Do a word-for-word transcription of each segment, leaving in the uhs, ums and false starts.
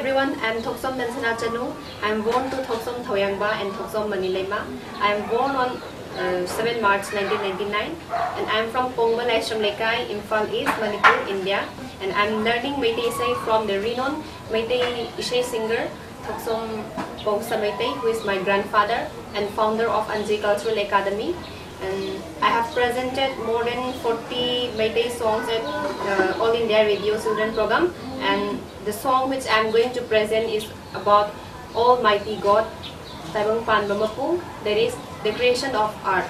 Everyone, I'm Thoksom Dansana Chanu. I'm born to Thoksom Thaoyangba and Thoksom Manileima. I'm born on uh, seven March nineteen ninety-nine, and I'm from Pongba Laishram Lekai, Imphal East, Manipur, India. And I'm learning Meitei Isai from the renowned Meitei Isai singer Thoksom Pongsa Meitei, who is my grandfather and founder of Anji Cultural Academy. And I have presented more than forty Meitei songs at uh, All India Radio Children Program. And the song which I'm going to present is about Almighty God, Taibang Panba Mapu, that is the creation of art.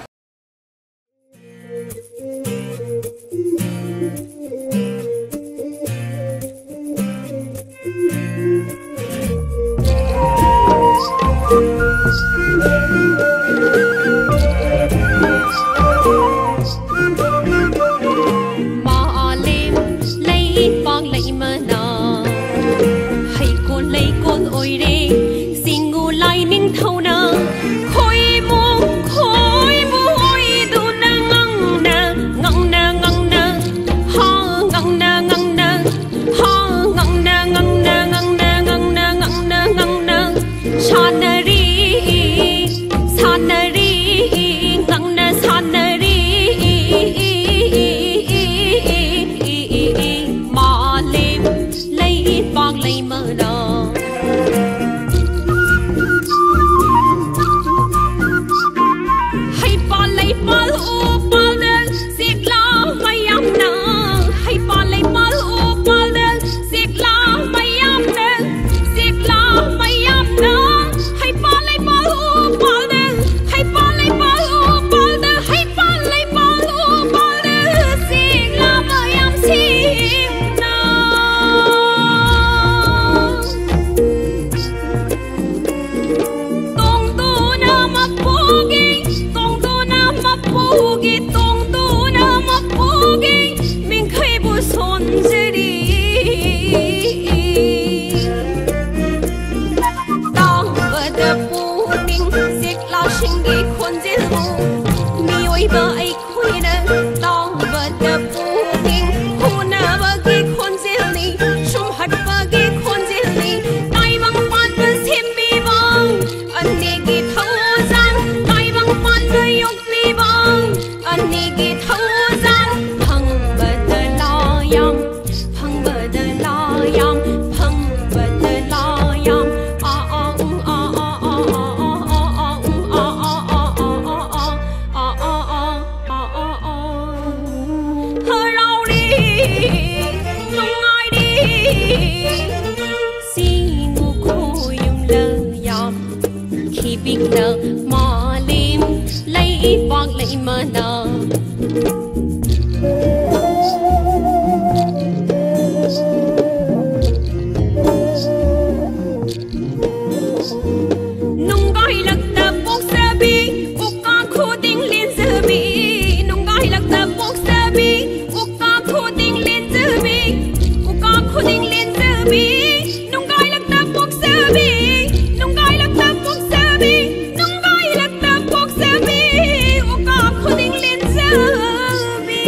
Maalim leipang leimana, heikol leikol oire, singu lai ningthauna, khoimu, khoimu oiduna ngangna, ngangna, ngangna, ha, ngangna, ngangna, ha, ngangna, ngangna, ngangna, ngangna, ngangna, ngangna, shanari, shanari, ngangna shanari, maalim leipang leimana. ꯅꯨꯡꯒꯥꯏꯂꯛꯇ ꯄꯣꯛꯆꯕꯤ, ꯅꯨꯡꯒꯥꯏꯂꯛꯇ ꯄꯣꯛꯆꯕꯤ, ꯑꯣꯀꯥ ꯈꯨꯗꯤꯡ ꯂꯦꯟꯖꯕꯤ꯫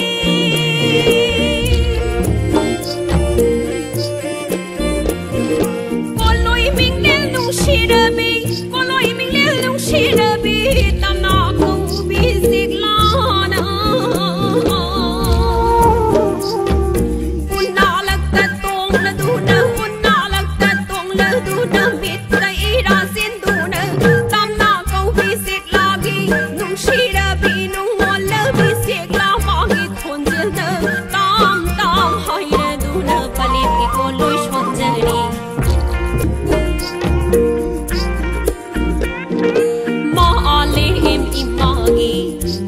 ꯀꯣꯂꯣꯏ ꯃꯤꯡꯂꯦꯜ ꯅꯨꯡꯁꯤꯔꯕꯤ, ꯀꯣꯂꯣꯏ ꯃꯤꯡꯂꯦꯜ ꯅꯨꯡꯁꯤꯔꯕꯤ, ꯇꯝꯅ ꯀꯧꯕꯤ ꯁꯤꯛꯂꯥꯅ꯫ ꯎꯟꯅꯥꯂꯛꯇ ꯇꯣꯡꯂꯗꯨꯅ, ꯎꯟꯅꯥꯂꯛꯇ ꯇꯣꯡꯂꯗꯨꯅ, ꯃꯤꯠꯇ era ꯆꯦꯟꯗꯨꯅ, ꯇꯝꯅ ꯀꯧꯕꯤ ꯁꯤꯛꯂꯥꯒꯤ ꯅꯨꯡꯁꯤꯔꯕꯤ, ꯅꯨꯡꯉꯣꯜꯂꯕꯤ ꯁꯤꯛꯂꯥ ꯃꯥꯒꯤ ꯈꯣꯟꯖꯦꯜꯗ ꯇꯥꯝ ꯇꯥꯝ ꯍꯥꯏꯔꯗꯨꯅ ꯄꯂꯦꯝꯒꯤ ꯀꯣꯂꯣꯏ ꯁꯣꯟꯖꯔꯤ꯫ ꯃꯥꯂꯦꯝ ꯏꯃꯥꯒꯤ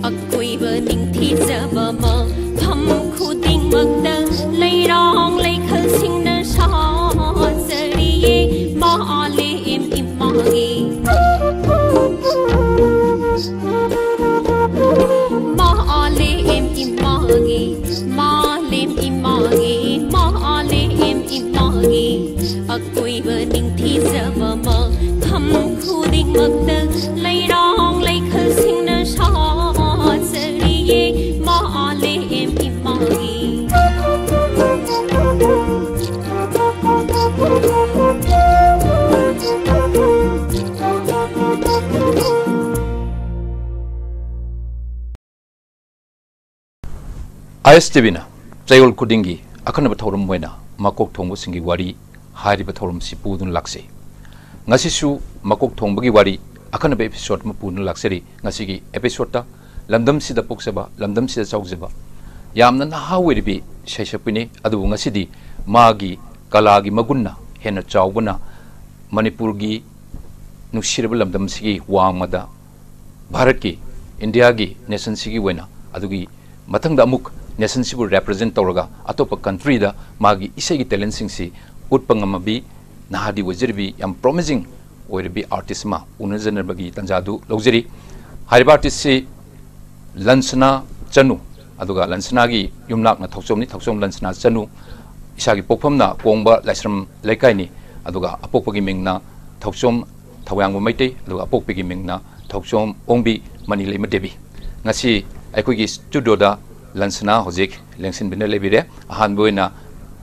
ꯑꯀꯣꯏꯕ ꯅꯤꯡꯊꯤꯖꯕ ꯃꯐꯝ ꯈꯨꯗꯤꯡꯃꯛꯇ ꯂꯩꯔꯥꯡ ꯂꯩꯈꯜꯁꯤꯡꯅ ꯁꯥꯖꯔꯤꯌꯦ꯫ ꯃꯥꯂꯦꯝ ꯏꯃꯥꯒꯤ, ꯃꯥꯂꯦꯝ ꯏꯃꯥꯒꯤ, ꯃꯥꯂꯦꯝ ꯏꯃꯥꯒꯤ, ꯃꯥꯂꯦꯝ ꯏꯃꯥꯒꯤ ꯑꯀꯣꯏꯕ ꯅꯤꯡꯊꯤꯖꯕ ꯃꯐꯝ ꯈꯨꯗꯤꯡꯃꯛꯇ ꯂꯩꯔꯥꯡ ꯂꯩꯈꯜꯁꯤꯡꯅ ꯁꯥꯖꯔꯤꯌꯦ꯫ ꯃꯥꯂꯦꯝ ꯏꯃꯥꯒꯤ꯫ ꯑꯥꯏ ꯑꯦꯁ ꯇꯤ ꯚꯤꯅ ꯆꯌꯣꯜ ꯈꯨꯗꯤꯡꯒꯤ ꯑꯈꯟꯅꯕ ꯊꯧꯔꯝ ꯑꯣꯏꯅ ꯃꯀꯣꯛ ꯊꯣꯡꯕꯁꯤꯡꯒꯤ ꯋꯥꯔꯤ ꯍꯥꯏꯔꯤꯕ ꯊꯧꯔꯝꯁꯤ ꯄꯨꯗꯨꯅ ꯂꯥꯛꯆꯩ꯫ ꯉꯁꯤꯁꯨ ꯃꯀꯣꯛ ꯊꯣꯡꯕꯒꯤ ꯋꯥꯔꯤ ꯑꯈꯟꯅꯕ episode ꯑꯃ ꯄꯨꯗꯨꯅ ꯂꯥꯛꯆꯔꯤ꯫ ꯉꯁꯤꯒꯤ episodeꯇ ꯂꯝꯗꯝꯁꯤꯗ ꯄꯣꯛꯆꯕ, ꯂꯝꯗꯝꯁꯤꯗ ꯆꯥꯎꯖꯕ, ꯌꯥꯝꯅ ꯅꯍꯥ ꯑꯣꯏꯔꯤꯕꯤ ꯏꯁꯩ ꯁꯛꯄꯤꯅꯤ꯫ ꯑꯗꯨꯕꯨ ꯉꯁꯤꯗꯤ ꯃꯥꯒꯤ ꯀꯂꯥꯒꯤ ꯃꯒꯨꯟꯅ ꯍꯦꯟꯅ ꯆꯥꯎꯕꯅ ꯃꯅꯤꯄꯨꯔꯒꯤ ꯅꯨꯡꯁꯤꯔꯕ ꯂꯝꯗꯝꯁꯤꯒꯤ ꯋꯥꯡꯃꯗ ꯚꯥꯔꯠꯀꯤ, ꯏꯟꯗꯤꯌꯥꯒꯤ nationꯁꯤꯒꯤ ꯑꯣꯏꯅ, ꯑꯗꯨꯒꯤ ꯃꯊꯪꯗ ꯑꯃꯨꯛ nationꯁꯤꯕꯨ represent ꯇꯧꯔꯒ ꯑꯇꯣꯞꯄ countryꯗ ꯃꯥꯒꯤ ꯏꯁꯩꯒꯤ talentꯁꯤꯡꯁꯤ ꯎꯠꯄ ꯉꯝꯃꯕꯤ ꯅꯍꯥꯗꯤ ꯑꯣꯏꯖꯔꯤꯕꯤ, ꯌꯥꯝ promising ꯑꯣꯏꯔꯕꯤ artist ꯑꯃ ꯎꯅꯖꯅꯕꯒꯤ ꯇꯥꯟꯖꯥꯗꯨ ꯂꯧꯖꯔꯤ꯫ ꯍꯥꯏꯔꯤꯕ artistꯁꯤ ꯂꯟꯁꯅꯥ ꯆꯅꯨ, ꯑꯗꯨꯒ ꯂꯟꯁꯅꯥꯒꯤ ꯌꯨꯝꯅꯥꯛꯅ ꯊꯧꯆꯣꯝꯅꯤ, ꯊꯧꯆꯣꯝ ꯂꯟꯁꯅꯥ ꯆꯅꯨ꯫ ꯏꯁꯥꯒꯤ ꯄꯣꯛꯐꯝꯅ ꯀꯣꯡꯕ ꯂꯥꯏꯁ꯭ꯔꯝ ꯂꯩꯀꯥꯏꯅꯤ꯫ ꯑꯗꯨꯒ ꯑꯄꯣꯛꯄꯒꯤ ꯃꯤꯡꯅ ꯊꯧꯆꯣꯝ ꯊꯧꯌꯥꯡꯕ ꯃꯩꯇꯩ, ꯑꯗꯨꯒ ꯑꯄꯣꯛꯄꯤꯒꯤ ꯃꯤꯡꯅ ꯊꯧꯆꯣꯝ ꯑꯣꯡꯕꯤ ꯃꯅꯤꯂꯩꯃ ꯗꯦꯕꯤ꯫ ꯉꯁꯤ ꯑꯩꯈꯣꯏꯒꯤ ꯁ꯭ꯇꯨꯗꯤꯑꯣꯗ ꯂꯟꯁꯅꯥ ꯍꯧꯖꯤꯛ ꯂꯦꯡꯁꯤꯟꯕꯤꯅ ꯂꯩꯕꯤꯔꯦ꯫ ꯑꯍꯥꯟꯕ ꯑꯣꯏꯅ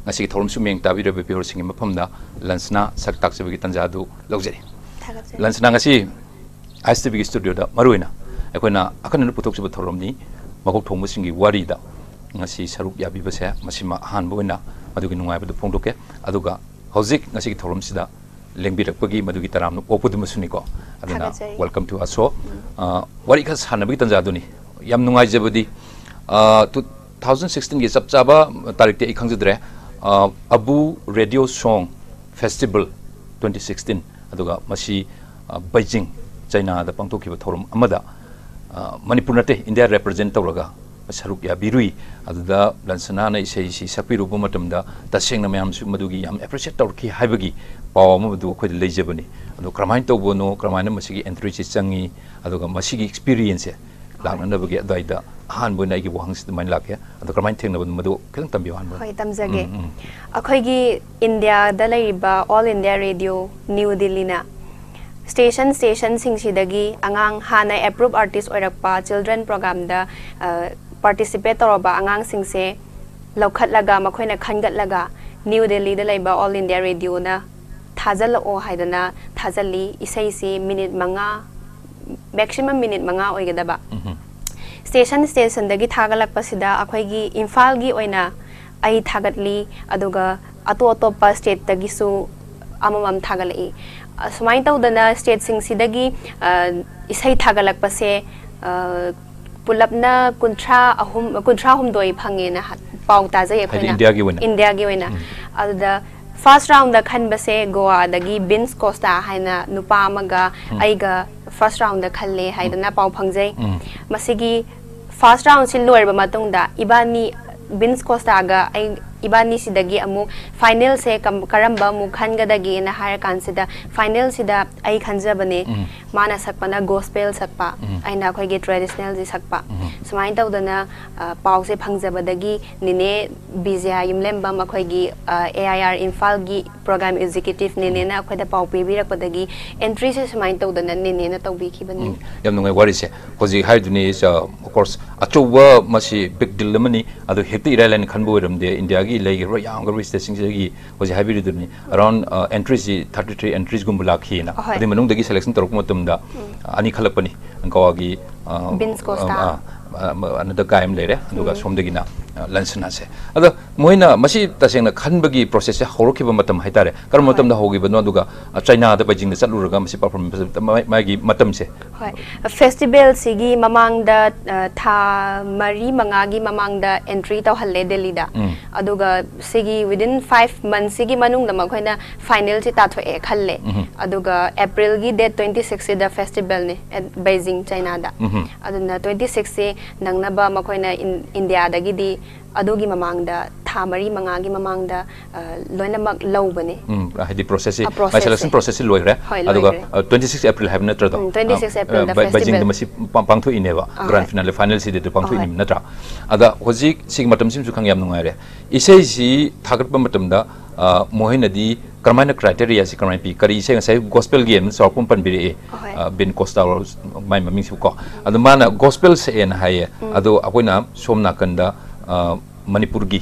ꯉꯁꯤꯒꯤ ꯊꯧꯔꯝꯁꯨ ꯃꯤꯌꯦꯡ ꯇꯥꯕꯤꯔꯕ ꯚꯤꯌꯨꯋꯔꯁꯤꯡꯒꯤ ꯃꯐꯝꯗ ꯂꯟꯁꯅꯥ ꯁꯛ ꯇꯥꯛꯆꯕꯒꯤ ꯇꯥꯟꯖꯥ ꯑꯗꯨ ꯂꯧꯖꯔꯤ꯫ ꯊꯥꯒꯠꯆꯔꯤ꯫ ꯂꯟꯁꯅꯥ, ꯉꯁꯤ ꯑꯥꯏ ꯑꯦꯁ ꯇꯤ ꯚꯤꯒꯤ ꯁ꯭ꯇꯨꯗꯤꯑꯣꯗ ꯃꯔꯨꯑꯣꯏꯅ ꯑꯩꯈꯣꯏꯅ ꯑꯈꯟꯅꯅ ꯄꯨꯊꯣꯛꯆꯕ ꯊꯧꯔꯝꯅꯤ, ꯃꯀꯣꯛ ꯊꯣꯡꯕꯁꯤꯡꯒꯤ ꯋꯥꯔꯤꯗ ꯉꯁꯤ ꯁꯔꯨꯛ ꯌꯥꯕꯤꯕꯁꯦ, ꯃꯁꯤꯃ ꯑꯍꯥꯟꯕ ꯑꯣꯏꯅ ꯃꯗꯨꯒꯤ ꯅꯨꯡꯉꯥꯏꯕꯗꯨ ꯐꯣꯡꯗꯣꯛꯀꯦ꯫ ꯑꯗꯨꯒ ꯍꯧꯖꯤꯛ ꯉꯁꯤꯒꯤ ꯊꯧꯔꯝꯁꯤꯗ ꯂꯦꯡꯕꯤꯔꯛꯄꯒꯤ ꯃꯗꯨꯒꯤ ꯇꯔꯥꯝꯅ ꯑꯣꯛꯄꯗꯨꯃꯁꯨꯅꯤꯀꯣ꯫ ꯑꯗꯨꯅ ꯊꯥꯒꯠꯆꯔꯤ꯫ Welcome to our show꯫ ꯑ, ꯋꯥꯔꯤ ꯈꯔ ꯁꯥꯟꯅꯕꯒꯤ ꯇꯥꯟꯖꯥꯗꯨꯅꯤ꯫ ꯌꯥꯝ ꯅꯨꯡꯉꯥꯏꯖꯕꯗꯤ, ꯑ, two thousand sixteenꯒꯤ ꯆꯞ ꯆꯥꯕ ꯇꯥꯔꯤꯛꯇꯤ ꯑꯩ ꯈꯪꯖꯗ꯭ꯔꯦ꯫ ꯑ, ꯑꯕꯨ ꯔꯦꯗꯤꯑꯣ ꯁꯣꯡ ꯐꯦꯁꯇꯤꯚꯦꯜ twenty sixteen, ꯑꯗꯨꯒ ꯃꯁꯤ, ꯑ, ꯕꯩꯖꯤꯡ, ꯆꯩꯅꯥꯗ ꯄꯥꯡꯊꯣꯛꯈꯤꯕ ꯊꯧꯔꯝ ꯑꯃꯗ, ꯑ, ꯃꯅꯤꯄꯨꯔ ꯅꯠꯇꯦ, ꯏꯟꯗꯤꯌꯥ ꯔꯦꯄ꯭ꯔꯖꯦꯟ ꯇꯧꯔꯒ ꯁꯔꯨꯛ ꯌꯥꯕꯤꯔꯨꯏ꯫ ꯑꯗꯨꯗ ꯂꯟꯁꯅꯥꯅ ꯏꯁꯩꯁꯤ ꯁꯛꯄꯤꯔꯨꯕ ꯃꯇꯝꯗ ꯇꯁꯦꯡꯅ ꯃꯌꯥꯝꯁꯨ ꯃꯗꯨꯒꯤ ꯌꯥꯝ ꯑꯦꯄ꯭ꯔꯤꯁꯤꯌꯦꯠ ꯇꯧꯔꯛꯈꯤ ꯍꯥꯏꯕꯒꯤ ꯄꯥꯎ ꯑꯃ ꯃꯗꯨ ꯑꯩꯈꯣꯏꯗ ꯂꯩꯖꯕꯅꯤ꯫ ꯑꯗꯣ ꯀꯔꯝꯍꯥꯏꯅ ꯇꯧꯕꯅꯣ, ꯀꯔꯝꯍꯥꯏꯅ ꯃꯁꯤꯒꯤ ꯑꯦꯟꯇ꯭ꯔꯤꯁꯤ ꯆꯪꯉꯤ, ꯑꯗꯨꯒ ꯃꯁꯤꯒꯤ ꯑꯦꯛꯁꯄꯤꯔꯤꯌꯦꯟꯁꯁꯦ ꯂꯥꯛꯅꯅꯕꯒꯤ ꯑꯗꯨꯋꯥꯏꯗ ꯑꯍꯥꯟꯕ ꯑꯣꯏꯅ ꯑꯩꯒꯤ ꯋꯥꯍꯪꯁꯤ ꯑꯗꯨꯃꯥꯏꯅ ꯂꯥꯛꯀꯦ꯫ ꯑꯗꯣ ꯀꯔꯝꯍꯥꯏꯅ ꯊꯦꯡꯅꯕꯅꯣ, ꯃꯗꯨ ꯈꯤꯇꯪ ꯇꯝꯕꯤꯌꯨ ꯑꯍꯥꯟꯕ꯫ ꯍꯣꯏ, ꯇꯝꯖꯒꯦ꯫ ꯎꯝ, ꯎꯝ꯫ ꯑꯩꯈꯣꯏꯒꯤ ꯏꯟꯗꯤꯌꯥꯗ ꯂꯩꯔꯤꯕ All India Radio New Delhiꯅ ꯁ꯭ꯇꯦꯁꯟ ꯁ꯭ꯇꯦꯁꯟꯁꯤꯡꯁꯤꯗꯒꯤ ꯑꯉꯥꯡ ꯍꯥꯟꯅ ꯑꯦꯄ꯭ꯔꯨꯞ ꯑꯥꯔꯇꯤꯁ ꯑꯣꯏꯔꯛꯄ ꯆꯤꯜꯗ꯭ꯔꯦꯟ ꯄ꯭ꯔꯣꯒꯥꯝꯗ, ꯑ, ꯄꯥꯔꯇꯤꯁꯤꯄꯦꯠ ꯇꯧꯔꯕ ꯑꯉꯥꯡꯁꯤꯡꯁꯦ ꯂꯧꯈꯠꯂꯒ, ꯃꯈꯣꯏꯅ ꯈꯟꯒꯠꯂꯒ ꯅ꯭ꯌꯨ ꯗꯦꯜꯂꯤꯗ ꯂꯩꯕ All India Radioꯅ ꯊꯥꯖꯤꯜꯂꯛꯑꯣ ꯍꯥꯏꯗꯅ ꯊꯥꯖꯤꯜꯂꯤ꯫ ꯏꯁꯩꯁꯤ ꯃꯤꯅꯤꯠ ꯃꯉꯥ, ꯃꯦꯛꯁꯤꯃꯝ ꯃꯤꯅꯤꯠ ꯃꯉꯥ ꯑꯣꯏꯒꯗꯕ꯫ ꯎꯝꯍꯨꯝ꯫ ꯁ꯭ꯇꯦꯁꯟ ꯁ꯭ꯇꯦꯁꯟꯗꯒꯤ ꯊꯥꯒꯠꯂꯛꯄꯁꯤꯗ ꯑꯩꯈꯣꯏꯒꯤ ꯏꯝꯐꯥꯜꯒꯤ ꯑꯣꯏꯅ ꯑꯩ ꯊꯥꯒꯠꯂꯤ, ꯑꯗꯨꯒ ꯑꯇꯣꯞ ꯑꯇꯣꯞꯄ ꯁ꯭ꯇꯦꯠꯇꯒꯤꯁꯨ ꯑꯃꯃꯝ ꯊꯥꯒꯠꯂꯛꯏ꯫ ꯑ, ꯁꯨꯃꯥꯏꯅ ꯇꯧꯗꯅ ꯁ꯭ꯇꯦꯠꯁꯤꯡꯁꯤꯗꯒꯤ, ꯑ, ꯏꯁꯩ ꯊꯥꯒꯠꯂꯛꯄꯁꯦ, ꯑ, ꯄꯨꯂꯞꯅ ꯀꯨꯟꯊ꯭ꯔꯥ ꯑꯍꯨꯝ, ꯀꯨꯟꯊ꯭ꯔꯥ ꯍꯨꯝꯗꯣꯏ ꯐꯪꯉꯦꯅ ꯍ-, ꯄꯥꯎ ꯇꯥꯖꯩ ꯍꯥꯏꯗꯤ ꯑꯩꯈꯣꯏꯅ꯫ ꯏꯟꯗꯤꯌꯥꯒꯤ ꯑꯣꯏꯅ? ꯏꯟꯗꯤꯌꯥꯒꯤ ꯑꯣꯏꯅ꯫ ꯎꯝ꯫ ꯑꯗꯨꯗ ꯐꯥꯔꯁ ꯔꯥꯎꯟꯗ ꯈꯟꯕꯁꯦ ꯒꯣꯋꯥꯗꯒꯤ ꯕꯤꯟꯁ ꯀꯣꯁꯇꯥ ꯍꯥꯏꯅ ꯅꯨꯄꯥ ꯑꯃꯒ ꯎꯝ꯫ ꯑꯩꯒ ꯐꯥꯔꯁ ꯔꯥꯎꯟꯗ ꯈꯜꯂꯦ ꯍꯥꯏꯗꯅ ꯄꯥꯎ ꯐꯪꯖꯩ꯫ ꯎꯝ꯫ ꯃꯁꯤꯒꯤ ꯐꯥꯔꯁ ꯔꯥꯎꯟꯁꯤ ꯂꯣꯏꯔꯕ ꯃꯇꯨꯡꯗ ꯏꯕꯥꯅꯤ, ꯕꯤꯟꯁ ꯀꯣꯁꯇꯥꯒ ꯑꯩ, ꯏꯕꯥꯅꯤꯁꯤꯗꯒꯤ ꯑꯃꯨꯛ ꯐꯥꯏꯅꯦꯜꯁꯦ ꯀꯝ-, ꯀꯔꯝꯕ ꯑꯃꯨꯛ ꯈꯟꯒꯗꯒꯦꯅ ꯍꯥꯏꯔ ꯀꯥꯟꯁꯤꯗ, ꯐꯥꯏꯅꯦꯜꯁꯤꯗ ꯑꯩ ꯈꯟꯖꯕꯅꯦ꯫ ꯎꯝ꯫ ꯃꯥꯅ ꯁꯛꯄꯅ ꯒꯣꯁꯄꯦꯜ ꯁꯛꯄ, ꯎꯝ꯫ ꯑꯩꯅ ꯑꯩꯈꯣꯏꯒꯤ ꯇ꯭ꯔꯦꯗꯤꯁꯅꯦꯜꯁꯤ ꯁꯛꯄ꯫ ꯎꯝ꯫ ꯁꯨꯃꯥꯏꯅ ꯇꯧꯗꯅ, ꯑ, ꯄꯥꯎꯁꯦ ꯐꯪꯖꯕꯗꯒꯤ ꯅꯤꯅꯦ ꯕꯤꯖꯌꯥ ꯌꯨꯝꯂꯦꯝꯕꯝ, ꯑꯩꯈꯣꯏꯒꯤ, ꯑ, ꯑꯦ ꯑꯥꯏ ꯑꯥꯔ ꯏꯝꯐꯥꯜꯒꯤ program executive ꯅꯦꯅꯦꯅ ꯑꯩꯈꯣꯏꯗ ꯄꯥꯎ ꯄꯤꯕꯤꯔꯛꯄꯗꯒꯤ entry ꯁꯦ ꯁꯨꯃꯥꯏꯅ ꯇꯧꯗꯅ ꯅꯦꯅꯦꯅ ꯇꯧꯕꯤꯈꯤꯕꯅꯤ꯫ ꯎꯝ, ꯌꯥꯝ ꯅꯨꯡꯉꯥꯏ ꯋꯥꯔꯤꯁꯦ꯫ ꯍꯧꯖꯤꯛ ꯍꯥꯏꯗꯨꯅꯤ, of course, ꯑꯆꯧꯕ, ꯃꯁꯤ big deal ꯑꯃꯅꯤ꯫ ꯑꯗꯣ ꯍꯦꯛꯇ ꯏꯔꯥꯏ ꯂꯥꯏꯅ ꯈꯟꯕ ꯑꯣꯏꯔꯝꯗꯦ꯫ ꯏꯟꯗꯤꯌꯥꯒꯤ ꯂꯩꯈ꯭ꯔꯤꯕ ꯌꯥꯝꯈ꯭ꯔꯕ state ꯁꯤꯡꯁꯤꯗꯒꯤ ꯍꯧꯖꯤꯛ ꯍꯥꯏꯕꯤꯔꯤꯗꯨꯅꯤ, around entry ꯁꯤ thirty three entries ꯒꯨꯝꯕ ꯂꯥꯛꯈꯤꯑꯅ꯫ ꯑꯍꯣꯏ꯫ ꯑꯗꯨꯒꯤ ꯃꯅꯨꯡꯗꯒꯤ selection ꯇꯧꯔꯛꯄ ꯃꯇꯝꯗ ꯑꯅꯤ ꯈꯜꯂꯛꯄꯅꯤ꯫ ꯒꯣꯋꯥꯒꯤ, ꯑ, Vince Costa꯫ ꯑ, ꯑ, another guy ꯑꯃ ꯂꯩꯔꯦ, ꯑꯗꯨꯒ ꯁꯣꯝꯗꯒꯤꯅ, ꯑ, ꯂꯟꯁꯅꯥꯁꯦ꯫ ꯑꯗꯣ ꯃꯣꯏꯅ ꯃꯁꯤ ꯇꯁꯦꯡꯅ ꯈꯟꯕꯒꯤ process ꯁꯦ ꯍꯧꯔꯛꯈꯤꯕ ꯃꯇꯝ ꯍꯥꯏꯇꯥꯔꯦ, ꯀꯔꯝꯕ ꯍꯣꯏ꯫ ꯃꯇꯝꯗ ꯍꯧꯈꯤꯕꯅꯣ, ꯑꯗꯨꯒ, ꯑ, ꯆꯥꯏꯅꯥꯗ, ꯕꯩꯖꯤꯡꯗ ꯆꯠꯂꯨꯔꯒ ꯃꯁꯤ performance, ꯃꯥ-, ꯃꯥꯒꯤ ꯃꯇꯝꯁꯦ? ꯍꯣꯏ, festival ꯁꯤꯒꯤ ꯃꯃꯥꯡꯗ, ꯑ, ꯊꯥ ꯃꯔꯤ ꯃꯉꯥꯒꯤ ꯃꯃꯥꯡꯗ entry ꯇꯧꯍꯜꯂꯦ ꯗꯦꯜꯂꯤꯗ꯫ ꯎꯝ꯫ ꯑꯗꯨꯒ ꯁꯤꯒꯤ within five months ꯁꯤꯒꯤ ꯃꯅꯨꯡꯗ ꯃꯈꯣꯏꯅ final ꯁꯤ ꯇꯥꯊꯣꯛꯑꯦ ꯈꯜꯂꯦ꯫ ꯎꯝ꯫ ꯑꯗꯨꯒ April ꯒꯤ date twenty six ꯁꯤꯗ festival ꯅꯦ at Beijing, ꯆꯥꯏꯅꯥꯗ꯫ ꯎꯝ꯫ ꯑꯗꯨꯅ twenty six ꯁꯤ ꯅꯪꯅꯕ ꯃꯈꯣꯏꯅ ꯏꯟ-, ꯏꯟꯗꯤꯌꯥꯗꯒꯤꯗꯤ ꯑꯗꯨꯒꯤ ꯃꯃꯥꯡꯗ, ꯊꯥ ꯃꯔꯤ ꯃꯉꯥꯒꯤ ꯃꯃꯥꯡꯗ, ꯑ, ꯂꯣꯏꯅꯃꯛ ꯂꯧꯕꯅꯦ꯫ ꯎꯝ, ꯍꯥꯏꯗꯤ process ꯁꯤ, ꯑ, process ꯃꯥꯏ selection ꯁꯦ꯫ process ꯁꯤ ꯂꯣꯏꯈ꯭ꯔꯦ꯫ ꯍꯣꯏ, ꯑꯗꯨꯒ, ꯂꯣꯏꯈ꯭ꯔꯦ꯫ ꯑ, twenty six April ꯍꯥꯏꯕ ꯅꯠꯇ꯭ꯔꯗꯣ? ꯎꯝ, twenty six April ꯗ ꯑ, ꯕ-, ꯕꯩꯖꯤꯡꯗ festival꯫ ꯃꯁꯤ ꯄꯥꯡ-, ꯄꯥꯡꯊꯣꯛꯏꯅꯦꯕ꯫ ꯑꯍꯣꯏ꯫ Grand finale, final ꯁꯤꯗꯤ ꯑꯗꯨ ꯄꯥꯡꯊꯣꯛꯏꯅꯤ, ꯑꯍꯣꯏ꯫ ꯅꯠꯇ꯭ꯔꯥ? ꯑꯗ ꯍꯧꯖꯤꯛ ꯁꯤꯒꯤ ꯃꯇꯝꯁꯤꯃꯁꯨ ꯈꯪ ꯌꯥꯝ ꯅꯨꯡꯉꯥꯏꯔꯦ꯫ ꯏꯁꯩꯁꯤ ꯊꯥꯒꯠꯄ ꯃꯇꯝꯗ, ꯑ, ꯃꯣꯍꯦꯟꯅꯗꯤ ꯀꯔꯝꯍꯥꯏꯅ criteria ꯁꯤ ꯀꯔꯝꯍꯥꯏꯅ ꯄꯤ? ꯀꯔꯤ ꯏꯁꯩ, ꯉꯁꯥꯏ gospel ꯒꯤ ꯑꯃ ꯆꯥꯎꯔꯥꯛꯄ ꯑꯃ ꯄꯟꯕꯤꯔꯛꯑꯦ, ꯑꯍꯣꯏ꯫ ꯑ, ꯕꯤꯟ ꯀꯣꯁꯇꯥ, ꯃꯥꯏ ꯃꯃꯤꯡꯁꯤꯕꯨꯀꯣ꯫ ꯑꯗꯣ ꯃꯥꯅ gospel ꯁꯛꯑꯦꯅ ꯍꯥꯏꯌꯦ꯫ ꯑꯗꯣ ꯑꯩꯈꯣꯏꯅ ꯁꯣꯝ ꯅꯥꯀꯟꯗ, ꯑ, ꯃꯅꯤꯄꯨꯔꯒꯤ,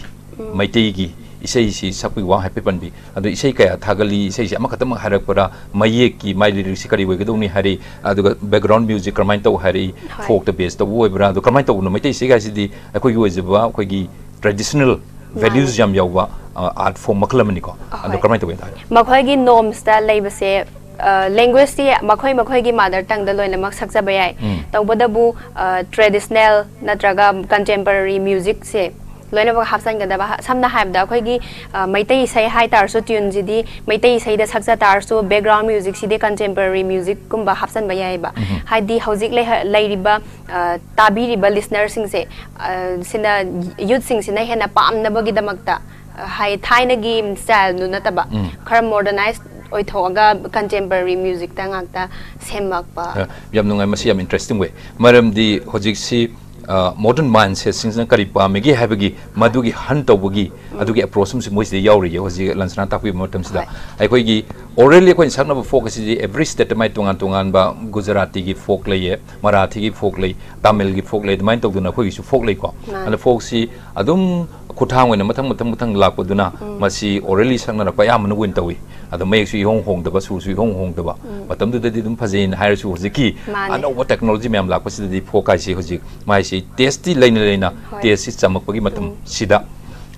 ꯃꯩꯇꯩꯒꯤ ꯏꯁꯩꯁꯤ ꯁꯛꯄꯒꯤ ꯋꯥ ꯍꯥꯏꯐꯦꯠ ꯄꯟꯕꯤ꯫ ꯑꯗꯣ ꯏꯁꯩ ꯀꯌꯥ ꯊꯥꯒꯠꯂꯤ, ꯏꯁꯩꯁꯤ ꯑꯃꯈꯛꯇꯃꯛ ꯍꯥꯏꯔꯛꯄ꯭ꯔꯥ, ꯃꯌꯦꯛꯀꯤ ꯃꯥꯏ lyrics ꯁꯤ ꯀꯔꯤ ꯑꯣꯏꯒꯗꯧꯅꯤ ꯍꯥꯏꯔꯤ, ꯑꯗꯨꯒ background music ꯀꯔꯝꯍꯥꯏꯅ ꯇꯧ ꯍꯥꯏꯔꯤ, ꯍꯣꯏ꯫ folk ꯇ base ꯇꯧꯕ ꯑꯣꯏꯕ꯭ꯔꯥ, ꯑꯗꯣ ꯀꯔꯝꯍꯥꯏꯅ ꯇꯧꯕꯅꯣ? ꯃꯩꯇꯩ ꯏꯁꯩ ꯍꯥꯏꯁꯤꯗꯤ ꯑꯩꯈꯣꯏꯒꯤ ꯑꯣꯏꯖꯕ, ꯑꯩꯈꯣꯏꯒꯤ traditional values ꯃꯥꯅꯤ꯫ ꯌꯥꯝ ꯌꯥꯎꯕ, ꯑ, art form ꯃꯈꯜ ꯑꯃꯅꯤꯀꯣ꯫ ꯑꯗꯣ ꯑꯍꯣꯏ꯫ ꯀꯔꯝꯍꯥꯏꯅ ꯇꯧꯒꯦ ꯍꯥꯏꯇꯥꯔꯦ? ꯃꯈꯣꯏꯒꯤ norms ꯇ ꯂꯩꯕꯁꯦ, ꯑ, language ꯇꯤ ꯃꯈꯣꯏ ꯃꯈꯣꯏꯒꯤ mother tongue ꯗ ꯂꯣꯏꯅꯃꯛ ꯁꯛꯆꯕ ꯌꯥꯏ꯫ ꯎꯝ꯫ ꯇꯧꯕꯇꯕꯨ, ꯑ, traditional ꯅꯠꯇ꯭ꯔꯒ contemporary music ꯁꯦ ꯂꯣꯏꯅꯃꯛ ꯍꯥꯞꯆꯤꯟꯒꯗꯕ꯫ ꯍ-, ꯁꯝꯅ ꯍꯥꯏꯔꯕꯗ ꯑꯩꯈꯣꯏꯒꯤ, ꯑ, ꯃꯩꯇꯩ ꯏꯁꯩ ꯍꯥꯏ ꯇꯥꯔꯁꯨ tune ꯁꯤꯗꯤ ꯃꯩꯇꯩ ꯏꯁꯩꯗ ꯁꯛꯆ ꯇꯥꯔꯁꯨ background music ꯁꯤꯗꯤ contemporary music ꯀꯨꯝꯕ ꯍꯥꯞꯆꯤꯟꯕ ꯌꯥꯏꯑꯕ꯫ ꯍꯥꯏꯗꯤ ꯍꯧꯖꯤꯛ ꯂꯩꯍ-, ꯂꯩꯔꯤꯕ, ꯑ, ꯇꯥꯕꯤꯔꯤꯕ listener ꯁꯤꯡꯁꯦ, ꯑ, ꯁꯤꯅ, youth ꯁꯤꯡꯁꯤꯅ ꯍꯦꯟꯅ ꯄꯥꯝꯅꯕꯒꯤꯗꯃꯛꯇ, ꯑ, ꯍꯥꯏ, ꯊꯥꯏꯅꯒꯤ style ꯗꯨ ꯅꯠꯇꯕ, ꯎꯝ꯫ ꯈꯔ modernize ꯑꯣꯏꯊꯣꯛꯑꯒ contemporary music ꯇ ꯉꯥꯛꯇ ꯁꯦꯝꯃꯛꯄ꯫ ꯑ, ꯌꯥꯝ ꯅꯨꯡꯉꯥꯏ, ꯃꯁꯤ ꯌꯥꯝ interesting ꯑꯣꯏ꯫ ꯃꯔꯝꯗꯤ ꯍꯧꯖꯤꯛꯁꯤ ꯃꯣꯗꯔꯟ ꯃꯥꯏꯟꯁꯦꯠꯁꯤꯡꯁꯤꯅ ꯀꯔꯤ ꯄꯥꯝꯃꯤꯒꯦ ꯍꯥꯏꯕꯒꯤ ꯃꯗꯨꯒꯤ ꯍꯟ ꯇꯧꯕꯒꯤ ꯑꯗꯨꯒꯤ ꯑꯦꯄ꯭ꯔꯣꯆ ꯑꯃꯁꯨ ꯃꯣꯏꯁꯤꯗ ꯌꯥꯎꯔꯤꯌꯦ꯫ ꯍꯧꯖꯤꯛ ꯂꯟꯁꯅꯥ ꯇꯥꯛꯄꯤꯕ ꯃꯇꯝꯁꯤꯗ ꯑꯩꯈꯣꯏꯒꯤ ꯑꯣꯔꯦꯜꯂꯤ ꯑꯩꯈꯣꯏꯅ ꯁꯛꯅꯕ ꯐꯣꯛ ꯑꯁꯤꯗꯤ ꯑꯦꯕ꯭ꯔꯤ ꯁ꯭ꯇꯦꯠꯇ ꯃꯥꯏ ꯇꯣꯉꯥꯟ ꯇꯣꯉꯥꯟꯕ, ꯒꯨꯖꯔꯥꯇꯤꯒꯤ ꯐꯣꯛ ꯂꯩꯌꯦ, ꯃꯔꯥꯊꯤꯒꯤ ꯐꯣꯛ ꯂꯩ, ꯇꯥꯃꯤꯜꯒꯤ ꯐꯣꯛ ꯂꯩ, ꯑꯗꯨꯃꯥꯏꯅ ꯇꯧꯗꯅ ꯑꯩꯈꯣꯏꯒꯤꯁꯨ ꯐꯣꯛ ꯂꯩꯀꯣ꯫ ꯑꯗꯨꯅ ꯐꯣꯛꯁꯤ ꯑꯗꯨꯝ ꯈꯨꯠꯊꯥꯡ ꯑꯣꯏꯅ ꯃꯊꯪ ꯃꯊꯪ ꯃꯊꯪ ꯂꯥꯛꯄꯗꯨꯅ ꯃꯁꯤ ꯑꯣꯔꯦꯜꯂꯤ ꯁꯛꯅꯔꯛꯄ ꯑꯌꯥꯝꯕꯅ ꯑꯣꯏꯅ ꯇꯧꯏ꯫ ꯑꯗꯣ ꯃꯌꯦꯛꯁꯨ ꯏꯍꯣꯡ ꯍꯣꯡꯗꯕ, ꯁꯨꯔꯁꯨ ꯏꯍꯣꯡ ꯍꯣꯡꯗꯕ꯫ ꯃꯇꯝꯗꯨꯗꯗꯤ ꯑꯗꯨꯝ ꯐꯖꯩꯅ ꯍꯥꯏꯔꯁꯨ ꯍꯧꯖꯤꯛꯀꯤ ꯑꯅꯧꯕ ꯇꯦꯛꯅꯣꯂꯣꯖꯤ ꯃꯌꯥꯝ ꯂꯥꯛꯄꯁꯤꯗꯗꯤ ꯐꯣꯛ ꯍꯥꯏꯁꯤ ꯍꯧꯖꯤꯛ ꯃꯥꯏꯁꯤ ꯇꯦꯁꯇꯤ ꯂꯩꯅ ꯂꯩꯅ ꯇꯦꯁꯁꯤ ꯆꯝꯃꯛꯄꯒꯤ ꯃꯇꯝꯁꯤꯗ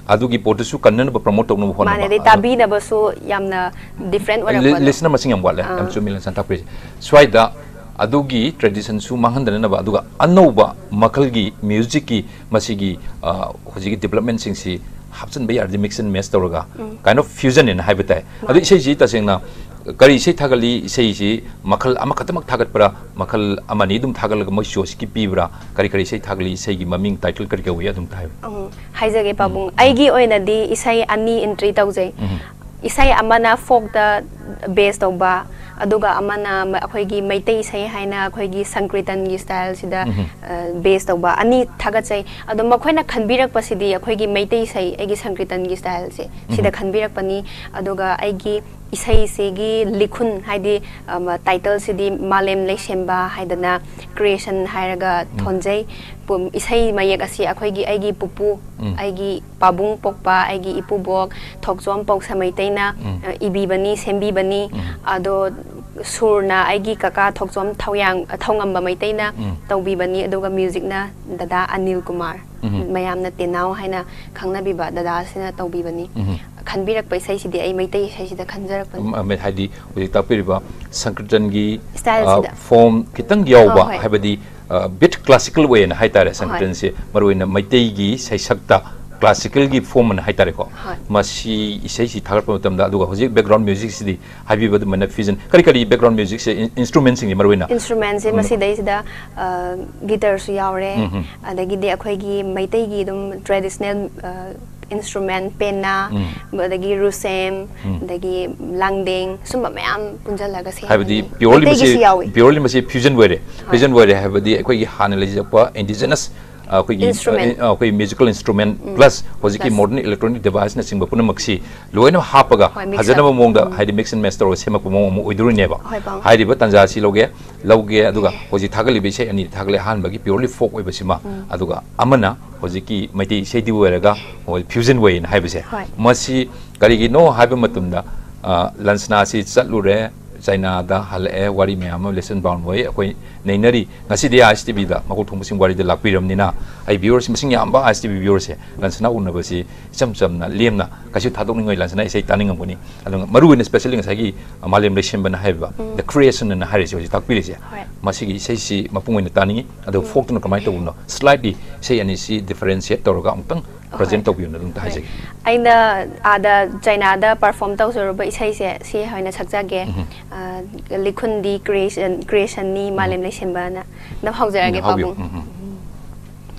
ꯑꯗꯨꯒꯤ ꯄꯣꯠꯇꯨꯁꯨ ꯀꯟꯅꯅꯕ ꯄ꯭ꯔꯃꯣꯠ ꯇꯧꯅꯕ ꯍꯣꯠꯅꯕ꯫ ꯃꯥꯅꯦ, ꯑꯗꯩ ꯇꯥꯕꯤꯅꯕꯁꯨ ꯌꯥꯝꯅ ꯗꯤꯐ꯭ꯔꯦꯟ ꯑꯣꯏꯔꯛꯄꯗꯣ꯫ ꯂꯤꯁꯅꯔ ꯃꯁꯤꯡ ꯌꯥꯝ ꯋꯥꯠꯂꯦ꯫ ꯌꯥꯝ ꯆꯨꯝꯃꯤ ꯂꯟꯁꯅꯥ ꯇꯥꯛꯄꯤꯔꯤꯁꯦ꯫ ꯁ꯭ꯋꯥꯏꯗ ꯑꯗꯨꯒꯤ ꯇ꯭ꯔꯦꯗꯤꯁꯟꯁꯨ ꯃꯥꯡꯍꯟꯗꯅꯅꯕ, ꯑꯗꯨꯒ ꯑꯅꯧꯕ ꯃꯈꯜꯒꯤ ꯃ꯭ꯌꯨꯖꯤꯛꯀꯤ ꯃꯁꯤꯒꯤ ꯍꯧꯖꯤꯛꯀꯤ ꯗꯤꯕ꯭ꯂꯞꯃꯦꯟꯁꯤꯡꯁꯤ ꯍꯥꯞꯆꯤꯟꯕ ꯌꯥꯔꯗꯤ, ꯃꯤꯛꯁ ꯑꯦꯟ ꯃꯦꯠꯆ ꯇꯧꯔꯒ, ꯀꯥꯏꯟ ꯑꯣꯐ ꯐ꯭ꯌꯨꯖꯟ ꯍꯥꯏꯅ ꯍꯥꯏꯕ ꯇꯥꯏ꯫ ꯑꯗꯨ ꯏꯁꯩꯁꯤ ꯇꯁꯦꯡꯅ ꯀꯔꯤ ꯏꯁꯩ ꯊꯥꯒꯠꯂꯤ? ꯏꯁꯩꯁꯤ ꯃꯈꯜ ꯑꯃꯈꯛꯇꯃꯛ ꯊꯥꯒꯠꯄ꯭ꯔꯥ, ꯃꯈꯜ ꯑꯃꯅꯤ ꯑꯗꯨꯝ ꯊꯥꯒꯠꯂꯒ ꯃꯣꯏ ꯁꯣꯁꯤꯀꯤ ꯄꯤꯕ꯭ꯔꯥ? ꯀꯔꯤ ꯀꯔꯤ ꯏꯁꯩ ꯊꯥꯒꯠꯂꯤ? ꯏꯁꯩꯒꯤ ꯃꯃꯤꯡ, ꯇꯥꯏꯇꯜ ꯀꯔꯤ ꯀꯧꯏ? ꯑꯗꯨꯝ ꯍꯥꯏꯌꯨ꯫ ꯎꯝ, ꯍꯥꯏꯖꯒꯦ ꯄꯥꯕꯨꯡ, ꯑꯩꯒꯤ ꯑꯣꯏꯅꯗꯤ ꯏꯁꯩ ꯑꯅꯤ ꯑꯦꯟꯇ꯭ꯔꯤ ꯇꯧꯖꯩ꯫ ꯏꯁꯩ ꯑꯃꯅ ꯐꯣꯛꯇ ꯕꯦꯁ ꯇꯧꯕ, ꯑꯗꯨꯒ ꯑꯃꯅ ꯃ-, ꯑꯩꯈꯣꯏꯒꯤ ꯃꯩꯇꯩ ꯏꯁꯩ ꯍꯥꯏꯅ ꯑꯩꯈꯣꯏꯒꯤ ꯁꯪꯀ꯭ꯔꯤꯇꯟꯒꯤ ꯁ꯭ꯇꯥꯏꯜꯁꯤꯗ, ꯑ, ꯕꯦꯁ ꯇꯧꯕ꯫ ꯑꯅꯤ ꯊꯥꯒꯠꯆꯩ꯫ ꯑꯗꯣ ꯃꯈꯣꯏꯅ ꯈꯟꯕꯤꯔꯛꯄꯁꯤꯗꯤ ꯑꯩꯈꯣꯏꯒꯤ ꯃꯩꯇꯩ ꯏꯁꯩ, ꯑꯩꯒꯤ ꯁꯪꯀ꯭ꯔꯤꯇꯟꯒꯤ ꯁ꯭ꯇꯥꯏꯜꯁꯦ ꯁꯤꯗ ꯈꯟꯕꯤꯔꯛꯄꯅꯤ꯫ ꯑꯗꯨꯒ ꯑꯩꯒꯤ ꯏꯁꯩꯁꯤꯒꯤ ꯂꯤꯈꯨꯟ, ꯍꯥꯏꯗꯤ, ꯑ, ꯃ-, ꯇꯥꯏꯇꯜꯁꯤꯗꯤ ꯃꯥꯂꯦꯝ ꯂꯩꯁꯦꯝꯕ ꯍꯥꯏꯗꯅ ꯀ꯭ꯔꯤꯌꯦꯁꯟ ꯍꯥꯏꯔꯒ ꯊꯣꯟꯖꯩ꯫ ꯄꯨꯝ-, ꯏꯁꯩ ꯃꯌꯦꯛ ꯑꯁꯤ ꯑꯩꯈꯣꯏꯒꯤ, ꯑꯩꯒꯤ ꯄꯨꯄꯨ, ꯑꯩꯒꯤ ꯄꯥꯕꯨꯡ ꯄꯣꯛꯄ ꯑꯩꯒꯤ ꯏꯄꯨꯕꯣꯛ ꯊꯣꯛꯆꯣꯝ ꯄꯧꯁ ꯃꯩꯇꯩꯅ, ꯑ, ꯏꯕꯤꯕꯅꯤ, ꯁꯦꯝꯕꯤꯕꯅꯤ꯫ ꯑꯗꯣ ꯁꯨꯔꯅ ꯑꯩꯒꯤ ꯀꯀꯥ ꯊꯣꯛꯆꯣꯝ ꯊꯧꯌꯥꯡ-, ꯊꯧꯉꯝꯕ ꯃꯩꯇꯩꯅ ꯇꯧꯕꯤꯕꯅꯤ, ꯑꯗꯨꯒ ꯃ꯭ꯌꯨꯖꯤꯛꯅ ꯗꯗꯥ ꯑꯅꯤꯜ ꯀꯨꯃꯥꯔ, ꯃꯌꯥꯝꯅ ꯇꯦꯅꯥꯎ ꯍꯥꯏꯅ ꯈꯪꯅꯕꯤꯕ ꯗꯗꯥꯁꯤꯅ ꯇꯧꯕꯤꯕꯅꯤ꯫ ꯈꯟꯕꯤꯔꯛꯄ ꯏꯁꯩꯁꯤꯗꯤ ꯑꯩ ꯃꯩꯇꯩ ꯏꯁꯩꯁꯤꯗ ꯈꯟꯖꯔꯛꯄꯅꯤ꯫ ꯎꯝ, ꯑ, ꯍꯥꯏꯗꯤ ꯍꯧꯖꯤꯛ ꯇꯥꯛꯄꯤꯔꯤꯕ ꯁꯪꯀ꯭ꯔꯤꯇꯟꯒꯤ, ꯁ꯭ꯇꯥꯏꯜꯁꯤꯗ꯫ ꯑ, ꯐꯣꯔꯝ ꯈꯤꯇꯪ ꯌꯥꯎꯕ, ꯑ, ꯍꯣꯏ꯫ ꯍꯥꯏꯕꯗꯤ, ꯑ, ꯕꯤꯠ ꯀ꯭ꯂꯥꯁꯤꯀꯦꯜ ꯑꯣꯏꯅ ꯍꯥꯏꯇꯥꯔꯦ, ꯍꯣꯏ꯫ ꯁꯪꯀ꯭ꯔꯤꯇꯟꯁꯦ ꯃꯔꯨꯑꯣꯏꯅ ꯃꯩꯇꯩꯒꯤ ꯁꯩꯁꯛꯇ ꯀ꯭ꯂꯥꯁꯤꯀꯦꯜꯒꯤ ꯐꯣꯔꯝ ꯑꯅ ꯍꯥꯏꯇꯥꯔꯦꯀꯣ꯫ ꯍꯣꯏ꯫ ꯃꯁꯤ ꯏꯁꯩꯁꯤ ꯊꯥꯒꯠꯄ ꯃꯇꯝꯗ, ꯑꯗꯨꯒ ꯍꯧꯖꯤꯛ ꯕꯦꯛꯒ꯭ꯔꯥꯎꯟ ꯃ꯭ꯌꯨꯖꯤꯛꯁꯤꯗꯤ ꯍꯥꯏꯕꯤꯕ ꯑꯗꯨꯃꯥꯏꯅ ꯐ꯭ꯌꯨꯖꯟ, ꯀꯔꯤ ꯀꯔꯤ ꯕꯦꯛꯒ꯭ꯔꯥꯎꯟ ꯃ꯭ꯌꯨꯖꯤꯛꯁꯦ, ꯏꯟ-, ꯏꯟꯁꯇ꯭ꯔꯨꯃꯦꯟꯁꯤꯡꯁꯦ ꯃꯔꯨꯑꯣꯏꯅ? ꯏꯟꯁꯇ꯭ꯔꯨꯃꯦꯟꯁꯦ ꯎꯝ꯫ ꯃꯁꯤꯗꯩꯁꯤꯗ, ꯑ, ꯒꯤꯇꯔꯁꯨ ꯌꯥꯎꯔꯦ, ꯎꯝ ꯍꯝ꯫ ꯑꯗꯒꯤꯗꯤ ꯑꯩꯈꯣꯏꯒꯤ ꯃꯩꯇꯩꯒꯤ ꯑꯗꯨꯝ ꯇ꯭ꯔꯦꯗꯤꯁꯅꯦꯜ, ꯑ, instrument, ꯄꯦꯅꯥ, ꯎꯝ꯫ ꯑꯗꯒꯤ ꯔꯨꯁꯦꯝ, ꯎꯝ꯫ ꯑꯗꯒꯤ ꯂꯥꯡꯗꯦꯡ, ꯁꯨꯝꯕ ꯃꯌꯥꯝ ꯄꯨꯟꯁꯤꯜꯂꯒ ꯁꯦꯝꯕꯅꯤ꯫ ꯍꯥꯏꯕꯗꯤ purely ꯃꯁꯤ ꯃꯩꯇꯩꯒꯤꯁꯨ ꯌꯥꯎꯏ꯫ Purely ꯃꯁꯤ fusion ꯑꯣꯏꯔꯦ꯫ Fusion ꯑꯣꯏꯔꯦ ꯍꯥꯏꯕꯗꯤ ꯑꯩꯈꯣꯏꯒꯤ ꯍꯥꯟꯅ ꯂꯩꯖꯔꯛꯄ indigenous, ꯑ, ꯑꯩꯈꯣꯏꯒꯤ, Instrument꯫ ꯑ, ꯑꯩꯈꯣꯏ musical instrument plus ꯍꯧꯖꯤꯛꯀꯤ Plus꯫ modern electronic device ꯅꯆꯤꯡꯕ ꯄꯨꯝꯅꯃꯛꯁꯤ ꯂꯣꯏꯅ ꯍꯥꯞꯄꯒ ꯍꯣꯏ, mix ꯐꯖꯅꯕ up꯫ ꯃꯑꯣꯡꯗ ꯎꯝ꯫ ꯍꯥꯏꯗꯤ mix and match ꯇꯧꯔꯒ ꯁꯦꯝꯃꯛꯄ ꯃꯑꯣꯡ ꯑꯃ ꯑꯣꯏꯗꯣꯔꯤꯅꯦꯕ꯫ ꯍꯣꯏ, ꯄꯥꯕꯨꯡ꯫ ꯍꯥꯏꯔꯤꯕ ꯇꯥꯟꯖꯥꯁꯤ ꯂꯧꯒꯦ, ꯂꯧꯒꯦ, ꯑꯗꯨꯒ ꯍꯧꯖꯤꯛ ꯊꯥꯒꯠꯂꯤꯕ ꯏꯁꯩ ꯑꯅꯤ ꯊꯥꯒꯠꯂꯦ, ꯑꯍꯥꯟꯕꯒꯤ purely folk ꯑꯣꯏꯕꯁꯤꯃ, ꯑꯗꯨꯒ ꯑꯃꯅ ꯍꯧꯖꯤꯛꯀꯤ ꯃꯩꯇꯩ ꯏꯁꯩꯗꯤ ꯑꯣꯏꯔꯒ ꯍꯣꯏ, fusion ꯑꯣꯏꯌꯦꯅ ꯍꯥꯏꯕꯁꯦ꯫ ꯍꯣꯏ꯫ ꯃꯁꯤ ꯀꯔꯤꯒꯤꯅꯣ ꯍꯥꯏꯕ ꯃꯇꯝꯗ, ꯑ, ꯂꯟꯁꯅꯥꯁꯤ ꯆꯠꯂꯨꯔꯦ, ꯆꯥꯏꯅꯥꯗ ꯍꯜꯂꯛꯑꯦ, ꯋꯥꯔꯤ ꯃꯌꯥꯝ ꯑꯃ lesson bound ꯑꯣꯏ, ꯑꯩꯈꯣꯏ ꯅꯩꯅꯔꯤ꯫ ꯉꯁꯤꯗꯤ ꯑꯥꯏ ꯑꯦꯁ ꯇꯤ ꯚꯤꯗ ꯃꯀꯣꯛ ꯊꯣꯡꯕꯁꯤꯡ ꯋꯥꯔꯤꯗ ꯂꯥꯛꯄꯤꯔꯕꯅꯤꯅ ꯑꯩ viewerꯁꯤ ꯃꯁꯤꯡ ꯌꯥꯝꯕ ꯑꯥꯏ ꯑꯦꯁ ꯇꯤ ꯚꯤ viewerꯁꯦ ꯂꯟꯁꯅꯥ ꯎꯅꯕꯁꯤ ꯏꯆꯝ ꯆꯝꯅ ꯂꯦꯝꯅ ꯀꯩꯁꯨ ꯊꯥꯗꯣꯛꯅꯤꯡꯉꯣꯏ, ꯂꯟꯁꯅꯥ ꯏꯁꯩ ꯇꯥꯅꯤꯡꯉꯝꯒꯅꯤ꯫ ꯑꯗꯨꯒ ꯃꯔꯨ ꯑꯣꯏꯅ specially ꯉꯁꯥꯏꯒꯤ ꯃꯥꯂꯦꯝ ꯂꯩꯁꯦꯝꯕꯅ ꯍꯥꯏꯔꯤꯕ, The Creation ꯑꯅ ꯍꯥꯏꯔꯤꯁꯦ, ꯍꯧꯖꯤꯛ ꯇꯥꯛꯄꯤꯔꯤꯁꯦ, ꯍꯣꯏ꯫ ꯃꯁꯤꯒꯤ ꯏꯁꯩꯁꯤ ꯃꯄꯨꯡ ꯑꯣꯏꯅ ꯇꯥꯅꯤꯡꯉꯤ꯫ ꯑꯗꯣ folkꯇꯨꯅ ꯀꯃꯥꯏꯅ ꯇꯧꯕꯅꯣ? Slightly ꯏꯁꯩ ꯑꯅꯤꯁꯤ differentiate ꯇꯧꯔꯒ ꯑꯃꯨꯛꯇꯪ present ꯍꯣꯏ꯫ ꯇꯧꯕꯤꯌꯨꯅ ꯑꯗꯨꯝꯇ ꯍꯥꯏꯖꯒꯦ꯫ ꯑꯩꯅ ꯑꯥꯗ ꯆꯥꯏꯅꯥꯗ perform ꯇꯧꯖꯔꯨꯕ ꯏꯁꯩꯁꯦ ꯁꯤ ꯑꯣꯏꯅ ꯁꯛꯆꯒꯦ꯫ ꯎꯝ꯫ ꯑ, ꯂꯤꯈꯨꯟꯗꯤ creation, creationꯅꯤ, ꯃꯥꯂꯦꯝ ꯂꯩꯁꯦꯝꯕꯅ꯫ ꯑꯗꯨꯝ ꯍꯧꯖꯔꯛꯑꯒꯦ, ꯎꯝ, ꯍꯧꯕꯤꯌꯨ꯫ ꯄꯥꯕꯨꯡ꯫ ꯎꯝ,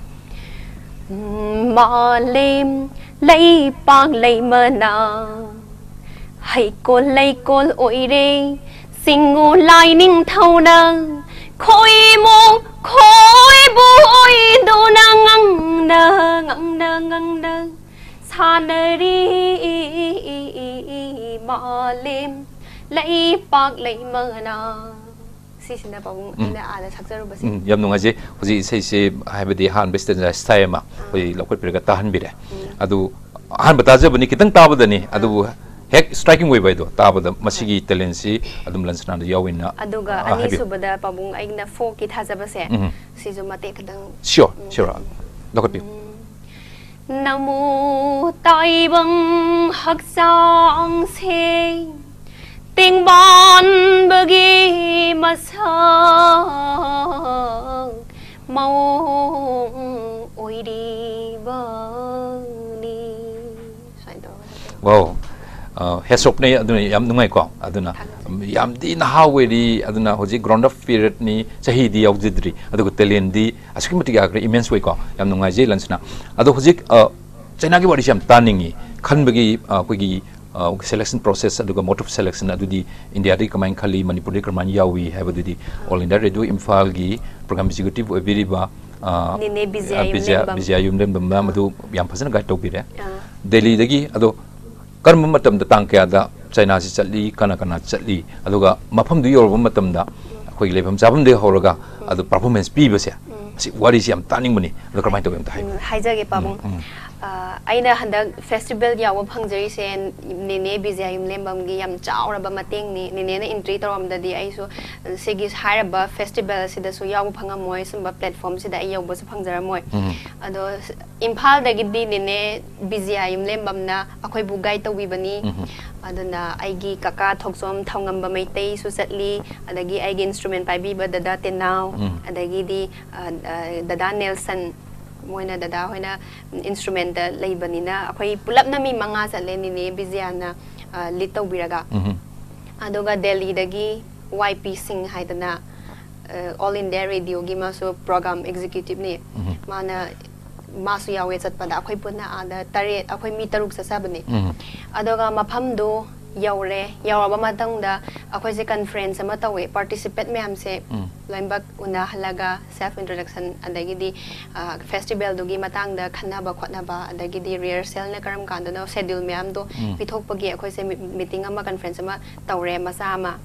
ꯎꯝ꯫ ꯃꯥꯂꯦꯝ ꯂꯩꯄꯥꯛ ꯂꯩꯃꯅꯥ ꯍꯩꯀꯣꯜ ꯂꯩꯀꯣꯜ ꯑꯣꯏꯔꯦ꯫ ꯆꯤꯡꯉꯨ ꯂꯥꯏ ꯅꯤꯡꯊꯧꯅ ꯈꯣꯏꯃꯨ ꯈꯣꯏꯕꯨ ꯑꯣꯏꯗꯨꯅ ꯉꯪꯅ ꯉꯪꯅ ꯉꯪꯅ ꯁꯥꯟꯅꯔꯤ ꯃꯥꯂꯦꯝ ꯂꯩꯄꯥꯛ ꯂꯩꯃꯅꯥ꯫ ꯁꯤꯁꯤꯅ ꯄꯥꯕꯨꯡ ꯎꯝ꯫ ꯑꯩꯅ ꯑꯥꯗ ꯁꯛꯆꯔꯨꯕꯁꯦ꯫ ꯎꯝ, ꯌꯥꯝ ꯅꯨꯡꯉꯥꯏꯖꯩ꯫ ꯍꯧꯖꯤꯛ ꯏꯁꯩꯁꯦ ꯍꯥꯏꯕꯗꯤ ꯑꯍꯥꯟꯕ stanza style ꯑꯃ ꯑꯩꯈꯣꯏ ꯂꯧꯈꯠꯄꯤꯔꯒ ꯇꯥꯍꯟꯕꯤꯔꯦ꯫ ꯎꯝ꯫ ꯑꯗꯨ ꯑꯍꯥꯟꯕ ꯇꯥꯖꯕꯅꯤ, ꯈꯤꯇꯪ ꯇꯥꯕꯗꯅꯤ, ꯑꯗꯨꯕꯨ ꯍꯦꯛ striking ꯑꯣꯏꯕ ꯍꯥꯏꯗꯣ ꯇꯥꯕꯗ ꯃꯁꯤꯒꯤ talentꯁꯤ ꯑꯗꯨꯝ ꯂꯟꯁꯅꯥꯗ ꯌꯥꯎꯏꯅ, ꯑꯗꯨꯒ ꯑ, ꯍꯥꯏꯕꯤꯌꯨ꯫ ꯑꯅꯤꯁꯨꯕꯗ ꯄꯥꯕꯨꯡ ꯑꯩꯅ folkꯀꯤ ꯊꯥꯖꯕꯁꯦ ꯎꯝ꯫ ꯁꯤꯁꯨ ꯃꯇꯦꯛ ꯈꯤꯇꯪ꯫ Sure, ꯎꯝ꯫ sure꯫ ꯂꯧꯈꯠꯄꯤꯌꯨ꯫ ꯅꯃꯨ ꯇꯥꯏꯕꯪ ꯍꯛꯆꯥꯡꯁꯦ ꯇꯦꯡꯕꯥꯟꯕꯒꯤ ꯃꯁꯛ ꯃꯑꯣꯡ ꯑꯣꯏꯔꯤꯕꯅꯤ꯫ ꯁꯨꯃꯥꯏꯅ ꯇꯧꯔꯒ ꯍꯥꯏꯕꯤꯌꯨ꯫ Wow꯫ ꯑ, hats off ꯅꯦ, ꯑꯗꯨꯅ ꯌꯥꯝ ꯅꯨꯡꯉꯥꯏꯀꯣ꯫ ꯑꯗꯨꯅ ꯊꯥꯒꯠꯆꯔꯤ꯫ ꯌꯥꯝꯗꯤ ꯅꯍꯥ ꯑꯣꯏꯔꯤ, ꯑꯗꯨꯅ ꯍꯧꯖꯤꯛ grown up periodꯅꯤ, ꯆꯍꯤꯗꯤ ꯌꯥꯎꯖꯗ꯭ꯔꯤ, ꯑꯗꯨꯒ talentꯗꯤ ꯑꯁꯨꯛꯀꯤ ꯃꯇꯤꯛ ꯌꯥꯈ꯭ꯔꯦ, immense ꯑꯣꯏꯀꯣ꯫ ꯌꯥꯝ ꯅꯨꯡꯉꯥꯏꯖꯩ ꯂꯟꯁꯅꯥ꯫ ꯑꯗꯣ ꯍꯧꯖꯤꯛ, ꯑ, ꯆꯩꯅꯥꯒꯤ ꯋꯥꯔꯤꯁꯦ ꯌꯥꯝ ꯇꯥꯅꯤꯡꯉꯤ ꯈꯟꯕꯒꯤ, ꯑ, ꯑꯩꯈꯣꯏꯒꯤ, ꯑ, selection process ꯑꯗꯨꯒ mode of selection ꯑꯗꯨꯗꯤ ꯏꯟꯗꯤꯌꯥꯗꯒꯤ ꯀꯃꯥꯏꯅ ꯈꯜꯂꯤ, ꯃꯅꯤꯄꯨꯔꯗꯒꯤ ꯀꯃꯥꯏꯅ ꯌꯥꯎꯏ ꯍꯥꯏꯕꯗꯨꯗꯤ All India Radio ꯏꯝꯐꯥꯜꯒꯤ program executive ꯑꯣꯏꯕꯤꯔꯤꯕ, ꯑ, ꯅꯦꯅꯦ ꯕꯤꯖꯌꯥ ꯑ, ꯕꯤꯖꯌꯥ, ꯌꯨꯝꯂꯦꯝꯕꯝ꯫ ꯕꯤꯖꯌꯥ ꯌꯨꯝꯂꯦꯝꯕꯝ ꯃꯦꯝ ꯑꯗꯨ ꯌꯥꯝ ꯐꯖꯅ guide ꯇꯧꯕꯤꯔꯦ꯫ ꯑꯥ꯫ ꯗꯦꯜꯂꯤꯗꯒꯤ ꯑꯗꯣ ꯀꯔꯝꯕ ꯃꯇꯝꯗ, ꯇꯥꯡ ꯀꯌꯥꯗ ꯆꯩꯅꯥꯁꯤ ꯆꯠꯂꯤ, ꯀꯅꯥ ꯀꯅꯥ ꯆꯠꯂꯤ, ꯑꯗꯨꯒ ꯃꯐꯝꯗꯨ ꯌꯧꯔꯕ ꯃꯇꯝꯗ ꯑꯩꯈꯣꯏꯒꯤ ꯂꯩꯐꯝ ꯆꯥꯐꯝꯗꯒꯤ ꯍꯧꯔꯒ ꯑꯗꯨ performance ꯄꯤꯕꯁꯦ, ꯃꯁꯤ ꯋꯥꯔꯤꯁꯤ ꯌꯥꯝ ꯇꯥꯅꯤꯡꯕꯅꯤ꯫ ꯑꯗꯣ ꯀꯔꯝꯍꯥꯏꯅ ꯇꯧꯒꯦ ꯑꯝꯇ ꯍꯥꯏꯌꯨ꯫ ꯎꯝ, ꯍꯥꯏꯖꯒꯦ ꯄꯥꯕꯨꯡ꯫ ꯎꯝ, ꯎꯝ꯫ ꯑ, ꯑꯩꯅ ꯍꯟꯗꯛ festival ꯌꯥꯎꯕ ꯐꯪꯖꯔꯤꯁꯦ ꯅꯦꯅꯦ ꯕꯤꯖꯌꯥ ꯌꯨꯝꯂꯦꯝꯕꯝꯒꯤ ꯌꯥꯝ ꯆꯥꯎꯔꯕ ꯃꯇꯦꯡꯅꯤ꯫ ꯅꯦꯅꯦꯅ entry ꯇꯧꯔꯝꯗꯗꯤ ꯑꯩꯁꯨ ꯁꯤꯒꯤ ꯍꯥꯏꯔꯕ festival ꯑꯁꯤꯗꯁꯨ ꯌꯥꯎꯕ ꯐꯪꯉꯝꯃꯣꯏ, ꯁꯨꯝꯕ platform ꯁꯤꯗ ꯑꯩ ꯌꯧꯕꯁꯨ ꯐꯪꯖꯔꯝꯃꯣꯏ꯫ ꯎꯝ꯫ ꯑꯗꯣ ꯏꯝꯐꯥꯜꯗꯒꯤꯗꯤ ꯅꯦꯅꯦ ꯕꯤꯖꯌꯥ ꯌꯨꯝꯂꯦꯝꯕꯝꯅ ꯑꯩꯈꯣꯏꯕꯨ guide ꯇꯧꯕꯤꯕꯅꯤ꯫ ꯎꯝ꯫ ꯑꯗꯨꯅ ꯑꯩꯒꯤ ꯀꯀꯥ ꯊꯣꯛꯆꯣꯝ ꯊꯧꯉꯝꯕ ꯃꯩꯇꯩꯁꯨ ꯆꯠꯂꯤ, ꯑꯗꯒꯤ ꯑꯩꯒꯤ instrument ꯄꯥꯏꯕꯤꯕ ꯗꯗꯥ ꯇꯦꯅꯥꯎ, ꯎꯝ꯫ ꯑꯗꯒꯤꯗꯤ, ꯑ, ꯑ, ꯗꯗꯥ ꯅꯦꯜꯁꯟ, ꯃꯣꯏꯅ, ꯗꯗꯥ ꯍꯣꯏꯅ instrument ꯇ ꯂꯩꯕꯅꯤꯅ ꯑꯩꯈꯣꯏ ꯄꯨꯂꯞꯅ ꯃꯤ ꯃꯉꯥ ꯆꯠꯂꯦ, ꯅꯦꯅꯦ ꯕꯤꯖꯌꯥꯅ, ꯑ, lead ꯇꯧꯕꯤꯔꯒ꯫ ꯎꯝ꯫ ꯑꯗꯨꯒ ꯗꯦꯜꯂꯤꯗꯒꯤ ꯋꯥꯏ ꯄꯤ ꯁꯤꯡ ꯍꯥꯏꯗꯅ, ꯑ, All India Radio ꯒꯤ ꯃꯥꯁꯨ program executive ꯅꯤ꯫ ꯎꯝ꯫ ꯃꯥꯅ, ꯃꯥꯁꯨ ꯌꯥꯎꯋꯦ ꯆꯠꯄꯗ꯫ ꯑꯩꯈꯣꯏ ꯄꯨꯟꯅ ꯑꯥꯗ ꯇꯔꯦꯠ, ꯑꯩꯈꯣꯏ ꯃꯤ ꯇꯔꯨꯛ ꯆꯠꯆꯕꯅꯦ꯫ ꯎꯝ꯫ ꯑꯗꯨꯒ ꯃꯐꯝꯗꯨ ꯌꯧꯔꯦ꯫ ꯌꯧꯔꯕ ꯃꯇꯨꯡꯗ ꯑꯩꯈꯣꯏꯁꯦ conference ꯑꯃ ꯇꯧꯋꯦ꯫ Participant ꯃꯌꯥꯝꯁꯦ ꯎꯝ꯫ ꯂꯣꯏꯅꯃꯛ ꯎꯅꯍꯜꯂꯒ self introduction, ꯑꯗꯒꯤꯗꯤ, ꯑ, festival ꯗꯨꯒꯤ ꯃꯇꯥꯡꯗ ꯈꯟꯅꯕ ꯈꯣꯠꯅꯕ, ꯑꯗꯒꯤꯗꯤ rehearsal ꯅ ꯀꯔꯝ ꯀꯥꯟꯗꯅꯣ, schedule ꯃꯌꯥꯝꯗꯣ ꯎꯝ꯫ ꯄꯤꯊꯣꯛꯄꯒꯤ ꯑꯩꯈꯣꯏꯁꯦ ꯃꯤ-, meeting ꯑꯃ, conference ꯑꯃ ꯇꯧꯔꯦ, ꯃꯆꯥ ꯑꯃ꯫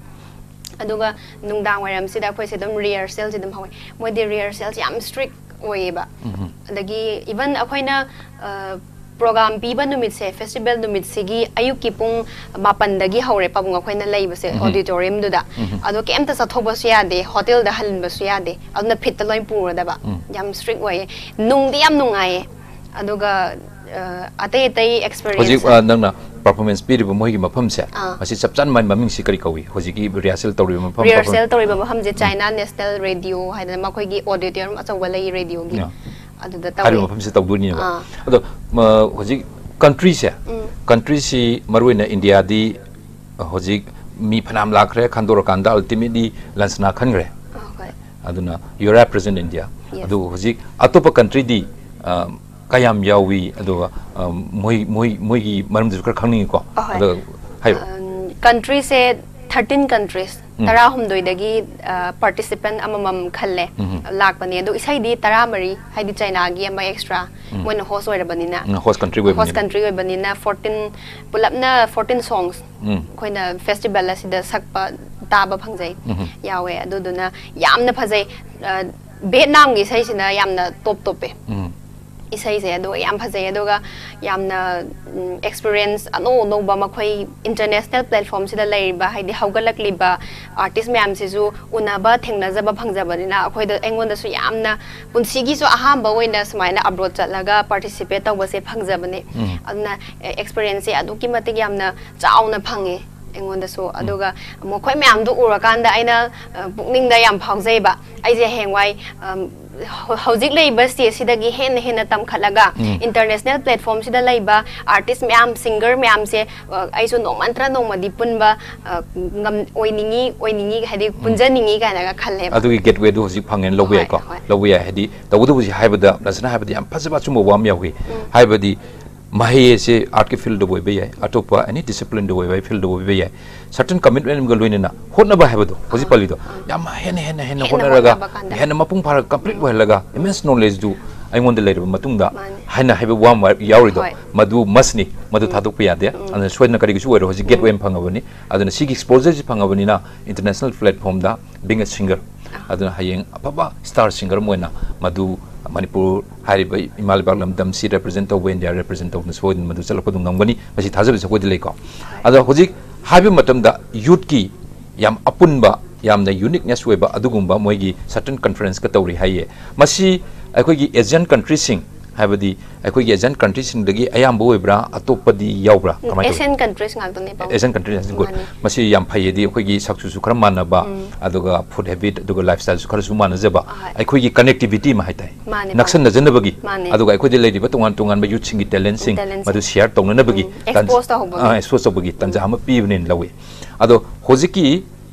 ꯑꯗꯨꯒ ꯅꯨꯡꯗꯥꯡ ꯋꯥꯏꯔꯝꯁꯤꯗ ꯑꯩꯈꯣꯏꯁꯦ ꯑꯗꯨꯝ rehearsal ꯁꯦ ꯑꯗꯨꯝ ꯍꯧꯋꯦ꯫ ꯃꯣꯏꯗꯤ rehearsal ꯁꯦ ꯌꯥꯝ strict ꯑꯣꯏꯌꯦꯕ꯫ ꯎꯝ꯫ ꯑꯗꯒꯤ even ꯑꯩꯈꯣꯏꯅ, ꯑ, program ꯄꯤꯕ ꯅꯨꯃꯤꯠꯁꯦ, festival ꯅꯨꯃꯤꯠꯁꯤꯒꯤ ꯑꯌꯨꯛꯀꯤ ꯄꯨꯡ ꯃꯥꯄꯟꯗꯒꯤ ꯍꯧꯔꯦ ꯄꯥꯕꯨꯡ ꯑꯩꯈꯣꯏꯅ ꯂꯩꯕꯁꯦ, ꯎꯝ꯫ auditorium ꯗꯨꯗ꯫ ꯎꯝ꯫ ꯑꯗꯣ ꯀꯩꯝꯇ ꯆꯠꯊꯣꯛꯄꯁꯨ ꯌꯥꯗꯦ, hotel ꯗ ꯍꯟꯕꯁꯨ ꯌꯥꯗꯦ, ꯑꯗꯨꯅ ꯐꯤꯠꯇ ꯂꯣꯏ ꯄꯨꯔꯗꯕ꯫ ꯎꯝ꯫ ꯌꯥꯝ strict ꯑꯣꯏꯌꯦ, ꯅꯨꯡꯗꯤ ꯌꯥꯝ ꯅꯨꯡꯉꯥꯏꯌꯦ꯫ ꯑꯗꯨꯒ, ꯑ, ꯑꯇꯩ ꯑꯇꯩ experience ꯍꯧꯖꯤꯛ, ꯑ, ꯅꯪꯅ performance ꯄꯤꯔꯤꯕ ꯃꯣꯏꯒꯤ ꯃꯐꯝꯁꯦ, ꯑꯥ꯫ ꯃꯁꯤ ꯆꯞ ꯆꯥꯅ ꯃꯥꯒꯤ ꯃꯃꯤꯡꯁꯤ ꯀꯔꯤ ꯀꯧꯏ? ꯍꯧꯖꯤꯛꯀꯤ rehearsal ꯇꯧꯔꯤꯕ ꯃꯐꯝ, rehearsal performance- ꯇꯧꯔꯤꯕ ꯃꯐꯝꯁꯦ China National Radio ꯍꯥꯏꯗꯅ ꯃꯈꯣꯏꯒꯤ auditorium ꯑꯆꯧꯕ ꯂꯩ radio ꯒꯤ꯫ ꯑꯥ꯫ ꯑꯗꯨꯗ ꯇꯧꯋꯦ꯫ ꯍꯥꯏꯔꯤꯕ ꯃꯐꯝꯁꯤ ꯇꯧꯗꯣꯏꯅꯦꯕ꯫ ꯑꯥ꯫ ꯑꯗꯣ, ꯃ-, ꯍꯧꯖꯤꯛ country ꯁꯦ, ꯎꯝ꯫ country ꯁꯤ ꯃꯔꯨꯑꯣꯏꯅ ꯏꯟꯗꯤꯌꯥꯗꯤ, ꯑ, ꯍꯧꯖꯤꯛ ꯃꯤ ꯐꯅꯌꯥꯝ ꯂꯥꯛꯈ꯭ꯔꯦ, ꯈꯟꯗꯣꯔꯀꯥꯟꯗ ultimately ꯂꯟꯁꯅꯥ ꯈꯟꯈ꯭ꯔꯦ꯫ ꯑꯥ, ꯍꯣꯏ꯫ ꯑꯗꯨꯅ you represent India꯫ Yes꯫ ꯑꯗꯨ ꯍꯧꯖꯤꯛ ꯑꯇꯣꯞꯄ country ꯗꯤ, ꯑ, ꯀꯌꯥꯝ ꯌꯥꯎꯏ? ꯑꯗꯨꯒ ꯑ, ꯃꯣꯏ ꯃꯣꯏ ꯃꯣꯏꯒꯤ ꯃꯔꯝꯗꯁꯨ ꯈꯔ ꯈꯪꯅꯤꯡꯉꯤꯀꯣ꯫ ꯑꯍꯣꯏ꯫ ꯑꯗꯨꯒ ꯍꯥꯏꯔꯣ꯫ ꯀꯟꯇ꯭ꯔꯤꯁꯦ ꯊꯥꯔꯇꯤꯟ ꯀꯟꯇ꯭ꯔꯤꯁ ꯎꯝ꯫ ꯇꯔꯥꯍꯨꯝꯗꯣꯏꯗꯒꯤ ꯄꯥꯔꯇꯤꯁꯤꯄꯦꯟ ꯑꯃꯃꯝ ꯈꯜꯂꯦ꯫ ꯎꯝ꯫ ꯂꯥꯛꯄꯅꯦ ꯑꯗꯣ ꯏꯁꯩꯗꯤ ꯇꯔꯥꯃꯔꯤ, ꯍꯥꯏꯗꯤ ꯆꯥꯏꯅꯥꯒꯤ ꯑꯃ ꯑꯦꯛꯁꯇ꯭ꯔꯥ, ꯎꯝ꯫ ꯃꯣꯏꯅ ꯍꯣꯁ ꯑꯣꯏꯔꯕꯅꯤꯅ꯫ ꯎꯝ, ꯍꯣꯁ ꯀꯟꯇ꯭ꯔꯤ ꯑꯣꯏꯕꯅꯤꯅ꯫ ꯍꯣꯁ ꯀꯟꯇ꯭ꯔꯤ ꯑꯣꯏꯕꯅꯤꯅ ꯐꯣꯔꯇꯤꯟ, ꯄꯨꯂꯞꯅ ꯐꯣꯔꯇꯤꯟ ꯁꯣꯡꯁ ꯎꯝ꯫ ꯑꯩꯈꯣꯏꯅ ꯐꯦꯁꯇꯤꯚꯦꯜ ꯑꯁꯤꯗ ꯁꯛꯄ, ꯇꯥꯕ ꯐꯪꯖꯩ꯫ ꯎꯝ꯫ ꯌꯥꯎꯋꯦ꯫ ꯑꯗꯨꯗꯨꯅ ꯌꯥꯝꯅ ꯐꯖꯩ꯫ ꯚꯦꯠꯅꯥꯝꯒꯤ ꯏꯁꯩꯁꯤꯅ ꯌꯥꯝꯅ ꯇꯣꯞ ꯇꯣꯞꯄꯦ꯫ ꯎꯝ꯫ ꯏꯁꯩꯁꯦ ꯑꯗꯨꯒ ꯌꯥꯝ ꯐꯖꯩ꯫ ꯑꯗꯨꯒ ꯌꯥꯝꯅ ꯑꯦꯛꯁꯄꯤꯔꯤꯌꯦꯟꯁ ꯑꯅꯧ ꯑꯅꯧꯕ, ꯃꯈꯣꯏ ꯏꯟꯇꯔꯅꯦꯁꯅꯦꯜ ꯄ꯭ꯂꯦꯠꯐꯣꯔꯝꯁꯤꯗ ꯂꯩꯔꯤꯕ, ꯍꯥꯏꯗꯤ ꯍꯧꯒꯠꯂꯛꯂꯤꯕ ꯑꯥꯔꯇꯤꯁ ꯃꯌꯥꯝꯁꯤꯁꯨ ꯎꯅꯕ, ꯊꯦꯡꯅꯖꯕ ꯐꯪꯖꯕꯅꯤꯅ ꯑꯩꯈꯣꯏꯗ, ꯑꯩꯉꯣꯟꯗꯁꯨ ꯌꯥꯝꯅ ꯄꯨꯟꯁꯤꯒꯤꯁꯨ ꯑꯍꯥꯟꯕ ꯑꯣꯏꯅ ꯁꯨꯃꯥꯏꯅ ꯑꯕ꯭ꯔꯣꯗ ꯆꯠꯂꯒ ꯄꯥꯔꯇꯤꯁꯤꯄꯦꯠ ꯇꯧꯕꯁꯦ ꯐꯪꯖꯕꯅꯦ꯫ ꯎꯝ꯫ ꯑꯗꯨꯅ ꯑꯦꯛꯁꯄꯤꯔꯤꯌꯦꯟꯁꯁꯦ ꯑꯗꯨꯛꯀꯤ ꯃꯇꯤꯛ ꯌꯥꯝꯅ ꯆꯥꯎꯅ ꯐꯪꯉꯦ ꯑꯩꯉꯣꯟꯗꯁꯨ꯫ ꯑꯗꯨꯒ ꯃꯈꯣꯏ ꯃꯌꯥꯝꯗꯨ ꯎꯔꯀꯥꯟꯗ ꯑꯩꯅ ꯑ, ꯄꯨꯛꯅꯤꯡꯗ ꯌꯥꯝ ꯐꯥꯎꯖꯩꯕ꯫ ꯑꯩꯁꯦ ꯍꯌꯦꯡꯋꯥꯏ ꯑꯝ, ꯍꯧ- ꯍꯧꯖꯤꯛ ꯂꯩꯔꯤꯕ ꯁ꯭ꯇꯦꯖꯁꯤꯗꯒꯤ ꯍꯦꯟꯅ ꯍꯦꯟꯅ ꯇꯝꯈꯠꯂꯒ ꯎꯝ꯫ ꯏꯟꯇꯔꯅꯦꯁꯅꯦꯜ ꯄ꯭ꯂꯦꯠꯐꯣꯔꯝꯁꯤꯗ ꯂꯩꯕ ꯑꯥꯔꯇꯤꯁ ꯃꯌꯥꯝ, ꯁꯤꯡꯒꯔ ꯃꯌꯥꯝꯁꯦ, ꯑ, ꯑꯩꯁꯨ ꯅꯣꯡꯃ ꯅꯠꯇ꯭ꯔ ꯅꯣꯡꯃꯗꯤ ꯄꯨꯟꯕ, ꯑ, ꯉꯝ-, ꯑꯣꯏꯅꯤꯡꯉꯤ, ꯑꯣꯏꯅꯤꯡꯉꯤ, ꯍꯥꯏꯗꯤ ꯄꯨꯟꯖꯅꯤꯡꯉꯤ ꯀꯥꯏꯅꯒ ꯈꯜꯂꯦꯕ꯫ ꯑꯗꯨꯒꯤ ꯒꯦꯠꯋꯦꯗꯨ ꯍꯧꯖꯤꯛ ꯐꯪꯉꯦꯅ ꯂꯧꯕ ꯍꯣꯏ, ꯌꯥꯏꯀꯣ꯫ ꯍꯣꯏ꯫ ꯂꯧꯕ ꯌꯥꯏ꯫ ꯍꯥꯏꯗꯤ ꯇꯧꯕꯇꯕꯨ ꯍꯧꯖꯤꯛ ꯍꯥꯏꯕꯗ ꯔꯆꯅꯥ ꯍꯥꯏꯕꯗ ꯌꯥꯝ ꯐꯖꯕ ꯑꯆꯨꯝꯕ ꯋꯥ ꯑꯃ ꯌꯥꯎꯏ꯫ ꯍꯥꯏꯕꯗꯤ ꯃꯍꯩ ꯑꯁꯦ ꯑꯥꯔꯠꯀꯤ ꯐꯤꯜꯗꯕꯨ ꯑꯣꯏꯕ ꯌꯥꯏ, ꯑꯇꯣꯞꯄ ꯑꯦꯅꯤ ꯗꯤꯁꯤꯄ꯭ꯂꯤꯟꯗꯕꯨ ꯑꯣꯏꯕ ꯌꯥꯏ, ꯐꯤꯜꯗꯕꯨ ꯑꯣꯏꯕ ꯌꯥꯏ, ꯁꯔꯇꯟ ꯀꯃꯤꯠꯃꯦꯟꯒ ꯂꯣꯏꯅꯅ ꯍꯣꯠꯅꯕ ꯍꯥꯏꯕꯗꯣ ꯍꯧꯖꯤꯛ ꯄꯜꯂꯤꯗꯣ ꯌꯥꯝ ꯍꯦꯟꯅ ꯍꯦꯟꯅ ꯍꯦꯟꯅ ꯍꯦꯟꯅ ꯍꯣꯠꯅꯔꯒ ꯍꯣꯠꯅꯕ ꯀꯥꯟꯗ꯫ ꯍꯦꯟꯅ ꯃꯄꯨꯡ ꯐꯥꯔꯒ ꯀꯝꯄ꯭ꯂꯤꯠ ꯑꯣꯏꯍꯜꯂꯒ ꯏꯃꯦꯟꯁ ꯅꯣꯂꯦꯖꯇꯨ ꯑꯩꯉꯣꯟꯗ ꯂꯩꯔꯕ ꯃꯇꯨꯡꯗ ꯃꯥꯅꯤ꯫ ꯍꯥꯏꯅ ꯍꯥꯏꯕ ꯋꯥ ꯑꯃ ꯌꯥꯎꯔꯤꯗꯣ ꯍꯣꯏ꯫ ꯃꯗꯨ ꯃꯁꯅꯤ, ꯃꯗꯨ ꯊꯥꯗꯣꯛꯄ ꯌꯥꯗꯦ꯫ ꯑꯗꯨꯅ ꯁꯣꯏꯗꯅ ꯀꯔꯤꯒꯤꯁꯨ ꯑꯣꯏꯔꯣ, ꯍꯧꯖꯤꯛ ꯒꯦꯠꯋꯦ ꯑꯃ ꯐꯪꯉꯕꯅꯤ꯫ ꯑꯗꯨꯅ ꯁꯤꯒꯤ ꯑꯦꯛꯁꯄꯣꯖꯔꯁꯤ ꯐꯪꯉꯕꯅꯤꯅ ꯏꯟꯇꯔꯅꯦꯁꯅꯦꯜ ꯄ꯭ꯂꯦꯠꯐꯣꯝꯗ being a singer, ꯑꯗꯨꯅ ꯍꯌꯦꯡ ꯑꯐꯕ ꯁ꯭ꯇꯥꯔ ꯁꯤꯡꯒꯔ ꯑꯃ ꯑꯣꯏꯅ ꯃꯗꯨ ꯃꯅꯤꯄꯨꯔ ꯍꯥꯏꯔꯤꯕ ꯏꯃꯥ ꯂꯩꯕꯥꯛ ꯂꯝꯗꯝꯁꯤ ꯔꯦꯄ꯭ꯔꯖꯦꯟ ꯇꯧꯕ, ꯏꯟꯗꯤꯌꯥ ꯔꯦꯄ꯭ꯔꯖꯦꯟ ꯇꯧꯕꯅ ꯁꯣꯏꯗꯅ ꯃꯗꯨ ꯆꯠꯂꯛꯄꯗꯨ ꯉꯝꯒꯅꯤ꯫ ꯃꯁꯤ ꯊꯥꯖꯕꯁꯤ ꯑꯩꯈꯣꯏꯗ ꯂꯩꯀꯣ꯫ ꯑꯗꯣ ꯍꯧꯖꯤꯛ ꯍꯥꯏꯕ ꯃꯇꯝꯗ ꯌꯨꯠꯀꯤ ꯌꯥꯝ ꯑꯄꯨꯟꯕ, ꯌꯥꯝꯅ ꯌꯨꯅꯤꯛꯅꯦꯁ ꯑꯣꯏꯕ ꯑꯗꯨꯒꯨꯝꯕ ꯃꯣꯏꯒꯤ ꯁꯔꯇꯟ ꯀꯟꯐꯔꯦꯟꯁꯀ ꯇꯧꯔꯤ ꯍꯥꯏꯌꯦ꯫ ꯃꯁꯤ ꯑꯩꯈꯣꯏꯒꯤ ꯑꯦꯖꯤꯌꯥꯟ ꯀꯟꯇ꯭ꯔꯤꯁꯤꯡ, ꯍꯥꯏꯕꯗꯤ ꯑꯩꯈꯣꯏꯒꯤ ꯑꯦꯖꯤꯌꯥꯟ ꯀꯟꯇ꯭ꯔꯤꯁꯤꯡꯗꯒꯤ ꯑꯌꯥꯝꯕ ꯑꯣꯏꯕ꯭ꯔꯥ, ꯑꯇꯣꯞꯄꯗꯤ ꯌꯥꯎꯕ꯭ꯔꯥ? ꯀꯃꯥꯏꯅ ꯇꯧꯏ? ꯑꯦꯁꯤꯌꯟ ꯀꯟꯇ꯭ꯔꯤꯁ ꯉꯥꯛꯇꯅꯦ ꯄꯥꯎ꯫ ꯑꯦꯁꯤꯌꯟ ꯀꯟꯇ꯭ꯔꯤꯁ ꯍꯥꯏꯁꯤꯡ ꯒꯨꯗ꯫ ꯃꯥꯅꯤ꯫ ꯃꯁꯤ ꯌꯥꯝ ꯐꯩ, ꯍꯥꯏꯗꯤ ꯑꯩꯈꯣꯏꯒꯤ ꯁꯛꯁꯨꯁꯨ ꯈꯔ ꯃꯥꯟꯅꯕ, ꯑꯗꯨꯒ ꯐꯨꯗ ꯍꯦꯕꯤꯠ ꯑꯗꯨꯒ ꯂꯥꯏꯐ ꯁ꯭ꯇꯥꯏꯜꯁꯨ ꯈꯔꯁꯨ ꯃꯥꯟꯅꯖꯕ, ꯑꯍꯣꯏ꯫ ꯑꯩꯈꯣꯏꯒꯤ ꯀꯅꯦꯛꯇꯤꯚꯤꯇꯤ ꯑꯃ ꯍꯥꯏꯇꯥꯔꯦ, ꯃꯥꯅꯤ, ꯅꯛꯁꯟꯅꯖꯅꯕꯒꯤ, ꯃꯥꯅꯤ꯫ ꯑꯗꯨꯒ ꯑꯩꯈꯣꯏꯗ ꯂꯩꯔꯤꯕ ꯇꯣꯉꯥꯟ ꯇꯣꯉꯥꯟꯕ ꯌꯨꯠꯁꯤꯡꯒꯤ ꯇꯦꯂꯦꯟꯁꯤꯡ ꯇꯦꯂꯦꯟꯁꯤꯡ꯫ ꯃꯗꯨ ꯁꯤꯌꯥꯔ ꯇꯧꯅꯅꯕꯒꯤ ꯎꯝ, ꯑꯦꯛꯁꯄꯣꯖ ꯇꯧꯍꯧꯕꯒꯤ꯫ ꯑꯥ, ꯑꯦꯛꯁꯄꯣꯖ ꯇꯧꯕꯒꯤ ꯇꯥꯟꯖꯥ ꯑꯃ ꯄꯤꯕꯅꯦꯅ ꯂꯧꯏ꯫ ꯑꯗꯣ ꯍꯧꯖꯤꯛꯀꯤ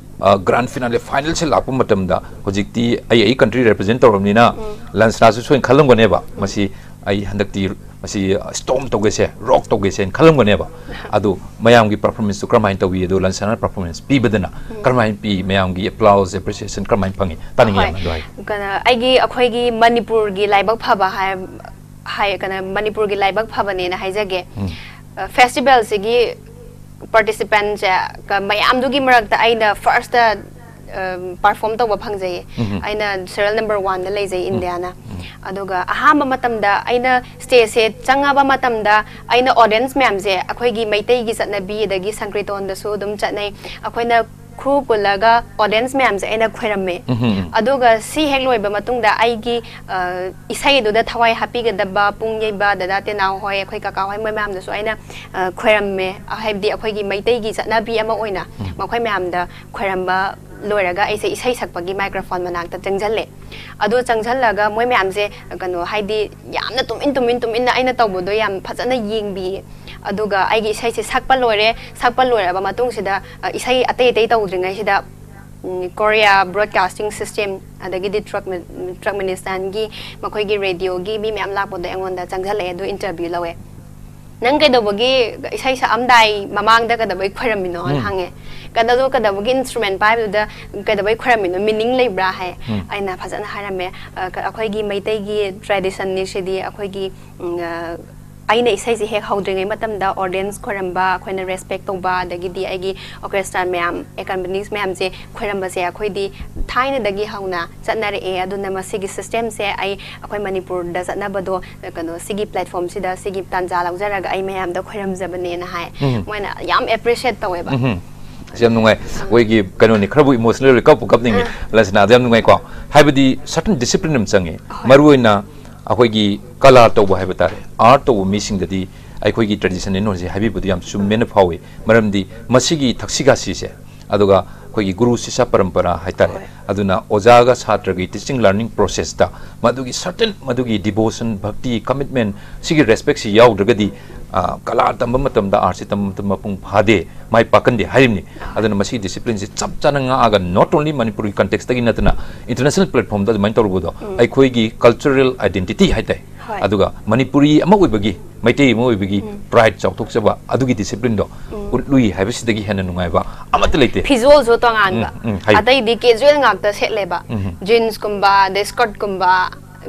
ꯒ꯭ꯔꯥꯟ ꯐꯤꯅꯥꯂꯦ, ꯐꯥꯏꯅꯦꯜꯁꯦ ꯂꯥꯛꯄ ꯃꯇꯝꯗ ꯍꯧꯖꯤꯛꯇꯤ ꯑꯩ ꯑꯩ ꯀꯟꯇ꯭ꯔꯤ ꯔꯦꯄ꯭ꯔꯖꯦꯟ ꯇꯧꯔꯕꯅꯤꯅ ꯂꯟꯁꯅꯥꯁꯨ ꯁꯣꯏꯅ ꯈꯜꯂꯝꯒꯅꯦꯕ, ꯃꯁꯤ ꯑꯩ ꯍꯟꯗꯛꯇꯤ ꯃꯁꯤ ꯁ꯭ꯇꯣꯝ ꯇꯧꯒꯦꯁꯦ, ꯔꯣꯛ ꯇꯧꯒꯦꯁꯦꯅ ꯈꯜꯂꯝꯒꯅꯦꯕ꯫ ꯑꯗꯨ ꯃꯌꯥꯝꯒꯤ ꯄꯔꯐꯣꯔꯃꯦꯟꯁꯇꯨ ꯀꯔꯝꯍꯥꯏꯅ ꯇꯧꯏ, ꯑꯗꯨ ꯂꯟꯁꯅꯥꯅ ꯄꯔꯐꯣꯔꯃꯦꯟꯁ ꯄꯤꯕꯗꯅ ꯀꯔꯝꯍꯥꯏꯅ ꯄꯤ, ꯃꯌꯥꯝꯒꯤ applause, appreciation ꯀꯔꯝꯍꯥꯏꯅ ꯐꯪꯉꯤ, ꯇꯥꯅꯤꯡꯉꯤ꯫ ꯍꯣꯏ꯫ ꯌꯥꯝꯅ ꯑꯗꯨ ꯍꯥꯏ꯫ ꯀꯩꯅꯣ, ꯑꯩꯒꯤ, ꯑꯩꯈꯣꯏꯒꯤ ꯃꯅꯤꯄꯨꯔꯒꯤ ꯂꯥꯏꯕꯛ ꯐꯕ ꯍꯥꯏ, ꯍꯥꯏ, ꯀꯩꯅꯣ, ꯃꯅꯤꯄꯨꯔꯒꯤ ꯂꯥꯏꯕꯛ ꯐꯕꯅꯦꯅ ꯍꯥꯏꯖꯒꯦ꯫ ꯎꯝ꯫ ꯑ, ꯐꯦꯁꯇꯤꯚꯦꯜꯁꯤꯒꯤ ꯄꯥꯔꯇꯤꯁꯤꯄꯦꯟꯁꯦ ꯀ-, ꯃꯌꯥꯝꯗꯨꯒꯤ ꯃꯔꯛꯇ ꯑꯩꯅ ꯐꯥꯔꯁꯇ ꯄꯔꯐꯣꯔꯝ ꯇꯧꯕ ꯐꯪꯖꯩꯌꯦ꯫ ꯎꯝ꯫ ꯑꯩꯅ ꯁꯤꯔꯤꯌꯦꯜ ꯅꯝꯕꯔ ꯋꯥꯟꯗ ꯂꯩꯖꯩ ꯏꯟꯗꯤꯌꯥꯅ꯫ ꯎꯝ꯫ ꯑꯗꯨꯒ ꯑꯍꯥꯟꯕ ꯃꯇꯝꯗ ꯑꯩꯅ ꯁ꯭ꯇꯦꯖꯁꯦ ꯆꯪꯉꯕ ꯃꯇꯝꯗ ꯑꯩꯅ ꯑꯣꯗꯤꯌꯦꯟꯁ ꯃꯌꯥꯝꯁꯦ, ꯑꯩꯈꯣꯏꯒꯤ ꯃꯩꯇꯩꯒꯤ ꯆꯠꯅꯕꯤ, ꯑꯗꯒꯤ ꯁꯪꯀ꯭ꯔꯤꯇꯣꯟꯗꯁꯨ ꯑꯗꯨꯝ ꯆꯠꯅꯩ, ꯑꯩꯈꯣꯏꯅ ꯈꯨꯔꯨ ꯀꯨꯜꯂꯒ ꯑꯣꯗꯤꯌꯦꯟꯁ ꯃꯌꯥꯝꯁꯦ ꯑꯩꯅ ꯈꯣꯏꯔꯝꯃꯦ꯫ ꯎꯝ, ꯎꯝ, ꯎꯝ꯫ ꯑꯗꯨꯒ ꯁꯤ ꯍꯦꯛ ꯂꯣꯏꯕ ꯃꯇꯨꯡꯗ ꯑꯩꯒꯤ, ꯑ, ꯏꯁꯩꯗꯨꯗ ꯊꯋꯥꯏ ꯍꯥꯞꯄꯤꯒꯗꯕ ꯄꯨꯡ ꯌꯩꯕ ꯗꯗꯥ ꯇꯦꯅꯥꯎ ꯍꯣꯏ, ꯑꯩꯈꯣꯏ ꯀꯀꯥ ꯍꯣꯏ, ꯃꯣꯏ ꯃꯌꯥꯝꯗꯁꯨ ꯑꯩꯅ, ꯑ, ꯈꯣꯏꯔꯝꯃꯦ꯫ ꯍꯥꯏꯕꯗꯤ ꯑꯩꯈꯣꯏꯒꯤ ꯃꯩꯇꯩꯒꯤ ꯆꯠꯅꯕꯤ ꯑꯃ ꯑꯣꯏꯅ ꯎꯝ꯫ ꯃꯈꯣꯏ ꯃꯌꯥꯝꯗ ꯈꯣꯏꯔꯝꯕ ꯂꯣꯏꯔꯒ ꯑꯩꯁꯦ ꯏꯁꯩ ꯁꯛꯄꯒꯤ ꯃꯥꯏꯀ꯭ꯔꯣꯐꯣꯟ ꯃꯅꯥꯛꯇ ꯆꯪꯁꯤꯜꯂꯦ꯫ ꯑꯗꯨ ꯆꯪꯁꯤꯜꯂꯒ ꯃꯣꯏ ꯃꯌꯥꯝꯁꯦ, ꯀꯩꯅꯣ, ꯍꯥꯏꯗꯤ ꯌꯥꯝꯅ ꯇꯨꯃꯤꯟ ꯇꯨꯃꯤꯟ ꯇꯨꯃꯤꯟꯅ ꯑꯩꯅ ꯇꯧꯕꯗꯣ ꯌꯥꯝ ꯐꯖꯅ ꯌꯦꯡꯕꯤꯌꯦ꯫ ꯑꯗꯨꯒ ꯑꯩꯒꯤ ꯏꯁꯩꯁꯦ ꯁꯛꯄ ꯂꯣꯏꯔꯦ, ꯁꯛꯄ ꯂꯣꯏꯔꯕ ꯃꯇꯨꯡꯁꯤꯗ, ꯑ, ꯏꯁꯩ ꯑꯇꯩ ꯑꯇꯩ ꯇꯧꯗ꯭ꯔꯤꯉꯩꯁꯤꯗ, ꯎꯝ, ꯀꯣꯔꯤꯌꯥ ꯕ꯭ꯔꯣꯗꯀꯥꯁꯇꯤꯡ ꯁꯤꯁꯇꯦꯝ, ꯑꯗꯒꯤꯗꯤ ꯇ꯭ꯔꯛꯃꯦ-, ꯇ꯭ꯔꯛꯃꯦꯅꯤꯁꯇꯥꯟꯒꯤ ꯃꯈꯣꯏꯒꯤ ꯔꯦꯗꯤꯑꯣꯒꯤ ꯃꯤ ꯃꯌꯥꯝ ꯂꯥꯛꯄꯗꯣ ꯑꯩꯉꯣꯟꯗ ꯆꯪꯁꯤꯜꯂꯛꯑꯦ, ꯑꯗꯨ ꯏꯟꯇꯔꯚ꯭ꯌꯨ ꯂꯧꯋꯦ꯫ "ꯅꯪ ꯀꯩꯗꯧꯕꯒꯤ ꯏꯁꯩ ꯁꯛꯑꯝꯗꯥꯏ ꯃꯃꯥꯡꯗ ꯀꯩꯗꯧꯕꯩ ꯈꯣꯏꯔꯝꯃꯤꯅꯣꯅ ꯎꯝ꯫ ꯍꯪꯉꯦ꯫ "ꯀꯩꯅꯣ, ꯀꯩꯗꯧꯕꯒꯤ ꯏꯟꯁꯇ꯭ꯔꯨꯃꯦꯟ ꯄꯥꯏꯕꯗꯨꯗ ꯀꯩꯗꯧꯕꯩ ꯈꯣꯏꯔꯝꯃꯤꯅꯣ? ꯃꯤꯅꯤꯡ ꯂꯩꯕ꯭ꯔꯥ?" ꯍꯥꯏ꯫ ꯎꯝ꯫ ꯑꯩꯅ ꯐꯖꯅ ꯍꯥꯏꯔꯝꯃꯦ꯫ "ꯑ, ꯀ-, ꯑꯩꯈꯣꯏꯒꯤ ꯃꯩꯇꯩꯒꯤ ꯇ꯭ꯔꯦꯗꯤꯁꯟꯅꯤ ꯁꯤꯗꯤ, ꯑꯩꯈꯣꯏꯒꯤ, ꯎꯝ, ꯑ, ꯑꯩꯅ ꯏꯁꯩꯁꯦ ꯍꯦꯛ ꯍꯧꯗ꯭ꯔꯤꯉꯩ ꯃꯇꯝꯗ ꯑꯣꯗꯤꯌꯦꯟꯁ ꯈꯣꯏꯔꯝꯕ, ꯑꯩꯈꯣꯏꯅ ꯔꯦꯁꯄꯦꯛ ꯇꯧꯕ, ꯑꯗꯒꯤꯗꯤ ꯑꯩꯒꯤ ꯑꯣꯔꯀꯦꯁꯇ꯭ꯔꯥ ꯃꯌꯥꯝ, ꯑꯦꯀꯝꯄꯅꯤꯁ ꯃꯌꯥꯝꯁꯦ ꯈꯣꯏꯔꯝꯕꯁꯦ ꯑꯩꯈꯣꯏꯗꯤ ꯊꯥꯏꯅꯗꯒꯤ ꯍꯧꯅ ꯆꯠꯅꯔꯛꯑꯦ꯫ ꯑꯗꯨꯅ ꯃꯁꯤꯒꯤ ꯁꯤꯁꯇꯦꯝꯁꯦ ꯑꯩ, ꯑꯩꯈꯣꯏ ꯃꯅꯤꯄꯨꯔꯗ ꯆꯠꯅꯕꯗꯣ, ꯀꯩꯅꯣ, ꯁꯤꯒꯤ ꯄ꯭ꯂꯦꯠꯐꯣꯔꯝꯁꯤꯗ ꯁꯤꯒꯤ ꯇꯥꯟꯖꯥ ꯂꯧꯖꯔꯒ ꯑꯩ ꯃꯌꯥꯝꯗ ꯈꯣꯏꯔꯝꯖꯕꯅꯦꯅ" ꯍꯥꯏ꯫ ꯎꯝ꯫ ꯃꯣꯏꯅ ꯌꯥꯝ ꯑꯦꯄ꯭ꯔꯤꯁꯤꯌꯦꯠ ꯇꯧꯋꯦꯕ꯫ ꯎꯝ꯫ ꯑꯁ, ꯌꯥꯝ ꯅꯨꯡꯉꯥꯏ꯫ ꯑꯩꯈꯣꯏꯒꯤ ꯀꯩꯅꯣꯅꯤ, ꯈꯔꯕꯨ ꯏꯃꯣꯁꯅꯦꯜ ꯑꯣꯏ, ꯀꯞꯄꯨ ꯀꯞꯅꯤꯡꯉꯤ꯫ ꯑꯥ꯫ ꯂꯟꯁꯅꯥꯗꯣ ꯌꯥꯝ ꯅꯨꯡꯉꯥꯏꯀꯣ꯫ ꯍꯥꯏꯕꯗꯤ ꯁꯔꯇꯟ ꯗꯤꯁꯤꯄ꯭ꯂꯤꯟ ꯑꯃ ꯆꯪꯉꯤ꯫ ꯍꯣꯏ꯫ ꯃꯔꯨꯑꯣꯏꯅ ꯑꯩꯈꯣꯏꯒꯤ ꯀꯂꯥ ꯇꯧꯕ ꯍꯥꯏꯕ ꯇꯥꯔꯦ, ꯑꯥꯔꯠ ꯇꯧꯕ ꯃꯤꯁꯤꯡꯗꯗꯤ ꯑꯩꯈꯣꯏꯒꯤ ꯇ꯭ꯔꯦꯗꯤꯁꯟ ꯅꯣꯂꯦꯖꯁꯦ ꯍꯥꯏꯕꯤꯕꯗꯨ ꯌꯥꯝ ꯆꯨꯝꯃꯦꯅ ꯐꯥꯎꯏ꯫ ꯃꯔꯝꯗꯤ ꯃꯁꯤꯒꯤ ꯊꯛꯁꯤ ꯈꯥꯁꯤꯁꯦ, ꯑꯗꯨꯒ ꯑꯩꯈꯣꯏꯒꯤ ꯒꯨꯔꯨ ꯁꯤꯁ꯭ꯌ ꯄꯔꯝꯄꯔꯥ ꯍꯥꯏꯇꯥꯔꯦ, ꯍꯣꯏ꯫ ꯑꯗꯨꯅ ꯑꯣꯖꯥꯒ ꯁꯥꯇ꯭ꯔꯒꯤ ꯇꯤꯆꯤꯡ ꯂꯔꯅꯤꯡ ꯄ꯭ꯔꯣꯁꯦꯁꯇ ꯃꯗꯨꯒꯤ ꯁꯔꯇꯟ, ꯃꯗꯨꯒꯤ ꯗꯤꯚꯣꯁꯟ, ꯚꯛꯇꯤ, ꯀꯃꯤꯠꯃꯦꯟ, ꯁꯤꯒꯤ ꯔꯦꯁꯄꯦꯛꯁꯤ ꯌꯥꯎꯗ꯭ꯔꯒꯗꯤ ꯑ, ꯀꯂꯥ ꯇꯝꯕ ꯃꯇꯝꯗ, ꯑꯥꯔꯠꯁꯤ ꯇꯝꯕ ꯃꯇꯝꯗ ꯃꯄꯨꯡ ꯐꯥꯗꯦ, ꯃꯥꯏ ꯄꯥꯛꯀꯟꯗꯦ ꯍꯥꯏꯔꯤꯕꯅꯤ꯫ ꯑꯗꯨꯅ ꯃꯁꯤ ꯗꯤꯁꯤꯄ꯭ꯂꯤꯟꯁꯤ ꯆꯞ ꯆꯥꯅ ꯉꯥꯛꯑꯒ, not only ꯃꯅꯤꯄꯨꯔꯒꯤ ꯀꯟꯇꯦꯛꯁꯇꯒꯤ ꯅꯠꯇꯅ ꯏꯟꯇꯔꯅꯦꯁꯅꯦꯜ ꯄ꯭ꯂꯦꯠꯐꯣꯝꯗ ꯑꯗꯨꯃꯥꯏꯅ ꯇꯧꯔꯨꯕꯗꯣ, ꯑꯩꯈꯣꯏꯒꯤ ꯀꯜꯆꯔꯦꯜ ꯑꯥꯏꯗꯦꯟꯇꯤꯇꯤ ꯍꯥꯏꯇꯥꯔꯦ, ꯑꯗꯨꯒ ꯃꯅꯤꯄꯨꯔꯤ ꯑꯃ ꯑꯣꯏꯕꯒꯤ, ꯃꯩꯇꯩ ꯑꯃ ꯑꯣꯏꯕꯒꯤ ꯄ꯭ꯔꯥꯏꯗ ꯆꯥꯎꯊꯣꯛꯆꯕ, ꯑꯗꯨꯒꯤ ꯗꯤꯁꯤꯄ꯭ꯂꯤꯟꯗꯣ ꯎꯠꯂꯨꯏ ꯍꯥꯏꯕꯁꯤꯗꯒꯤ ꯍꯦꯟꯅ ꯅꯨꯡꯉꯥꯏꯕ ꯑꯃꯠꯇ ꯂꯩꯇꯦ꯫ ꯐꯤꯖꯣꯜꯁꯨ ꯇꯣꯉꯥꯟꯕ꯫ ꯎꯝ, ꯎꯝ, ꯍꯥꯏꯌꯨ꯫ ꯑꯇꯩꯗꯤ ꯀꯦꯖꯨꯋꯦꯜ ꯉꯥꯛꯇ ꯁꯦꯠꯂꯦꯕ꯫ ꯎꯝ꯫ ꯖꯤꯟꯁꯀꯨꯝꯕ, ꯑꯗꯩ ꯁ꯭ꯀꯔꯠꯀꯨꯝꯕ,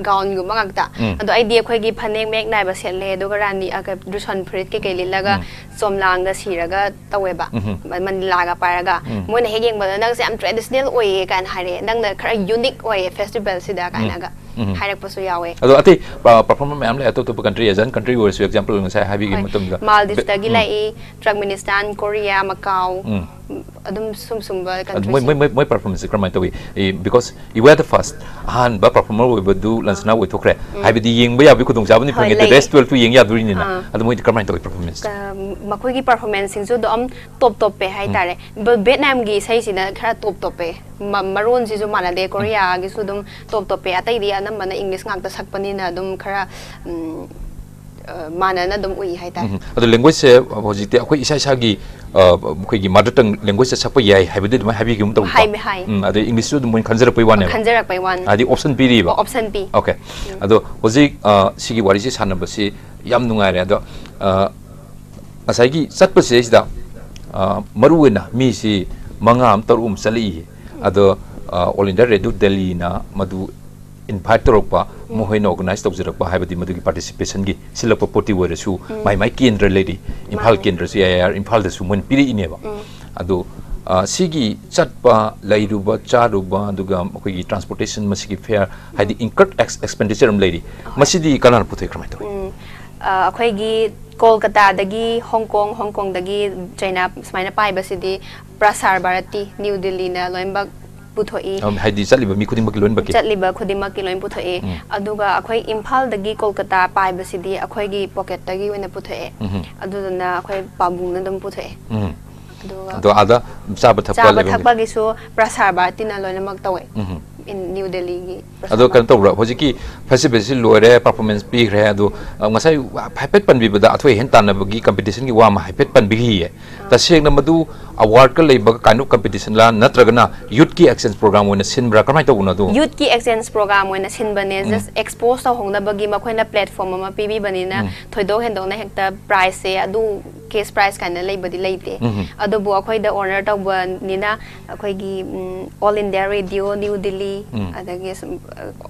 ꯒꯥꯎꯟꯒꯨꯝꯕ ꯉꯥꯛꯇ꯫ ꯎꯝ꯫ ꯑꯗꯣ ꯑꯩꯗꯤ ꯑꯩꯈꯣꯏꯒꯤ ꯐꯅꯦꯛ ꯃꯌꯦꯛ ꯅꯥꯏꯕ ꯁꯦꯠꯂꯦ, ꯑꯗꯨꯒ ꯔꯥꯅꯤ, ꯑ, ꯀ-, ꯗꯨꯁꯟ ꯐꯨꯔꯤꯠ ꯀꯩꯀꯩ ꯂꯤꯠꯂꯒ ꯎꯝ꯫ ꯆꯣꯝꯂꯥꯡꯒ ꯁꯤꯔꯒ ꯇꯧꯋꯦꯕ꯫ ꯎꯝ꯫ ꯃ-, ꯃꯅꯤꯂꯥꯒ ꯄꯥꯏꯔꯒ꯫ ꯎꯝ꯫ ꯃꯣꯏꯅ ꯍꯦꯛ ꯌꯦꯡꯕꯗ "ꯅꯪꯁꯦ ꯌꯥꯝ ꯇ꯭ꯔꯦꯗꯤꯁꯅꯦꯜ ꯑꯣꯏꯌꯦ" ꯀꯥꯏꯅ ꯍꯥꯏꯔꯛꯑꯦ, "ꯅꯪꯅ ꯈꯔ ꯌꯨꯅꯤꯛ ꯑꯣꯏꯌꯦ ꯐꯦꯁꯇꯤꯚꯦꯜꯁꯤꯗ" ꯀꯥꯏꯅꯒ ꯎꯝ꯫ ꯍꯥꯏꯔꯛꯄꯁꯨ ꯌꯥꯎꯋꯦ꯫ ꯑꯗꯣ ꯑꯇꯩ ꯄꯔꯐꯣꯔꯃꯔ ꯃꯌꯥꯝ ꯂꯩ, ꯑꯇꯣꯞ ꯑꯇꯣꯞꯄ ꯀꯟꯇ꯭ꯔꯤ, ꯑꯦꯖꯥꯟ ꯀꯟꯇ꯭ꯔꯤ ꯑꯣꯏꯔꯁꯨ, ꯑꯦꯛꯖꯥꯝꯄꯜ ꯉꯁꯥꯏ ꯍꯥꯏꯕꯤꯈꯤꯕ ꯍꯣꯏ꯫ ꯃꯇꯝꯗ ꯃꯥꯜꯗꯤꯞꯁꯇꯒꯤ ꯎꯝ꯫ ꯂꯥꯛꯏ, ꯇ꯭ꯔꯛꯃꯤꯅꯤꯁꯇꯥꯟ, ꯀꯣꯔꯤꯌꯥ, ꯃꯀꯥꯎ, ꯎꯝ꯫ ꯑꯗꯨꯝ ꯁꯨꯝ ꯁꯨꯝꯕ ꯑꯗꯨ ꯀꯟꯇ꯭ꯔꯤ꯫ ꯃꯣꯏ ꯃꯣꯏ ꯃꯣꯏ ꯃꯣꯏ ꯄꯔꯐꯣꯔꯃꯦꯟꯁꯁꯦ ꯀꯔꯝꯍꯥꯏꯅ ꯇꯧꯏ? Because you are the first, ꯑꯍꯥꯟꯕ ꯄꯔꯐꯣꯔꯃꯔ ꯑꯣꯏꯕꯗꯨ ꯂꯟꯁꯅꯥ ꯑꯣꯏꯊꯣꯛꯈ꯭ꯔꯦ꯫ ꯎꯝ꯫ ꯍꯥꯏꯕꯗꯤ ꯌꯦꯡꯕ ꯌꯥꯕꯒꯤ ꯈꯨꯗꯣꯡꯆꯥꯕꯅꯤ ꯍꯣꯏ, ꯐꯪꯉꯦ, ꯂꯩꯌꯦ꯫ ꯔꯦꯁ ꯇꯨꯋꯦꯜꯐꯇꯨ ꯌꯦꯡ ꯌꯥꯗꯣꯔꯤꯅꯤꯅ꯫ ꯑꯥ꯫ ꯑꯗꯨ ꯃꯣꯏꯗꯤ ꯀꯔꯝꯍꯥꯏꯅ ꯇꯧꯏ ꯄꯔꯐꯣꯔꯃꯦꯟꯁ? ꯀ-, ꯃꯈꯣꯏꯒꯤ ꯄꯔꯐꯣꯔꯃꯦꯟꯁꯁꯤꯡꯁꯨ ꯑꯗꯨꯝ ꯇꯣꯞ ꯇꯣꯞꯄꯦ ꯍꯥꯏꯇꯥꯔꯦ꯫ ꯕ-, ꯚꯦꯠꯅꯥꯝꯒꯤ ꯏꯁꯩꯁꯤꯅ ꯈꯔ ꯇꯣꯞ ꯇꯣꯞꯄꯦ꯫ ꯃ-, ꯃꯔꯣꯟꯁꯤꯁꯨ ꯃꯥꯟꯅꯗꯦ, ꯀꯣꯔꯤꯌꯥꯒꯤꯁꯨ ꯑꯗꯨꯝ ꯇꯣꯞ ꯇꯣꯞꯄꯦ꯫ ꯑꯇꯩꯗꯤ ꯑꯅꯝꯕꯅ ꯏꯪꯂꯤꯁ ꯉꯥꯛꯇ ꯁꯛꯄꯅꯤꯅ ꯑꯗꯨꯝ ꯈꯔ, ꯎꯝ, ꯑ, ꯃꯥꯟꯅꯅ ꯑꯗꯨꯝ ꯎꯏ ꯍꯥꯏꯇꯥꯔꯦ꯫ ꯎꯝ꯫ ꯑꯗꯣ ꯂꯦꯡꯒ꯭ꯋꯦꯖꯁꯦ ꯍꯧꯖꯤꯛꯇꯤ ꯑꯩꯈꯣꯏ ꯏꯁꯥ ꯏꯁꯥꯒꯤ, ꯑ, ꯑꯩꯈꯣꯏꯒꯤ ꯃꯥꯗꯔ ꯇꯪ ꯂꯦꯡꯒ꯭ꯋꯦꯖꯇ ꯁꯛꯄ ꯌꯥꯏ ꯍꯥꯏꯕꯗꯤ ꯑꯗꯨꯃꯥꯏꯅ ꯍꯥꯏꯕꯤꯈꯤꯕ ꯑꯃ ꯇꯧꯕꯀꯣ꯫ ꯍꯥꯏꯕ-, ꯍꯥꯏ꯫ ꯎꯝ, ꯑꯗꯣ ꯏꯪꯂꯤꯁꯁꯨ ꯑꯗꯨꯝ ꯃꯣꯏꯅ ꯈꯟꯖꯔꯛꯄꯩ ꯋꯥꯅꯦꯕ꯫ ꯈꯟꯖꯔꯛꯄꯩ ꯋꯥꯅꯤ꯫ ꯍꯥꯏꯗꯤ ꯑꯣꯞꯁꯟ ꯄꯤꯔꯤꯕ꯫ ꯑꯣ, ꯑꯣꯞꯁꯟ ꯄꯤ꯫ ꯑꯣꯀꯦ꯫ ꯎꯝ꯫ ꯑꯗꯣ ꯍꯧꯖꯤꯛ, ꯑ, ꯁꯤꯒꯤ ꯋꯥꯔꯤꯁꯤ ꯁꯥꯟꯅꯕꯁꯤ ꯌꯥꯝ ꯅꯨꯡꯉꯥꯏꯔꯦ꯫ ꯑꯗꯣ, ꯑ, ꯉꯁꯥꯏꯒꯤ ꯆꯠꯄꯁꯤꯗꯩꯁꯤꯗ, ꯑ, ꯃꯔꯨꯑꯣꯏꯅ ꯃꯤꯁꯤ ꯃꯉꯥ ꯑꯃ, ꯇꯔꯨꯛ ꯑꯃ ꯆꯠꯂꯛꯏ꯫ ꯑꯗꯣ, ꯑ, All India Radio Delhiꯅ ꯃꯗꯨ ꯏꯟꯚꯥꯏꯠ ꯇꯧꯔꯛꯄ, ꯃꯈꯣꯏꯅ ꯑꯣꯔꯒꯅꯥꯏꯖ ꯇꯧꯖꯔꯛꯄ, ꯍꯥꯏꯕꯗꯤ ꯃꯗꯨꯒꯤ ꯄꯥꯔꯇꯤꯁꯤꯄꯦꯁꯟꯒꯤ ꯁꯤꯜꯂꯛꯄ ꯄꯣꯠꯇꯤ ꯑꯣꯏꯔꯁꯨ, ꯃꯥꯏ ꯃꯥꯏ ꯀꯦꯟꯗ꯭ꯔ ꯂꯩꯔꯤ꯫ ꯏꯝꯐꯥꯜ ꯃꯥꯅꯤ꯫ ꯀꯦꯟꯗ꯭ꯔꯁꯨ, ꯑꯦ ꯑꯥꯏ ꯑꯥꯔ ꯏꯝꯐꯥꯜꯗꯁꯨ ꯃꯣꯏꯅ ꯄꯤꯔꯛꯏꯅꯦꯕ꯫ ꯑꯗꯣ, ꯑ, ꯁꯤꯒꯤ ꯆꯠꯄ, ꯂꯩꯔꯨꯕ, ꯆꯥꯔꯨꯕ, ꯑꯗꯨꯒ ꯑꯩꯈꯣꯏꯒꯤ ꯇ꯭ꯔꯥꯟꯁꯄꯣꯔꯇꯦꯁꯟ, ꯃꯁꯤꯒꯤ ꯐꯦꯌꯔ, ꯍꯥꯏꯗꯤ incurred ex-, expenditure ꯑꯃ ꯂꯩꯔꯤ꯫ ꯃꯁꯤꯗꯤ ꯀꯅꯥꯅ ꯄꯨꯊꯣꯛꯏ, ꯀꯔꯝꯍꯥꯏꯅ ꯇꯧꯏ? ꯎꯝ, ꯑ, ꯑꯩꯈꯣꯏꯒꯤ ꯀꯣꯜꯀꯇꯥꯗꯒꯤ ꯍꯣꯡꯀꯣꯡ, ꯍꯣꯡꯀꯣꯡꯗꯒꯤ ꯆꯩꯅꯥ ꯁꯨꯃꯥꯏꯅ ꯄꯥꯏꯕꯁꯤꯗꯤ ꯄ꯭ꯔꯁꯥꯔ ꯚꯥꯔꯇꯤ, ꯅ꯭ꯌꯨ ꯗꯤꯜꯂꯤꯅ ꯂꯣꯏꯅꯃꯛ ꯄꯨꯊꯣꯛꯏ꯫ ꯑꯝ, ꯍꯥꯏꯗꯤ ꯆꯠꯂꯤꯕ ꯃꯤ ꯈꯨꯗꯤꯡꯃꯛꯀꯤ ꯂꯣꯏꯅꯃꯛꯀꯤ? ꯆꯠꯂꯤꯕ ꯈꯨꯗꯤꯡꯃꯛꯀꯤ ꯂꯣꯏꯅ ꯄꯨꯊꯣꯛꯏ꯫ ꯎꯝ꯫ ꯑꯗꯨꯒ ꯑꯩꯈꯣꯏ ꯏꯝꯐꯥꯜꯗꯒꯤ ꯀꯣꯜꯀꯇꯥ ꯄꯥꯏꯕꯁꯤꯗꯤ ꯑꯩꯈꯣꯏꯒꯤ ꯄꯣꯀꯦꯠꯇꯒꯤ ꯑꯣꯏꯅ ꯄꯨꯊꯣꯛꯑꯦ꯫ ꯎꯝ꯫ ꯑꯗꯨꯗꯨꯅ ꯑꯩꯈꯣꯏ ꯄꯥꯕꯨꯡꯅ ꯑꯗꯨꯝ ꯄꯨꯊꯣꯛꯑꯦ꯫ ꯎꯝ꯫ ꯑꯗꯨꯒ ꯑꯗꯣ ꯑꯥꯗ ꯆꯥꯕ ꯊꯛꯄ ꯆꯥꯕ ꯂꯩꯐꯝꯒꯤ? ꯊꯛꯄꯒꯤꯁꯨ ꯄ꯭ꯔꯁꯥꯔ ꯚꯥꯔꯇꯤꯅ ꯂꯣꯏꯅꯃꯛ ꯇꯧꯋꯦ꯫ ꯎꯝ꯫ in New Delhi ꯒꯤ ꯑꯗꯣ ꯀꯩꯅꯣ ꯇꯧꯕ꯭ꯔꯥ, ꯍꯧꯖꯤꯛꯀꯤ ꯐꯦꯁꯇꯤꯚꯦꯜꯁꯤ ꯂꯣꯏꯔꯦ, ꯄꯔꯐꯣꯔꯃꯦꯟꯁ ꯄꯤꯈ꯭ꯔꯦ, ꯑꯗꯣ ꯑ, ꯉꯁꯥꯏ ꯍꯥꯏꯐꯦꯠ ꯄꯟꯕꯤꯕꯗ ꯑꯊꯣꯏ ꯑꯍꯦꯟ ꯇꯥꯟꯅꯕꯒꯤ ꯀꯝꯄꯤꯇꯤꯁꯟꯒꯤ ꯋꯥ ꯑꯃ ꯍꯥꯏꯐꯦꯠ ꯄꯟꯕꯤꯈꯤꯌꯦ꯫ ꯇꯁꯦꯡꯅ ꯃꯗꯨ ꯑꯦꯋꯥꯔꯗꯀ ꯂꯩꯕ ꯀꯥꯏꯟ ꯑꯣꯐ ꯀꯝꯄꯤꯇꯤꯁꯟꯂꯥ, ꯅꯠꯇ꯭ꯔꯒꯅ ꯌꯨꯠꯀꯤ ꯑꯦꯛꯁꯆꯦꯟꯖ ꯄ꯭ꯔꯣꯒ꯭ꯔꯥꯝ ꯑꯣꯏꯅ ꯁꯤꯟꯕ꯭ꯔꯥ, ꯀꯃꯥꯏꯅ ꯇꯧꯕꯅꯣ ꯑꯗꯨ? ꯌꯨꯠꯀꯤ ꯑꯦꯛꯁꯆꯦꯟꯖ ꯄ꯭ꯔꯣꯒ꯭ꯔꯥꯝ ꯑꯣꯏꯅ ꯁꯤꯟꯕꯅꯦ꯫ ꯖꯁ ꯑꯦꯛꯁꯄꯣꯖ ꯇꯧꯍꯧꯅꯕꯒꯤ ꯃꯈꯣꯏꯅ ꯄ꯭ꯂꯦꯠꯐꯣꯝ ꯑꯃ ꯄꯤꯕꯤꯕꯅꯤꯅ ꯊꯣꯏꯗꯣꯛ ꯍꯦꯟꯗꯣꯛꯅ ꯍꯦꯛꯇ ꯄ꯭ꯔꯥꯏꯖꯁꯦ ꯑꯗꯨ ꯀꯦꯁ ꯄ꯭ꯔꯥꯏꯖ ꯀꯥꯏꯅ ꯂꯩꯕꯗꯤ ꯂꯩꯇꯦ꯫ ꯑꯗꯨꯕꯨ ꯑꯩꯈꯣꯏꯗ ꯑꯣꯅꯔ ꯇꯧꯕꯅꯤꯅ ꯑꯩꯈꯣꯏꯒꯤ ꯎꯝ, All India Radio New Delhi, ꯑꯗꯒꯤ ꯁꯨꯝ,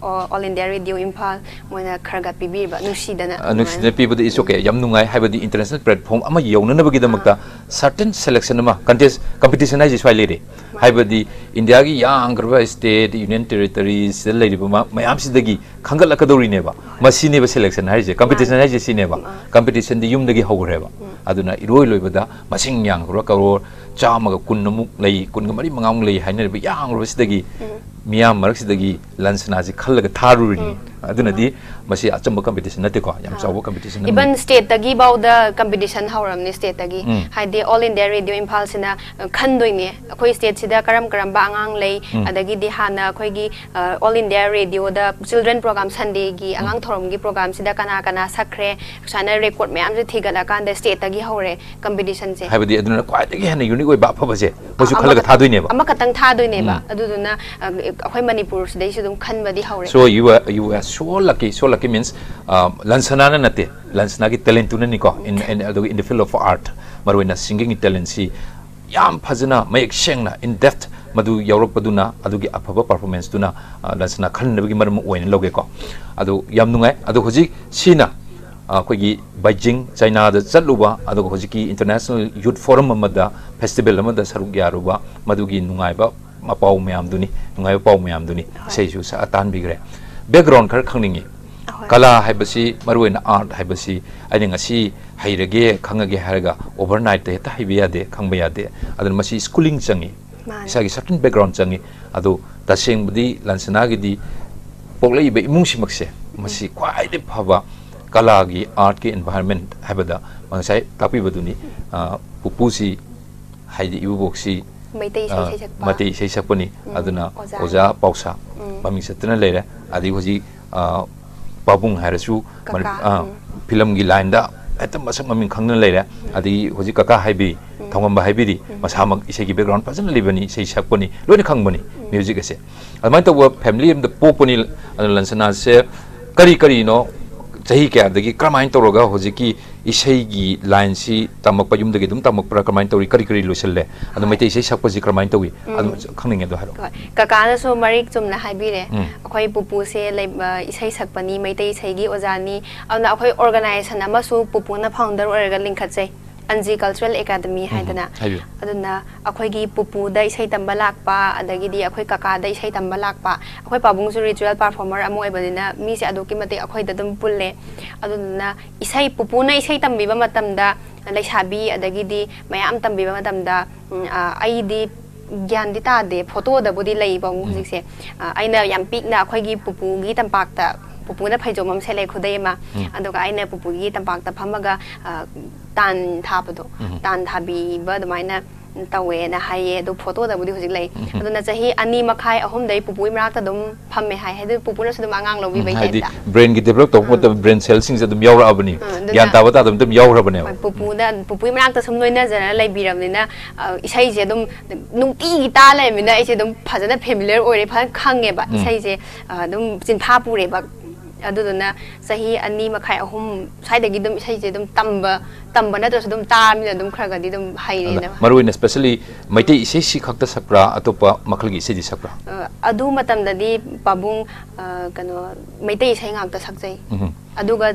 ꯑ, All India Radio Imphal ꯃꯣꯏꯅ ꯈꯔ ꯈꯔ ꯄꯤꯕꯤꯕ ꯅꯨꯡꯁꯤꯗꯅ ꯑ, ꯅꯨꯡꯁꯤꯗꯅ ꯄꯤꯕꯗ it's okay, ꯌꯥꯝ ꯅꯨꯡꯉꯥꯏ꯫ ꯍꯥꯏꯕꯗꯤ ꯏꯟꯇꯔꯅꯦꯁꯅꯦꯜ ꯄ꯭ꯂꯦꯠꯐꯣꯝ ꯑꯃ ꯌꯧꯅꯅꯕꯒꯤꯗꯃꯛꯇ ꯁꯔꯇꯦꯟ ꯁꯦꯂꯦꯛꯁꯟ ꯑꯃ, ꯀꯟꯇꯦꯁ ꯀꯝꯄꯤꯇꯤꯁꯟ ꯍꯥꯏꯁꯦ ꯁ꯭ꯋꯥꯏ ꯂꯩꯔꯦ꯫ ꯍꯥꯏꯕꯗꯤ ꯏꯟꯗꯤꯌꯥꯒꯤ ꯌꯥꯝꯈ꯭ꯔꯕ ꯁ꯭ꯇꯦꯠ, ꯌꯨꯅꯤꯌꯟ ꯇꯦꯔꯤꯇꯣꯔꯤꯁꯤꯗ ꯂꯩꯔꯤꯕ ꯃ- ꯃꯌꯥꯝꯁꯤꯗꯒꯤ ꯈꯟꯒꯠꯂꯛꯀꯗꯧꯔꯤꯅꯦꯕ꯫ ꯃꯁꯤꯅꯦꯕ ꯁꯦꯂꯦꯛꯁꯟ ꯍꯥꯏꯔꯤꯁꯦ, ꯀꯝꯄꯤꯇꯤꯁꯟ ꯍꯥꯏꯔꯤꯁꯦ ꯁꯤꯅꯦꯕ꯫ ꯀꯝꯄꯤꯇꯤꯁꯟꯗꯤ ꯌꯨꯝꯗꯒꯤ ꯍꯧꯈ꯭ꯔꯦꯕ꯫ ꯑꯗꯨꯅ ꯏꯔꯣꯏ ꯂꯣꯏꯕꯗ ꯃꯁꯤꯡ ꯌꯥꯝꯈ꯭ꯔꯕ ꯀꯔꯣꯔ ꯆꯥꯝꯃꯒ ꯀꯨꯟꯃꯨꯛ ꯂꯩ, ꯀꯨꯟꯒ ꯃꯔꯤ ꯃꯉꯥꯃꯨꯛ ꯂꯩ ꯍꯥꯏꯅꯔꯤꯕ ꯌꯥꯝꯈ꯭ꯔꯕꯁꯤꯗꯒꯤ ꯃꯤꯌꯥꯝ ꯃꯔꯛꯁꯤꯗꯒꯤ ꯂꯟꯁꯅꯥꯁꯤ ꯈꯜꯂꯒ ꯊꯥꯔꯨꯔꯤꯅꯤ꯫ ꯑꯗꯨꯅꯗꯤ ꯃꯁꯤ ꯑꯆꯝꯕ ꯀꯝꯄꯤꯇꯤꯁꯟ ꯅꯠꯇꯦꯀꯣ, ꯌꯥꯝ ꯆꯥꯎꯕ ꯀꯝꯄꯤꯇꯤꯁꯟ ꯑꯃꯅꯤ꯫ ꯏꯚꯟ ꯁ꯭ꯇꯦꯠꯇꯒꯤ ꯐꯥꯎꯗ ꯀꯝꯄꯤꯇꯤꯁꯟ ꯍꯧꯔꯕꯅꯤ꯫ ꯁ꯭ꯇꯦꯠꯇꯒꯤ ꯍꯥꯏꯗꯤ All India Radio Imphal ꯁꯤꯅ ꯑ, ꯈꯟꯗꯣꯏꯅꯦ ꯑꯩꯈꯣꯏ ꯁ꯭ꯇꯦꯠꯁꯤꯗ ꯀꯔꯝ ꯀꯔꯝꯕ ꯑꯉꯥꯡ ꯂꯩ, ꯑꯗꯒꯤꯗꯤ ꯍꯥꯟꯅ ꯑꯩꯈꯣꯏꯒꯤ ꯑ, All India Radio ꯗ ꯆꯤꯜꯗ꯭ꯔꯦꯟ ꯄ꯭ꯔꯣꯒ꯭ꯔꯥꯝ, ꯁꯟꯗꯦꯒꯤ ꯑꯉꯥꯡ ꯊꯧꯔꯝꯒꯤ ꯄ꯭ꯔꯣꯒ꯭ꯔꯥꯝꯁꯤꯗ ꯀꯅꯥ ꯀꯅꯥ ꯁꯛꯈ꯭ꯔꯦ, ꯁꯨꯃꯥꯏꯅ ꯔꯦꯀꯣꯔꯗ ꯃꯌꯥꯝꯁꯦ ꯊꯤꯒꯠꯂꯀꯥꯟꯗ ꯁ꯭ꯇꯦꯠꯇꯒꯤ ꯍꯧꯔꯦ ꯀꯝꯄꯤꯇꯤꯁꯟꯁꯦ꯫ ꯍꯥꯏꯕꯗꯤ ꯑꯗꯨꯅ ꯈ꯭ꯋꯥꯏꯗꯒꯤ ꯍꯦꯟꯅ ꯌꯨꯅꯤꯛ ꯑꯣꯏꯕ ꯑꯐꯕꯁꯦ ꯃꯣꯏꯁꯨ ꯑꯃꯈꯛ- ꯈꯜꯂꯒ ꯊꯥꯗꯣꯏꯅꯦꯕ꯫ ꯑꯃꯈꯛꯇꯪ ꯊꯥꯗꯣꯏꯅꯦꯕ꯫ ꯑꯗꯨꯗꯨꯅ ꯑ, ꯑꯩꯈꯣꯏ ꯃꯅꯤꯄꯨꯔꯁꯤꯗꯩꯁꯨ ꯑꯗꯨꯝ ꯈꯟꯕꯗꯤ ꯍꯧꯔꯦ꯫ So you are, you are so lucky, so lucky means, uh, ꯂꯟꯁꯅꯥꯅ ꯅꯠꯇꯦ, ꯂꯟꯁꯅꯥꯒꯤ ꯇꯦꯂꯦꯟꯠꯇꯨꯅꯅꯤꯀꯣ꯫ In, in, ꯑꯗꯨꯒ in the field of art, ꯃꯔꯨꯑꯣꯏꯅ ꯁꯤꯡꯒꯤꯡꯒꯤ ꯇꯦꯂꯦꯟꯠꯁꯤ ꯌꯥꯝ ꯐꯖꯅ ꯃꯌꯦꯛ ꯁꯦꯡꯅ in depth ꯃꯗꯨ ꯌꯥꯎꯔꯛꯄꯗꯨꯅ, ꯑꯗꯨꯒꯤ ꯑꯐꯕ ꯄꯔꯐꯣꯔꯃꯦꯟꯁꯇꯨꯅ, ꯑ, ꯂꯟꯁꯅꯥ ꯈꯟꯅꯕꯒꯤ ꯃꯔꯝ ꯑꯣꯏꯅ ꯂꯧꯒꯦꯀꯣ꯫ ꯑꯗꯨ ꯌꯥꯝ ꯅꯨꯡꯉꯥꯏ꯫ ꯑꯗꯣ ꯍꯧꯖꯤꯛ ꯁꯤꯅ, ꯑ, ꯑꯩꯈꯣꯏꯒꯤ ꯕꯩꯖꯤꯡ, ꯆꯥꯏꯅꯥꯗ ꯆꯠꯂꯨꯕ, ꯑꯗꯨꯒ ꯍꯧꯖꯤꯛꯀꯤ ꯏꯟꯇꯔꯅꯦꯁꯅꯦꯜ ꯌꯨꯠ ꯐꯣꯔꯝ ꯑꯃꯗ, ꯐꯦꯁꯇꯤꯚꯦꯜ ꯑꯃꯗ ꯁꯔꯨꯛ ꯌꯥꯔꯨꯕ, ꯃꯗꯨꯒꯤ ꯅꯨꯡꯉꯥꯏꯕ ꯃꯄꯥꯎ ꯃꯌꯥꯝꯗꯨꯅꯤ, ꯅꯨꯡꯉꯥꯏꯕ ꯄꯥꯎ ꯃꯌꯥꯝꯗꯨꯅꯤ꯫ ꯏꯁꯩꯁꯨ ꯁꯛꯑ ꯇꯥꯍꯟꯕꯤꯈ꯭ꯔꯦ꯫ ꯕꯦꯛꯒ꯭ꯔꯥꯎꯟ ꯈꯔ ꯈꯪꯅꯤꯡꯉꯤ꯫ ꯀꯂꯥ ꯍꯥꯏꯕꯁꯤ, ꯃꯔꯨꯑꯣꯏꯅ ꯑꯥꯔꯠ ꯍꯥꯏꯕꯁꯤ, ꯑꯩꯅ ꯉꯁꯤ ꯍꯩꯔꯒꯦ, ꯈꯪꯉꯒꯦ ꯍꯥꯏꯔꯒ ꯑꯣꯚꯔꯅꯥꯏꯠꯇ ꯍꯦꯛꯇ ꯍꯩꯕ ꯌꯥꯗꯦ, ꯈꯪꯕ ꯌꯥꯗꯦ꯫ ꯑꯗꯨꯅ ꯃꯁꯤ ꯁ꯭ꯀꯨꯂꯤꯡ ꯆꯪꯉꯤ, ꯃꯥꯅꯤ꯫ ꯏꯁꯥꯒꯤ ꯁꯔꯇꯟ ꯕꯦꯛꯒ꯭ꯔꯥꯎꯟ ꯆꯪꯉꯤ꯫ ꯑꯗꯣ ꯇꯁꯦꯡꯕꯗꯤ ꯂꯟꯁꯅꯥꯒꯤꯗꯤ ꯄꯣꯛꯂꯛꯏꯕ ꯏꯃꯨꯡꯁꯤꯃꯛꯁꯦ ꯃꯁꯤ ꯈ꯭ꯋꯥꯏꯗꯒꯤ ꯐꯕ ꯀꯂꯥꯒꯤ, ꯑꯥꯔꯠꯀꯤ ꯑꯦꯟꯚꯥꯏꯔꯟꯃꯦꯟꯠ ꯍꯥꯏꯕꯗ ꯉꯁꯥꯏ ꯇꯥꯛꯄꯤꯕꯗꯨꯅꯤ꯫ ꯑ, ꯄꯨꯄꯨꯁꯤ, ꯍꯥꯏꯗꯤ ꯏꯀꯨꯕꯣꯛꯁꯤ ꯃꯩꯇꯩ ꯏꯁꯩ ꯑ, ꯏꯁꯩ ꯁꯛꯄ꯫ ꯃꯩꯇꯩ ꯏꯁꯩ ꯁꯛꯄꯅꯤ꯫ ꯎꯝ, ꯑꯗꯨꯅ ꯑꯣꯖꯥ꯫ ꯑꯣꯖꯥ ꯄꯥꯎꯁꯥ ꯎꯝ꯫ ꯃꯃꯤꯡ ꯆꯠꯇꯨꯅ ꯂꯩꯔꯦ꯫ ꯑꯗꯒꯤ ꯍꯧꯖꯤꯛ ꯑ, ꯄꯥꯕꯨꯡ ꯍꯥꯏꯔꯁꯨ ꯃꯅꯤ- ꯀꯀꯥ, ꯑ, ꯎꯝ꯫ ꯐꯤꯂꯝꯒꯤ ꯂꯥꯏꯟꯗ ꯍꯦꯛꯇ ꯃꯁꯛ ꯃꯃꯤꯡ ꯈꯪꯗꯅ ꯂꯩꯔꯦ꯫ ꯑꯗꯒꯤ ꯍꯧꯖꯤꯛ ꯀꯀꯥ ꯍꯥꯏꯕꯤ, ꯊꯧꯉꯝꯕ ꯍꯥꯏꯕꯤꯗꯤ ꯃꯁꯥꯃꯛ ꯏꯁꯩꯒꯤ ꯕꯦꯛꯒ꯭ꯔꯥꯎꯟ ꯐꯖꯅ ꯂꯩꯕꯅꯤ, ꯏꯁꯩ ꯁꯛꯄꯅꯤ, ꯂꯣꯏꯅ ꯈꯪꯕꯅꯤ ꯃ꯭ꯌꯨꯖꯤꯛ ꯑꯁꯦ꯫ ꯑꯗꯨꯃꯥꯏꯅ ꯇꯧꯕ ꯐꯦꯃꯤꯂꯤ ꯑꯃꯗ ꯄꯣꯛꯄꯅꯤ꯫ ꯑꯗꯨꯅ ꯂꯟꯁꯅꯥꯁꯦ ꯀꯔꯤ ꯀꯔꯤꯅꯣ, ꯆꯍꯤ ꯀꯌꯥꯗꯒꯤ ꯀꯔꯝꯍꯥꯏꯅ ꯇꯧꯔꯒ ꯍꯧꯖꯤꯛꯀꯤ ꯏꯁꯩꯒꯤ ꯂꯥꯏꯟꯁꯤ ꯇꯝꯃꯛꯄ, ꯌꯨꯝꯗꯒꯤ ꯑꯗꯨꯝ ꯇꯝꯃꯛꯄ꯭ꯔꯥ, ꯀꯃꯥꯏꯅ ꯇꯧꯔꯤ, ꯀꯔꯤ ꯀꯔꯤ ꯂꯣꯏꯁꯤꯜꯂꯦ? ꯑꯗꯣ ꯍꯣꯏ꯫ ꯃꯩꯇꯩ ꯏꯁꯩ ꯁꯛꯄꯁꯤ ꯀꯃꯥꯏꯅ ꯇꯧꯏ? ꯑꯗꯨꯝ ꯈꯪꯅꯤꯡꯉꯦ, ꯑꯗꯣ ꯍꯥꯏꯔꯛꯑꯣ꯫ ꯍꯣꯏ, ꯀꯀꯥꯅꯁꯨ ꯃꯔꯤꯛ ꯆꯨꯝꯅ ꯍꯥꯏꯕꯤꯔꯦ꯫ ꯎꯝ꯫ ꯑꯩꯈꯣꯏ ꯄꯨꯄꯨꯁꯦ ꯂꯩ-, ꯑ, ꯏꯁꯩ ꯁꯛꯄꯅꯤ, ꯃꯩꯇꯩ ꯏꯁꯩꯒꯤ ꯑꯣꯖꯥꯅꯤ꯫ ꯑꯗꯨꯅ ꯑꯩꯈꯣꯏ ꯑꯣꯔꯒꯅꯥꯏꯖꯦꯁꯟ ꯑꯃꯁꯨ ꯄꯨꯄꯨꯅ ꯐꯥꯎꯟꯗꯔ ꯑꯣꯏꯔꯒ ꯂꯤꯡꯈꯠꯆꯩ, ꯑꯟꯖꯤ ꯀꯜꯆꯔꯦꯜ ꯑꯦꯀꯥꯗꯃꯤ ꯍꯥꯏꯗꯅ꯫ ꯍꯥꯏꯕꯤꯌꯨ꯫ ꯑꯗꯨꯅ ꯑꯩꯈꯣꯏꯒꯤ ꯄꯨꯄꯨꯗ ꯏꯁꯩ ꯇꯝꯕ ꯂꯥꯛꯄ, ꯑꯗꯒꯤꯗꯤ ꯑꯩꯈꯣꯏ ꯀꯀꯥꯗ ꯏꯁꯩ ꯇꯝꯕ ꯂꯥꯛꯄ, ꯑꯩꯈꯣꯏ ꯄꯥꯕꯨꯡꯁꯨ ꯔꯤꯆꯨꯋꯦꯜ ꯄꯥꯔꯐꯣꯔꯃꯔ ꯑꯃ ꯑꯣꯏꯕꯅꯤꯅ ꯃꯤꯁꯦ ꯑꯗꯨꯛꯀꯤ ꯃꯇꯤꯛ ꯑꯩꯈꯣꯏꯗ ꯑꯗꯨꯝ ꯄꯨꯜꯂꯦ꯫ ꯑꯗꯨꯗꯨꯅ ꯏꯁꯩ, ꯄꯨꯄꯨꯅ ꯏꯁꯩ ꯇꯝꯕꯤꯕ ꯃꯇꯝꯗ ꯂꯩꯁꯥꯕꯤ ꯑꯗꯒꯤꯗꯤ ꯃꯌꯥꯝ ꯇꯝꯕꯤꯕ ꯃꯇꯝꯗ, ꯎꯝ, ꯑ, ꯑꯩꯗꯤ ꯒ꯭ꯌꯥꯟꯗꯤ ꯇꯥꯗꯦ, ꯐꯣꯇꯣꯗꯕꯨꯗꯤ ꯂꯩꯕ ꯑꯃꯨꯛ ꯍꯧꯖꯤꯛꯁꯦ꯫ ꯑ, ꯑꯩꯅ ꯌꯥꯝ ꯄꯤꯛꯅ ꯑꯩꯈꯣꯏꯒꯤ ꯄꯨꯄꯨꯒꯤ ꯇꯝꯄꯥꯛꯇ, ꯄꯨꯄꯨꯅ ꯐꯩꯖꯣꯝ ꯑꯃ ꯁꯦꯠꯂꯦ, ꯈꯨꯗꯩ ꯑꯃ, ꯑꯗꯨꯒ ꯑꯩꯅ ꯄꯨꯄꯨꯒꯤ ꯇꯝꯄꯥꯛꯇ ꯐꯝꯃꯒ, ꯑ, ꯇꯥꯟ ꯊꯥꯕꯗꯣ, ꯇꯥꯟ ꯊꯥꯕꯤꯕ ꯑꯗꯨꯃꯥꯏꯅ ꯇꯧꯋꯦꯅ ꯍꯥꯏꯌꯦ꯫ ꯑꯗꯨ ꯐꯣꯇꯣꯗꯕꯨꯗꯤ ꯍꯧꯖꯤꯛ ꯂꯩ꯫ ꯑꯗꯨꯅ ꯆꯍꯤ ꯑꯅꯤ ꯃꯈꯥꯏ, ꯑꯍꯨꯝꯗꯩ ꯄꯨꯄꯨꯒꯤ ꯃꯅꯥꯛꯇ ꯑꯗꯨꯝ ꯐꯝꯃꯦ ꯍꯥꯏ꯫ ꯍꯥꯏꯗꯤ ꯄꯨꯄꯨꯅꯁꯨ ꯑꯗꯨꯝ ꯑꯉꯥꯡ ꯂꯧꯕꯤꯕꯩ ꯍꯥꯏꯗꯤ ꯇꯥꯏꯞꯇ꯫ ꯕ꯭ꯔꯦꯟꯒꯤ ꯗꯦꯕꯂꯞ ꯇꯧꯕ ꯃꯇꯝꯗ ꯕ꯭ꯔꯦꯟ ꯁꯦꯜꯁꯤꯡꯁꯦ ꯑꯗꯨꯝ ꯌꯥꯎꯔꯛꯑꯕꯅꯤ, ꯑ, ꯑꯗꯨꯅ ꯒ꯭ꯌꯥꯟ ꯇꯥꯕ ꯇꯥꯗꯕ ꯑꯗꯨꯝ ꯌꯥꯎꯈ꯭ꯔꯕꯅꯦꯕ꯫ ꯍꯣꯏ, ꯄꯨꯄꯨꯅ, ꯄꯨꯄꯨꯒꯤ ꯃꯅꯥꯛꯇ ꯁꯨꯝ ꯂꯣꯏꯅꯖꯔ ꯂꯩꯕꯤꯔꯕꯅꯤꯅ, ꯑ, ꯏꯁꯩꯁꯦ ꯑꯗꯨꯝ ꯅꯨꯡꯇꯤꯒꯤ ꯇꯥ ꯂꯩꯔꯕꯅꯤꯅ ꯑꯩꯁꯦ ꯑꯗꯨꯝ ꯐꯖꯅ ꯐꯦꯃꯤꯂꯤꯌꯔ ꯑꯣꯏꯔꯦ, ꯐꯖꯅ ꯈꯪꯉꯦꯕ꯫ ꯏꯁꯩꯁꯦ, ꯑ, ꯑꯗꯨꯝ ꯆꯤꯟꯐꯥ ꯄꯨꯔꯦꯕ꯫ ꯑꯗꯨꯗꯨꯅ ꯆꯍꯤ ꯑꯅꯤ ꯃꯈꯥꯏ, ꯑꯍꯨꯝ ꯁ꯭ꯋꯥꯏꯗꯒꯤ ꯑꯗꯨꯝ ꯏꯁꯩꯁꯦ ꯑꯗꯨꯝ ꯇꯝꯕ, ꯇꯝꯕ ꯅꯠꯇ꯭ꯔꯁꯨ ꯑꯗꯨꯝ ꯇꯥꯔꯕꯅꯤꯅ ꯑꯗꯨꯝ ꯈꯔ ꯈꯔꯗꯤ ꯑꯗꯨꯝ ꯍꯩꯔꯦꯅ꯫ ꯑꯗ ꯃꯔꯨ ꯑꯣꯏꯅ specially ꯃꯩꯇꯩ ꯏꯁꯩꯁꯤ ꯈꯛꯇ ꯁꯛꯄ꯭ꯔꯥ, ꯑꯇꯣꯞꯄ ꯃꯈꯜꯒꯤ ꯏꯁꯩꯗꯤ ꯁꯛꯄ꯭ꯔꯥ? ꯑ, ꯑꯗꯨ ꯃꯇꯝꯗꯗꯤ ꯄꯥꯕꯨꯡ, ꯑ, ꯀꯩꯅꯣ, ꯃꯩꯇꯩ ꯏꯁꯩ ꯉꯥꯛꯇ ꯁꯛꯆꯩ꯫ ꯑꯗꯨꯒ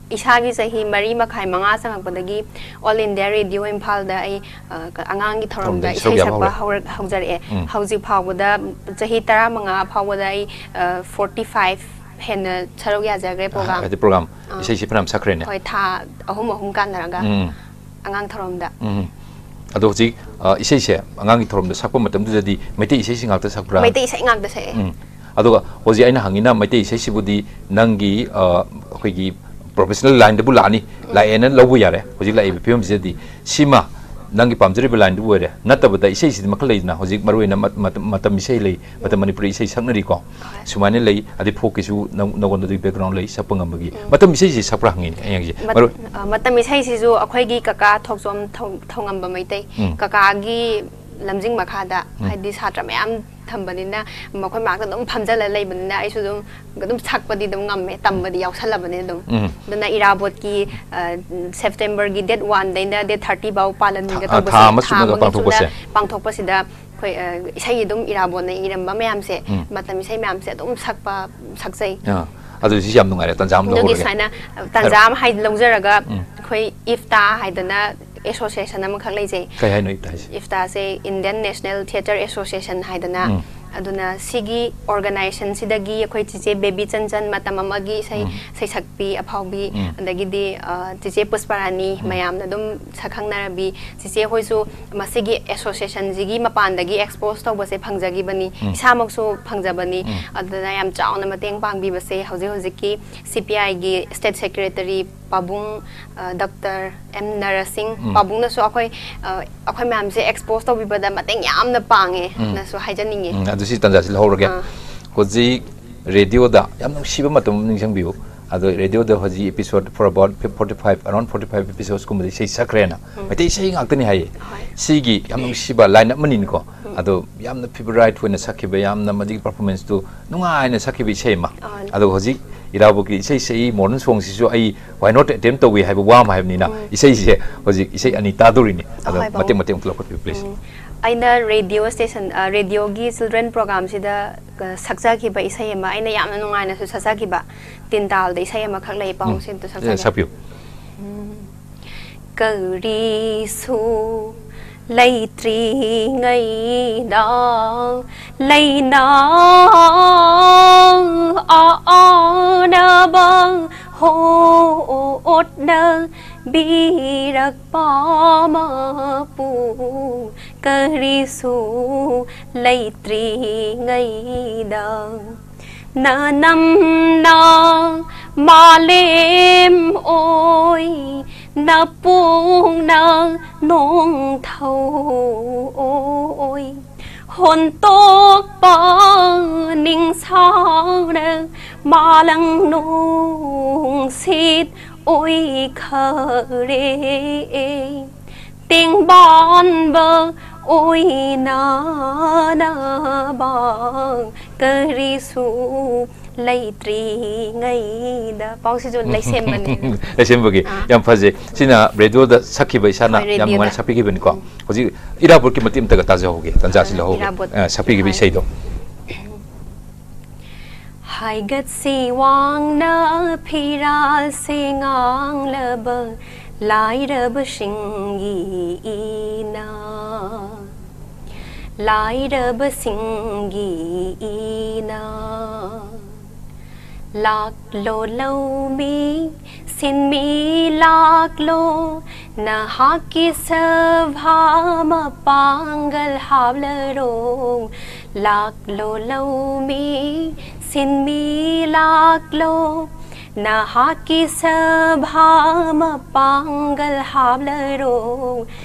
ꯏꯁꯥꯒꯤ ꯆꯍꯤ ꯃꯔꯤ ꯃꯈꯥꯏ, ꯃꯉꯥ ꯆꯪꯉꯛꯄꯗꯒꯤ All India Radio ꯏꯝꯐꯥꯜꯗ ꯑꯩ, ꯑ, ꯀ-, ꯑꯉꯥꯡꯒꯤ ꯊꯧꯔꯝꯗ ꯊꯧꯔꯝꯗ ꯏꯁꯩ ꯁꯔꯨꯛ ꯌꯥꯕ ꯁꯛꯄ ꯍꯧꯔꯦ꯫ ꯍꯧꯔ-, ꯍꯧꯖꯔꯛꯑꯦ꯫ ꯍꯧꯖꯤꯛ ꯐꯥꯎꯕꯗ ꯆꯍꯤ ꯇꯔꯥꯃꯉꯥ ꯐꯥꯎꯕꯗ ꯑꯩ, ꯑ, forty five ꯍꯦꯟꯅ ꯁꯔꯨꯛ ꯌꯥꯖꯈ꯭ꯔꯦ ꯄ꯭ꯔꯣꯒ꯭ꯔꯥꯝ꯫ ꯍꯥꯏꯗꯤ ꯄ꯭ꯔꯣꯒ꯭ꯔꯥꯝ ꯑꯥ꯫ ꯏꯁꯩꯁꯤ ꯐꯅꯌꯥꯝ ꯁꯛꯈ꯭ꯔꯦꯅꯦ꯫ ꯍꯣꯏ, ꯊꯥ ꯑꯍꯨꯝ ꯑꯍꯨꯝ ꯀꯥꯟꯅꯔꯒ ꯎꯝ꯫ ꯑꯉꯥꯡ ꯊꯧꯔꯝꯗ꯫ ꯎꯝ꯫ ꯑꯗꯣ ꯍꯧꯖꯤꯛ, ꯑ, ꯏꯁꯩꯁꯦ ꯑꯉꯥꯡꯒꯤ ꯊꯧꯔꯝꯗ ꯁꯛꯄ ꯃꯇꯝꯗꯨꯗꯗꯤ ꯃꯩꯇꯩ ꯏꯁꯩꯁꯤ ꯉꯥꯛꯇ ꯁꯛꯄ꯭ꯔꯥ? ꯃꯩꯇꯩ ꯏꯁꯩ ꯉꯥꯛꯇ ꯁꯛꯑꯦ꯫ ꯎꯝ꯫ ꯑꯗꯨꯒ ꯍꯧꯖꯤꯛ ꯑꯩꯅ ꯍꯪꯉꯤꯅ ꯃꯩꯇꯩ ꯏꯁꯩꯁꯤꯕꯨꯗꯤ ꯅꯪꯒꯤ, ꯑ, ꯑꯩꯈꯣꯏꯒꯤ ꯄ꯭ꯔꯣꯐꯦꯁꯅꯦꯜ ꯂꯥꯏꯟꯗꯕꯨ ꯂꯥꯛꯑꯅꯤ, ꯂꯥꯛꯑꯦꯅ ꯂꯧꯕ ꯌꯥꯔꯦ꯫ ꯍꯧꯖꯤꯛ ꯂꯥꯛꯏꯕ ꯐꯤꯕꯝꯁꯤꯗꯗꯤ ꯁꯤꯃ ꯅꯪꯒꯤ ꯄꯥꯝꯖꯔꯤꯕ ꯂꯥꯏꯟꯗꯨ ꯑꯣꯏꯔꯦ, ꯅꯠꯇꯕꯗ ꯏꯁꯩꯁꯤꯗꯤ ꯃꯈꯜ ꯂꯩꯗꯅ, ꯍꯧꯖꯤꯛ ꯃꯔꯨꯑꯣꯏꯅ ꯃ-, ꯃꯇꯝ, ꯃꯇꯝ ꯏꯁꯩ ꯂꯩ, ꯃꯇꯝ ꯃꯅꯤꯄꯨꯔꯤ ꯏꯁꯩ ꯁꯛꯅꯔꯤꯀꯣ, ꯁꯨꯃꯥꯏꯅ ꯂꯩ, ꯑꯗꯩ ꯐꯣꯛꯀꯤꯁꯨ ꯅꯪ-, ꯅꯪꯉꯣꯟꯗꯗꯤ ꯕꯦꯛꯒ꯭ꯔꯥꯎꯟ ꯂꯩ, ꯁꯛꯄ ꯉꯝꯕꯒꯤ꯫ ꯃꯇꯝ ꯏꯁꯩꯁꯤ ꯁꯛꯄ꯭ꯔꯥ ꯍꯪꯉꯤꯅꯦ ꯑꯩ ꯍꯪꯉꯤꯁꯦ꯫ ꯃꯠ-, ꯃꯔꯨ- ꯑ, ꯃꯇꯝ ꯏꯁꯩꯁꯤꯁꯨ ꯑꯩꯈꯣꯏꯒꯤ ꯀꯀꯥ ꯊꯣꯛꯆꯣꯝ ꯊꯧ-, ꯊꯧꯉꯝꯕ ꯃꯩꯇꯩ ꯎꯝ꯫ ꯀꯀꯥꯒꯤ ꯂꯝꯖꯤꯡ ꯃꯈꯥꯗ, ꯎꯝ꯫ ꯍꯥꯏꯗꯤ ꯁꯥꯇ꯭ꯔ ꯃꯌꯥꯝ ꯊꯝꯕꯅꯤꯅ, ꯃꯈꯣꯏ ꯃꯅꯥꯛꯇ ꯑꯗꯨꯝ ꯐꯝꯖꯜꯂ ꯂꯩꯕꯅꯤꯅ, ꯑꯩꯁꯨ ꯑꯗꯨꯝ, ꯑꯗꯨꯝ ꯁꯛꯄꯗꯤ ꯑꯗꯨꯝ ꯉꯝꯃꯦ, ꯇꯝꯕꯗꯤ ꯌꯥꯎꯁꯜꯂꯕꯅꯤ ꯑꯗꯨꯝ꯫ ꯎꯝ꯫ ꯑꯗꯨꯅ ꯏꯔꯥꯕꯣꯠꯀꯤ, ꯑ, ꯁꯦꯞꯇꯦꯝꯕꯔꯒꯤ date one ꯗꯩꯅ date thirty ꯐꯥꯎ ꯄꯥꯂꯟꯒ ꯊꯥ, ꯇꯧꯕꯁꯦ, ꯊꯥ ꯑꯃ ꯊꯥ ꯆꯨꯞꯅꯒ ꯑꯃꯒꯤ ꯆꯨꯞꯅ ꯄꯥꯡꯊꯣꯛꯄꯁꯦ? ꯄꯥꯡꯊꯣꯛꯄꯁꯤꯗ ꯑꯩꯈꯣꯏ, ꯑ, ꯏꯁꯩ ꯑꯗꯨꯝ ꯏꯔꯥꯕꯣꯠꯅ ꯏꯔꯝꯕ ꯃꯌꯥꯝꯁꯦ, ꯎꯝ꯫ ꯃꯇꯝ ꯏꯁꯩ ꯃꯌꯥꯝꯁꯦ ꯑꯗꯨꯝ ꯁꯛꯄ, ꯁꯛꯆꯩ꯫ ꯑꯥ, ꯑꯗꯨ ꯁꯤ ꯌꯥꯝ ꯅꯨꯡꯉꯥꯏꯔꯦ, ꯇꯥꯟꯖꯥ ꯑꯃ ꯑꯗꯨꯒꯤ ꯂꯧꯍꯧꯔꯒꯦ꯫ ꯁꯨꯃꯥꯏꯅ, ꯑ, ꯇꯥꯟꯖꯥ ꯍꯥꯏꯔꯣ꯫ ꯑꯃ ꯍꯥꯏ-, ꯂꯧꯖꯔꯒ, ꯎꯝ꯫ ꯑꯩꯈꯣꯏ ꯏꯐꯇꯥ ꯍꯥꯏꯗꯅ association ꯑꯃꯈꯛ ꯂꯩꯖꯩ꯫ ꯀꯩ ꯍꯥꯏꯅꯣ ꯏꯐꯇꯥ ꯍꯥꯏꯁꯦ? ꯏꯐꯇꯥꯁꯦ Indian National Theatre Association ꯍꯥꯏꯗꯅ꯫ ꯎꯝ꯫ ꯑꯗꯨꯅ ꯁꯤꯒꯤ organization ꯁꯤꯗꯒꯤ ꯑꯩꯈꯣꯏ ꯆꯤꯆꯦ ꯕꯦꯕꯤ ꯆꯟꯆꯟ, ꯃꯇꯝ ꯑꯃꯒꯤ ꯏꯁꯩ ꯎꯝ꯫ ꯁꯩꯁꯛꯄꯤ ꯑꯐꯥꯎꯕꯤ, ꯎꯝ꯫ ꯑꯗꯒꯤꯗꯤ, ꯑ, ꯆꯤꯆꯦ ꯄꯨꯁꯄꯔꯥꯅꯤ, ꯎꯝ꯫ ꯃꯌꯥꯝꯅ ꯑꯗꯨꯝ ꯁꯛꯈꯪꯅꯔꯕꯤ, ꯆꯤꯆꯦ ꯍꯣꯏꯁꯨ ꯃꯁꯤꯒꯤ association ꯁꯤꯒꯤ ꯃꯄꯥꯟꯗꯒꯤ expose ꯇꯧꯕꯁꯦ ꯐꯪꯖꯈꯤꯕꯅꯤ, ꯎꯝ꯫ ꯏꯁꯥꯃꯛꯁꯨ ꯐꯪꯖꯕꯅꯤ꯫ ꯎꯝ꯫ ꯑꯗꯨꯅ ꯌꯥꯝ ꯆꯥꯎꯅ ꯃꯇꯦꯡ ꯄꯥꯡꯕꯤꯕꯁꯦ ꯍꯧꯖꯤꯛ ꯍꯧꯖꯤꯛꯀꯤ C P I ꯒꯤ state secretary ꯄꯥꯕꯨꯡ, ꯑ, ꯗꯣꯛꯇꯔ ꯑꯦꯝ ꯅꯔꯁꯤꯡ ꯎꯝ꯫ ꯄꯥꯕꯨꯡꯅꯁꯨ ꯑꯩꯈꯣꯏ, ꯑ, ꯑꯩꯈꯣꯏ ꯃꯌꯥꯝꯁꯦ expose ꯇꯧꯕꯤꯕꯗ ꯃꯇꯦꯡ ꯌꯥꯝꯅ ꯄꯥꯡꯉꯦ ꯎꯝ꯫ ꯅꯁꯨ ꯍꯥꯏꯖꯅꯤꯡꯉꯦ꯫ ꯎꯝ, ꯑꯗꯨ ꯁꯤ ꯇꯥꯟꯖꯥꯁꯤ ꯂꯧꯍꯧꯔꯒꯦ꯫ ꯑꯥ꯫ ꯍꯧꯖꯤꯛ ꯔꯦꯗꯤꯑꯣꯗ ꯌꯥꯝ ꯅꯨꯡꯁꯤꯕ ꯃꯇꯝ ꯑꯃ ꯅꯤꯡꯁꯤꯡꯕꯤꯌꯨ꯫ ꯑꯗꯣ ꯔꯦꯗꯤꯑꯣꯗ ꯍꯧꯖꯤꯛ episode for about forty five, around forty five episodes ꯀꯨꯝꯕꯗ ꯏꯁꯩ ꯁꯛꯈ꯭ꯔꯦꯅ꯫ ꯎꯝ꯫ ꯃꯩꯇꯩ ꯏꯁꯩ ꯉꯥꯛꯇꯅꯤ ꯍꯥꯏꯌꯦ꯫ ꯍꯣꯏ꯫ ꯁꯤꯒꯤ ꯌꯥꯝ ꯅꯨꯡꯁꯤꯕ line ꯑꯃꯅꯤꯅꯤꯀꯣ꯫ ꯎꯝ꯫ ꯑꯗꯣ ꯌꯥꯝꯅ favourite ꯑꯣꯏꯅ ꯁꯛꯈꯤꯕ, ꯌꯥꯝꯅ ꯃꯗꯨꯒꯤ performance ꯇꯨ ꯅꯨꯡꯉꯥꯏꯅ ꯁꯛꯈꯤꯕ ꯏꯁꯩ ꯑꯃ꯫ ꯑꯥ꯫ ꯑꯗꯣ ꯍꯧꯖꯤꯛ ꯏꯔꯥꯕꯣꯠꯀꯤ ꯏꯁꯩ ꯁꯛꯏ, modern song ꯁꯤꯁꯨ ꯑꯩ why not attempt ꯇꯧꯏ ꯍꯥꯏꯕ ꯋꯥ ꯑꯃ ꯍꯥꯏꯕꯅꯤꯅ, ꯎꯝ꯫ ꯏꯁꯩꯁꯦ ꯍꯧꯖꯤꯛ ꯏꯁꯩ ꯑꯅꯤ ꯇꯥꯗꯣꯔꯤꯅꯤ꯫ ꯑꯗꯣ ꯑꯍꯣꯏ, ꯃꯇꯦꯛ ꯄꯥꯕꯨꯡ꯫ ꯃꯇꯦꯛ ꯑꯃꯇ ꯂꯧꯈꯠꯄꯤꯌꯨ, please꯫ ꯎꯝ꯫ ꯑꯩꯅ ꯔꯦꯗꯤꯑꯣ ꯁ꯭ꯇꯦꯁꯟ, ꯑ, ꯔꯦꯗꯤꯑꯣꯒꯤ children program ꯁꯤꯗ, ꯑ, ꯁꯛꯆꯈꯤꯕ ꯏꯁꯩ ꯑꯃ, ꯑꯩꯅ ꯌꯥꯝꯅ ꯅꯨꯡꯉꯥꯏꯅꯁꯨ ꯁꯛꯆꯈꯤꯕ, ꯇꯤꯟꯇꯥꯜꯗ ꯏꯁꯩ ꯑꯃꯈꯛ ꯂꯩ, ꯄꯥꯕꯨꯡ, ꯎꯝ꯫ ꯁꯤ ꯑꯝꯇ ꯑꯦ, ꯁꯛꯆꯒꯦ꯫ ꯁꯛꯄꯤꯌꯨ꯫ ꯎꯝ꯫ ꯀꯔꯤꯁꯨ ꯂꯩꯇ꯭ꯔꯤꯉꯩꯗ ꯂꯩꯅꯥ ꯑꯅꯥꯕ ꯍꯣꯠꯅꯕꯤꯔꯛꯄ ꯃꯄꯨ ꯀꯔꯤꯁꯨ ꯂꯩꯇ꯭ꯔꯤꯉꯩꯗ ꯅꯅꯝꯅ ꯃꯥꯂꯦꯝ ꯑꯣꯏ ꯅꯄꯨꯡꯅ ꯅꯣꯡꯊꯧ ꯑꯣꯏ, ꯍꯣꯟꯇꯣꯛꯄ ꯅꯤꯡꯁꯥꯎꯅ ꯃꯥꯂꯪ ꯅꯣꯡꯁꯤꯠ ꯑꯣꯏꯈꯔꯦ꯫ ꯇꯦꯡꯕꯥꯟꯕ ꯑꯣꯏꯅꯅꯕ ꯀꯔꯤꯁꯨ ꯂꯩꯇ꯭ꯔꯤꯉꯩꯗ꯫ ꯄꯥꯎꯁꯤꯁꯨ ꯂꯩꯁꯦꯝꯕꯅꯦ꯫ ꯂꯩꯁꯦꯝꯕꯒꯤ꯫ ꯑꯥ꯫ ꯌꯥꯝ ꯐꯖꯩ꯫ ꯁꯤꯅ ꯔꯦꯗꯤꯑꯣꯗ ꯁꯛꯈꯤꯕ ꯏꯁꯥꯅ ꯍꯣꯏ, ꯌꯥꯝ ꯅꯨꯡꯉꯥꯏꯅ ꯔꯦꯗꯤꯑꯣꯗ꯫ ꯁꯛꯄꯤꯈꯤꯕꯅꯤꯀꯣ꯫ ꯎꯝ꯫ ꯍꯧꯖꯤꯛ ꯏꯔꯥꯕꯣꯠꯀꯤ ꯃꯇꯦꯛ ꯑꯝꯇꯒ ꯇꯥꯖꯍꯧꯒꯦ, ꯇꯟꯖꯥꯁꯤ ꯑꯥ, ꯂꯧꯍꯧꯒꯦ꯫ ꯏꯔꯥꯕꯣꯠ꯫ ꯑꯥ, ꯁꯛꯄꯤꯈꯤꯕ ꯍꯣꯏ꯫ ꯏꯁꯩꯗꯣ꯫ ꯍꯥꯏꯒꯠꯁꯤ ꯋꯥꯡꯅ ꯐꯤꯔꯥꯜꯁꯦ ꯉꯥꯡꯂꯕ ꯂꯥꯏꯔꯕꯁꯤꯡꯒꯤ ꯏꯅꯥ, ꯂꯥꯏꯔꯕꯁꯤꯡꯒꯤ ꯏꯅꯥ꯫ ꯂꯥꯛꯂꯣ ꯂꯧꯃꯤ ꯁꯤꯟꯃꯤ ꯂꯥꯛꯂꯣ, ꯅꯍꯥꯛꯀꯤ ꯁꯚꯥ ꯃꯄꯥꯡꯒꯜ ꯍꯥꯞꯂꯔꯣ꯫ ꯂꯥꯛꯂꯣ ꯂꯧꯃꯤ ꯁꯤꯟꯃꯤ ꯂꯥꯛꯂꯣ, ꯅꯍꯥꯛꯀꯤ ꯁꯚꯥ ꯃꯄꯥꯡꯒꯜ ꯍꯥꯞꯂꯔꯣ꯫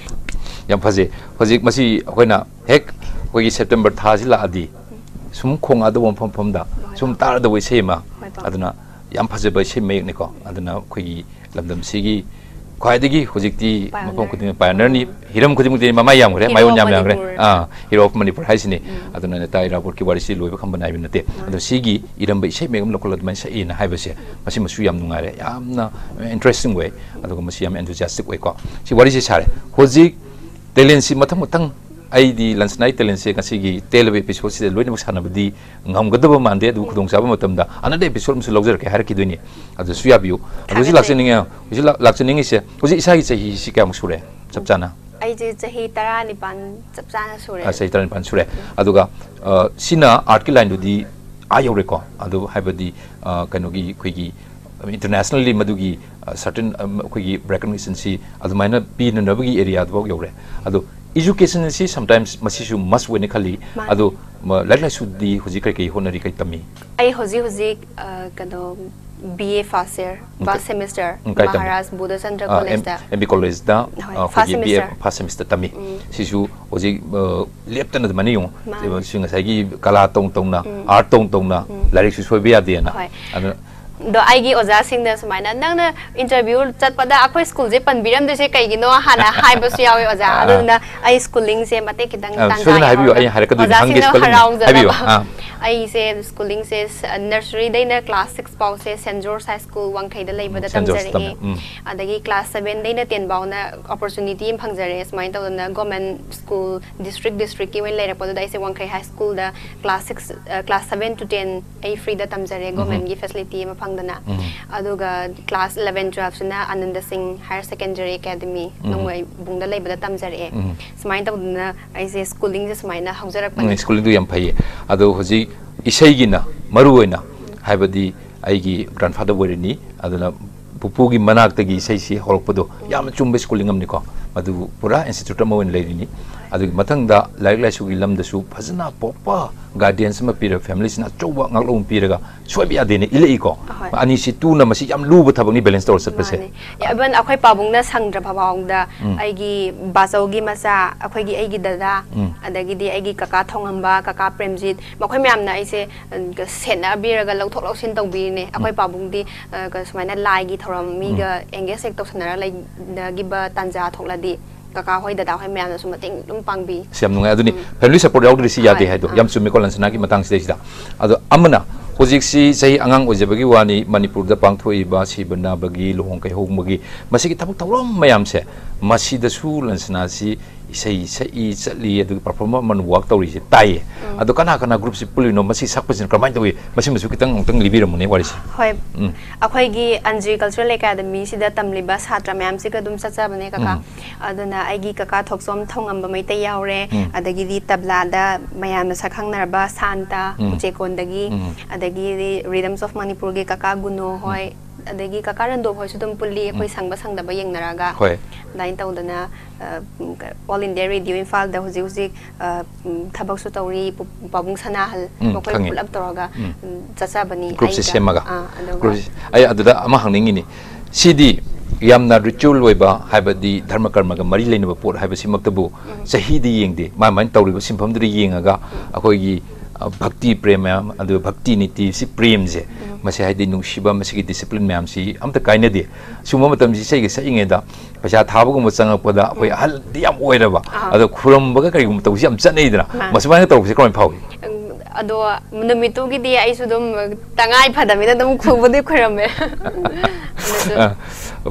ꯌꯥꯝ ꯐꯖꯩ꯫ ꯍꯧꯖꯤꯛ ꯃꯁꯤ ꯑꯩꯈꯣꯏꯅ ꯍꯦꯛ ꯑꯩꯈꯣꯏꯒꯤ ꯁꯦꯞꯇꯦꯝꯕꯔ ꯊꯥꯁꯤ ꯂꯥꯛꯑꯗꯤ ꯁꯨꯝ ꯈꯣꯡꯉꯛꯑꯗꯧꯕ ꯃꯐꯝ ꯃꯐꯝꯗ ꯍꯣꯏ, ꯁꯨꯝ ꯄꯥꯎ꯫ ꯇꯥꯔꯗꯧꯕ ꯏꯁꯩ ꯑꯃ꯫ ꯍꯣꯏ, ꯄꯥꯎ꯫ ꯑꯗꯨꯅ ꯌꯥꯝ ꯐꯖꯕ ꯏꯁꯩ ꯃꯌꯦꯛꯅꯤꯀꯣ꯫ ꯑꯗꯨꯅ ꯑꯩꯈꯣꯏꯒꯤ ꯂꯝꯗꯝꯁꯤꯒꯤ ꯈ꯭ꯋꯥꯏꯗꯒꯤ ꯍꯧꯖꯤꯛꯇꯤ ꯃꯐꯝ ꯄꯥꯏꯑꯣꯅꯤꯌꯔ꯫ ꯈꯨꯗꯤꯡꯃꯛ ꯄꯥꯏꯑꯣꯅꯤꯌꯔꯅꯤ, ꯎꯝ꯫ ꯍꯤꯔꯝ ꯈꯨꯗꯤꯡꯃꯛꯇ ꯃꯃꯥꯏ ꯌꯥꯝꯈ꯭ꯔꯦ, Hero ꯃꯥꯏꯑꯣꯟ of ꯌꯥꯝ ꯌꯥꯝꯈ꯭ꯔꯦ꯫ Manipur꯫ Ah, Hero of Manipur ꯍꯥꯏꯁꯤꯅꯤ꯫ ꯎꯝ꯫ ꯑꯗꯨꯅ ꯅꯦꯇꯥ ꯏꯔꯥꯕꯣꯠꯀꯤ ꯋꯥꯔꯤꯁꯤ ꯂꯣꯏꯕ ꯈꯝꯕ ꯅꯥꯏꯕ ꯅꯠꯇꯦ꯫ ꯎꯝ꯫ ꯑꯗꯣ ꯁꯤꯒꯤ ꯏꯔꯝꯕ ꯏꯁꯩ ꯃꯌꯦꯛ ꯑꯃ ꯂꯧꯈꯠꯂꯒ ꯑꯗꯨꯃꯥꯏꯅ ꯁꯛꯑꯦꯅ ꯍꯥꯏꯕꯁꯦ, ꯃꯁꯤꯃꯁꯨ ꯌꯥꯝ ꯅꯨꯡꯉꯥꯏꯔꯦ, ꯌꯥꯝꯅ interesting ꯑꯣꯏ, ꯑꯗꯨꯒ ꯃꯁꯤ ꯌꯥꯝ enthusiastic ꯑꯣꯏꯀꯣ꯫ ꯁꯤ ꯋꯥꯔꯤꯁꯤ ꯁꯥꯔꯦ꯫ ꯍꯧꯖꯤꯛ talentꯁꯤ ꯃꯊꯪ ꯃꯊꯪ ꯑꯩꯗꯤ ꯂꯟꯁꯅꯥꯏ talentꯁꯦ ꯉꯁꯤꯒꯤ ꯇꯦꯜꯂꯕ episodeꯁꯤꯗ ꯂꯣꯏꯅꯃꯛ ꯁꯥꯟꯅꯕꯗꯤ ꯉꯝꯒꯗꯕ ꯃꯥꯟꯗꯦ, ꯑꯗꯨꯕꯨ ꯎꯝ꯫ ꯈꯨꯗꯣꯡꯆꯥꯕ ꯃꯇꯝꯗ another episode ꯑꯃꯁꯨ ꯂꯧꯖꯔꯛꯀꯦ ꯍꯥꯏꯔꯛꯈꯤꯗꯣꯏꯅꯤ꯫ ꯑꯗꯨꯁꯨ ꯌꯥꯕꯤꯌꯨ꯫ ꯑꯗꯨ ꯍꯧꯖꯤꯛ ꯊꯥꯒꯠꯆꯔꯤ꯫ ꯂꯥꯛꯆꯅꯤꯡꯉꯦ, ꯍꯧꯖꯤꯛ ꯂꯥꯛ-, ꯂꯥꯛꯆꯅꯤꯡꯉꯤꯁꯦ, ꯍꯧꯖꯤꯛ ꯏꯁꯥꯒꯤ ꯆꯍꯤꯁꯤ ꯀꯌꯥꯃꯨꯛ ꯁꯨꯔꯦ ꯆꯞ ꯆꯥꯅ? ꯑꯩꯁꯦ ꯆꯍꯤ ꯇꯔꯥꯅꯤꯄꯥꯟ ꯆꯞ ꯆꯥꯅ ꯁꯨꯔꯦ꯫ ꯑ, ꯆꯍꯤ ꯇꯔꯥꯅꯤꯄꯥꯟ ꯁꯨꯔꯦ꯫ ꯑꯗꯨꯒ, ꯑ, ꯁꯤꯅ artꯀꯤ lineꯗꯨꯗꯤ ꯑꯥ ꯌꯧꯔꯦꯀꯣ꯫ ꯑꯗꯨ ꯍꯥꯏꯕꯗꯤ, ꯑ, ꯀꯩꯅꯣꯒꯤ ꯑꯩꯈꯣꯏꯒꯤ internationally ꯃꯗꯨꯒꯤ, ꯑ, certain, ꯑ, ꯑꯩꯈꯣꯏꯒꯤ recognitionꯁꯤ ꯑꯗꯨꯃꯥꯏꯅ ꯄꯤꯅꯅꯕꯒꯤ areaꯗꯨꯐꯥꯎ ꯌꯧꯔꯦ꯫ ꯑꯗꯣ education ꯑꯁꯤ sometimes ꯃꯁꯤꯁꯨ must ꯑꯣꯏꯅ ꯈꯜꯂꯤ꯫ ꯃꯥꯅꯤ꯫ ꯑꯗꯣ, ꯃ-, ꯂꯥꯏꯔꯤꯛ ꯂꯥꯏꯁꯨꯗꯤ ꯍꯧꯖꯤꯛ ꯀꯔꯤ ꯀꯔꯤ ꯍꯣꯠꯅꯔꯤ, ꯀꯔꯤ ꯇꯝꯃꯤ? ꯑꯩ ꯍꯧꯖꯤꯛ ꯍꯧꯖꯤꯛ, ꯑ, ꯀꯩꯅꯣ, B A first year, um, first ꯀ- semester, ꯎꯝ, ꯀꯥꯏ ꯇꯝꯃꯤ? ꯃꯍꯥꯔꯥꯖ ꯕꯨꯙꯆꯟꯗ꯭ꯔ ꯑꯥ, ꯀꯣꯂꯦꯖꯇ꯫ M- M B College ꯗ ꯍꯣꯏ, ꯑꯥ, first ꯑꯩꯈꯣꯏꯒꯤ B A semester. First semester ꯇꯝꯃꯤ꯫ ꯎꯝ. ꯁꯤꯁꯨ ꯍꯧꯖꯤꯛ ꯑ, ꯂꯦꯞꯇꯅ ꯑꯗꯨꯃꯥꯏꯅ ꯌꯦꯡꯉꯣ꯫ ꯃꯥꯅꯦ. ꯁꯤ ꯉꯁꯥꯏꯒꯤ ꯀꯂꯥ ꯇꯧ ꯇꯧꯅ, ꯎꯝ. Art ꯇꯧ ꯇꯧꯅ, ꯎꯝ. ꯂꯥꯏꯔꯤꯛꯁꯨ ꯁꯣꯏꯕ ꯌꯥꯗꯦꯅ꯫ ꯍꯣꯏ. ꯑꯗꯨ ꯑꯗꯣ ꯑꯩꯒꯤ ꯑꯣꯖꯥꯁꯤꯡꯅ ꯁꯨꯃꯥꯏꯅ, "ꯅꯪꯅ interview ꯆꯠꯄꯗ ꯑꯩꯈꯣꯏ ꯁ꯭ꯀꯨꯜꯁꯦ ꯄꯟꯕꯤꯔꯝꯗꯣꯏꯁꯦ ꯀꯩꯒꯤꯅꯣ?" ꯍꯥꯟꯅ ꯍꯥꯏꯕꯁꯨ ꯌꯥꯎꯋꯦ ꯑꯣꯖꯥ꯫ ꯑꯥ. ꯑꯗꯨꯅ ꯑꯩ schoolingꯁꯦ ꯃꯇꯦꯛ ꯈꯤꯇꯪ ꯑꯥ, ꯇꯥꯟꯖꯥ ꯁꯣꯏꯗꯅ ꯍꯥꯏꯕꯤꯌꯨ, ꯌꯥꯎꯔꯒ ꯑꯩ ꯍꯥꯏꯔꯛꯀꯗꯣꯏꯅꯤ, ꯍꯪꯒꯦ, ꯑꯣꯖꯥꯁꯤꯡꯗꯣ schoolingꯗ ꯍꯔꯥꯎꯖꯅꯕ꯫ ꯍꯥꯏꯕꯤꯌꯨ, ꯑꯥ. ꯑꯩꯁꯦ schoolingꯁꯦ ꯁ-, nurseryꯗꯩꯅ class six ꯐꯥꯎꯁꯦ Saint George High School ꯋꯥꯡꯈꯩꯗ ꯂꯩꯕꯗ ꯎꯝ, Saint George ꯇꯝꯖꯔꯛꯑꯦ꯫ ꯇꯝꯃꯦ, ꯎꯝ. ꯑꯗꯒꯤ class sevenꯗꯩꯅ ten ꯐꯥꯎꯅ opportunity ꯑꯃ ꯐꯪꯖꯔꯛꯑꯦ꯫ ꯁꯨꯃꯥꯏꯅ ꯇꯧꯗꯅ government school, district districtꯀꯤ ꯑꯣꯏꯅ ꯂꯩꯔꯛꯄꯗꯨꯗ ꯑꯩꯁꯦ ꯋꯥꯡꯈꯩ High Schoolꯗ class six, ꯑ, class seven to ten ꯑꯩ freeꯗ ꯇꯝꯖꯔꯦ, ꯎꯝ. Governmentꯀꯤ facility ꯑꯃ ꯐꯪꯗꯅ꯫ ꯎꯝ. ꯑꯗꯨꯒ class eleven twelveꯁꯤꯅ ꯑꯅꯟꯗ ꯁꯤꯡ Higher Secondary Academy, ꯎꯝ. ꯅꯣꯡꯃꯩꯕꯨꯡꯗ ꯂꯩꯕꯗ ꯇꯝꯖꯔꯛꯑꯦ꯫ ꯎꯝ. ꯁꯨꯃꯥꯏꯅ ꯇꯧꯗꯅ ꯑꯩꯁꯦ schoolingꯁꯦ ꯁꯨꯃꯥꯏꯅ ꯎꯝ, ꯍꯧꯖꯔꯛꯄꯅꯤ꯫ Schoolingꯗꯨ ꯌꯥꯝ ꯐꯩꯌꯦ꯫ ꯑꯗꯣ ꯍꯧꯖꯤꯛ ꯏꯁꯩꯒꯤꯅ ꯃꯔꯨ ꯑꯣꯏꯅ, ꯍꯥꯏꯕꯗꯤ ꯑꯩꯒꯤ grandfather ꯑꯣꯏꯔꯤꯅꯤ, ꯑꯗꯨꯅ ꯄꯨꯄꯨꯒꯤ ꯃꯅꯥꯛꯇꯒꯤ ꯏꯁꯩꯁꯤ ꯍꯧꯔꯛꯄꯗꯣ ꯌꯥꯝꯅ ꯆꯨꯝꯕ schooling ꯑꯃꯅꯤꯀꯣ꯫ ꯃꯗꯨ ꯄꯨꯔꯥ institute ꯑꯃ ꯑꯣꯏꯅ ꯂꯩꯔꯤꯅꯤ꯫ ꯑꯗꯨꯒꯤ ꯃꯊꯪꯗ ꯂꯥꯏꯔꯤꯛ ꯂꯥꯏꯁꯨꯒꯤ ꯂꯝꯗꯁꯨ ꯐꯖꯅ proper guidance ꯑꯃ ꯄꯤꯔꯒ, familyꯁꯤꯅ ꯑꯆꯧꯕ ꯉꯥꯛꯂꯧ ꯑꯃ ꯄꯤꯔꯒ, ꯁꯣꯏꯕ ꯌꯥꯗꯦꯅ ꯏꯜꯂꯛꯏꯀꯣ꯫ ꯑꯍꯣꯏ. ꯑꯅꯤꯁꯤ ꯇꯨꯅ ꯃꯁꯤ ꯌꯥꯝ ꯂꯨꯕ ꯊꯕꯛꯅꯤ, balance ꯇꯧꯔ ꯆꯠꯄꯁꯦ꯫ ꯃꯥꯅꯦ꯫ Even ꯑꯩꯈꯣꯏ ꯄꯥꯕꯨꯡꯅ ꯁꯪꯗ꯭ꯔꯕ ꯐꯥꯎꯗ ꯎꯝ. ꯑꯩꯒꯤ ꯕꯥꯆꯧꯒꯤ ꯃꯆꯥ, ꯑꯩꯈꯣꯏꯒꯤ, ꯑꯩꯒꯤ ꯗꯗꯥ, ꯎꯝ. ꯑꯗꯒꯤꯗꯤ ꯑꯩꯒꯤ ꯀꯀꯥ ꯊꯣꯡꯉꯝꯕ, ꯀꯀꯥ ꯄ꯭ꯔꯦꯝꯖꯤꯠ, ꯃꯈꯣꯏ ꯃꯌꯥꯝꯅ ꯑꯩꯁꯦ, ꯑ, ꯁꯦꯟꯅꯕꯤꯔꯒ ꯂꯧꯊꯣꯛ ꯂꯧꯁꯤꯟ ꯇꯧꯕꯤꯔꯤꯅꯦ꯫ ꯑꯩꯈꯣꯏ ꯄꯥꯕꯨꯡꯗꯤ, ꯑ, ꯀ-, ꯁꯨꯃꯥꯏꯅ ꯂꯥꯏꯒꯤ ꯊꯧꯔꯝ ꯃꯤꯒ engage ꯍꯦꯛ ꯇꯧꯁꯟꯅꯔ ꯂꯩꯅꯈꯤꯕ ꯇꯥꯟꯖꯥ ꯊꯣꯛꯂꯗꯤ ꯀꯀꯥ ꯍꯣꯏ, ꯗꯗꯥ ꯍꯣꯏ ꯃꯌꯥꯝꯅꯁꯨ ꯃꯇꯦꯡ ꯑꯗꯨꯝ ꯄꯥꯡꯕꯤ꯫ ꯑꯁ, ꯌꯥꯝ ꯅꯨꯡꯉꯥꯏ꯫ ꯑꯗꯨꯅꯤ, family support ꯌꯥꯎꯗ꯭ꯔꯗꯤ ꯁꯤ ꯌꯥꯗꯦ ꯍꯣꯏ, ꯍꯥꯏꯗꯣ ꯑꯥ. ꯌꯥꯝ ꯆꯨꯝꯃꯤꯀꯣ, ꯂꯟꯁꯅꯥꯒꯤ ꯃꯇꯥꯡꯁꯤꯗꯩꯁꯤꯗ꯫ ꯑꯗꯣ ꯑꯃꯅ, ꯍꯧꯖꯤꯛꯁꯤ ꯆꯍꯤ ꯑꯉꯥꯡ ꯑꯣꯏꯖꯕꯒꯤ ꯋꯥꯅꯤ, ꯃꯅꯤꯄꯨꯔꯗ ꯄꯥꯡꯊꯣꯛꯏꯕ ꯁꯤꯕ ꯅꯥꯕꯒꯤ, ꯂꯨꯍꯣꯡ ꯀꯩꯍꯣꯡꯕꯒꯤ, ꯃꯁꯤꯒꯤ ꯊꯕꯛ ꯊꯧꯔꯝ ꯃꯌꯥꯝꯁꯦ, ꯃꯁꯤꯗꯁꯨ ꯂꯟꯁꯅꯥꯁꯤ ꯏꯁꯩ ꯁꯛꯏ, ꯆꯠꯂꯤ, ꯑꯗꯨꯒ performer ꯑꯃꯅ work ꯇꯧꯔꯤꯁꯦ ꯇꯥꯏꯌꯦ꯫ ꯎꯝ. ꯑꯗꯣ ꯀꯅꯥ ꯀꯅꯥ groupꯁꯤ ꯄꯨꯜꯂꯤꯅꯣ, ꯃꯁꯤ ꯁꯛꯄꯁꯤꯅ ꯀꯔꯝꯍꯥꯏꯅ ꯇꯧꯏ, ꯃꯁꯤꯃꯁꯨ ꯈꯤꯇꯪ ꯑꯃꯨꯛꯇꯪ ꯂꯤꯕꯤꯔꯝꯃꯨꯅꯦ, ꯋꯥꯔꯤꯁꯦ꯫ ꯍꯣꯏ꯫ ꯎꯝ. ꯑꯩꯈꯣꯏꯒꯤ ꯑꯟꯖꯨ Cultural Academyꯁꯤꯗ ꯇꯝꯂꯤꯕ ꯁꯥꯇ꯭ꯔ ꯃꯌꯥꯝꯁꯤꯒ ꯑꯗꯨꯝ ꯆꯠꯆꯕꯅꯦ, ꯀꯀꯥ꯫ ꯎꯝ. ꯑꯗꯨꯅ ꯑꯩꯒꯤ ꯀꯀꯥ ꯊꯣꯛꯆꯣꯝ ꯊꯧꯉꯝꯕ ꯃꯩꯇꯩ ꯌꯥꯎꯔꯦ, ꯎꯝ. ꯑꯗꯒꯤꯗꯤ ꯇꯕ꯭ꯂꯥꯗ ꯃꯌꯥꯝꯅ ꯁꯛꯈꯪꯅꯔꯕ ꯁꯥꯟꯇ, ꯎꯝ. ꯎꯆꯦꯛꯀꯣꯟꯗꯒꯤ, ꯎꯝ. ꯑꯗꯒꯤꯗꯤ Rhythms of Manipurꯒꯤ ꯀꯀꯥ ꯒꯨꯅꯣ ꯍꯣꯏ, ꯑꯗꯒꯤ ꯀꯀꯥ ꯔꯟꯗꯣꯞ ꯍꯣꯏꯁꯨ ꯑꯗꯨꯝ ꯄꯨꯜꯂꯤ, ꯑꯩꯈꯣꯏ ꯁꯪꯕ ꯁꯪꯗꯕ ꯌꯦꯡꯅꯔꯒ꯫ ꯍꯣꯏ꯫ ꯑꯗꯨꯃꯥꯏꯅ ꯇꯧꯗꯅ, ꯑ, ꯎꯝ, ꯀ-, All India Radio ꯏꯝꯐꯥꯜꯗ ꯍꯧꯖꯤꯛ ꯍꯧꯖꯤꯛ, ꯑ, ꯎꯝ, ꯊꯕꯛꯁꯨ ꯇꯧꯔꯤ, ꯄꯨ-, ꯄꯥꯕꯨꯡ ꯁꯅꯥꯍꯜ, ꯎꯝ, ꯃꯈꯣꯏ ꯈꯪꯉꯤ꯫ ꯄꯨꯂꯞ ꯇꯧꯔꯒ, ꯎꯝ꯫ ꯎꯝ, ꯆꯠꯆꯕꯅꯤ꯫ Group ꯁꯦ ꯑꯩꯒ, ꯁꯦꯝꯃꯒ꯫ ꯑꯥ, ꯑꯗꯨꯒ Group ꯁꯦ-, ꯑꯩ ꯑꯗꯨꯗ ꯑꯃ ꯍꯪꯅꯤꯡꯉꯤꯅꯤ꯫ ꯁꯤꯗꯤ ꯌꯥꯝꯅ ritual ꯑꯣꯏꯕ, ꯍꯥꯏꯕꯗꯤ ꯙꯔꯃ ꯀꯔꯃꯒ ꯃꯔꯤ ꯂꯩꯅꯕ ꯄꯣꯠ ꯍꯥꯏꯕꯁꯤꯃꯛꯇꯕꯨ ꯆꯍꯤꯗꯤ ꯌꯦꯡꯗꯦ, ꯃꯥ ꯃꯥꯏꯅ ꯇꯧꯔꯤꯕ ꯁꯤꯟꯐꯝꯗꯨꯗ ꯌꯦꯡꯉꯒ ꯑꯩꯈꯣꯏꯒꯤ, ꯑ, ꯚꯛꯇꯤ ꯄ꯭ꯔꯦꯝ ꯃꯌꯥꯝ, ꯑꯗꯨꯒ ꯚꯛꯇꯤ ꯅꯤꯇꯤ, ꯁꯤ ꯄ꯭ꯔꯦꯝꯁꯦ, ꯃꯁꯤ ꯍꯥꯏꯗꯤ ꯅꯨꯡꯁꯤꯕ, ꯃꯁꯤꯒꯤ discipline ꯃꯌꯥꯝꯁꯤ ꯑꯝꯇ ꯀꯥꯏꯅꯗꯦ꯫ ꯁꯤꯒꯨꯝꯕ ꯃꯇꯝꯁꯤ ꯏꯁꯩꯒ ꯁꯛꯏꯉꯩꯗ ꯄꯩꯁꯥ ꯊꯥꯕꯒꯨꯝꯕ ꯆꯪꯉꯛꯄꯗ ꯑꯩꯈꯣꯏ ꯑꯍꯜꯗꯤ ꯌꯥꯝ ꯑꯣꯏꯔꯕ, ꯑꯥ꯫ ꯑꯗꯣ ꯈꯨꯔꯨꯝꯕꯒ ꯀꯔꯤꯒꯨꯝꯕ ꯇꯧꯕꯁꯤ ꯌꯥꯝ ꯆꯠꯅꯩꯗꯅ, ꯑꯥ꯫ ꯃꯁꯨꯃꯥꯏꯅ ꯇꯧꯕꯁꯦ ꯀꯃꯥꯏꯅ ꯐꯥꯎꯏ? ꯎꯝ, ꯑꯗꯣ ꯅꯨꯃꯤꯠꯇꯨꯒꯤꯗꯤ ꯑꯩꯁꯨ ꯑꯗꯨꯝ ꯇꯉꯥꯏ ꯐꯗꯕꯤꯗ ꯑꯗꯨꯝ ꯈꯨꯕꯗꯤ ꯈꯨꯔꯝꯃꯦ꯫ ꯑꯗꯨꯁꯨ ꯑ,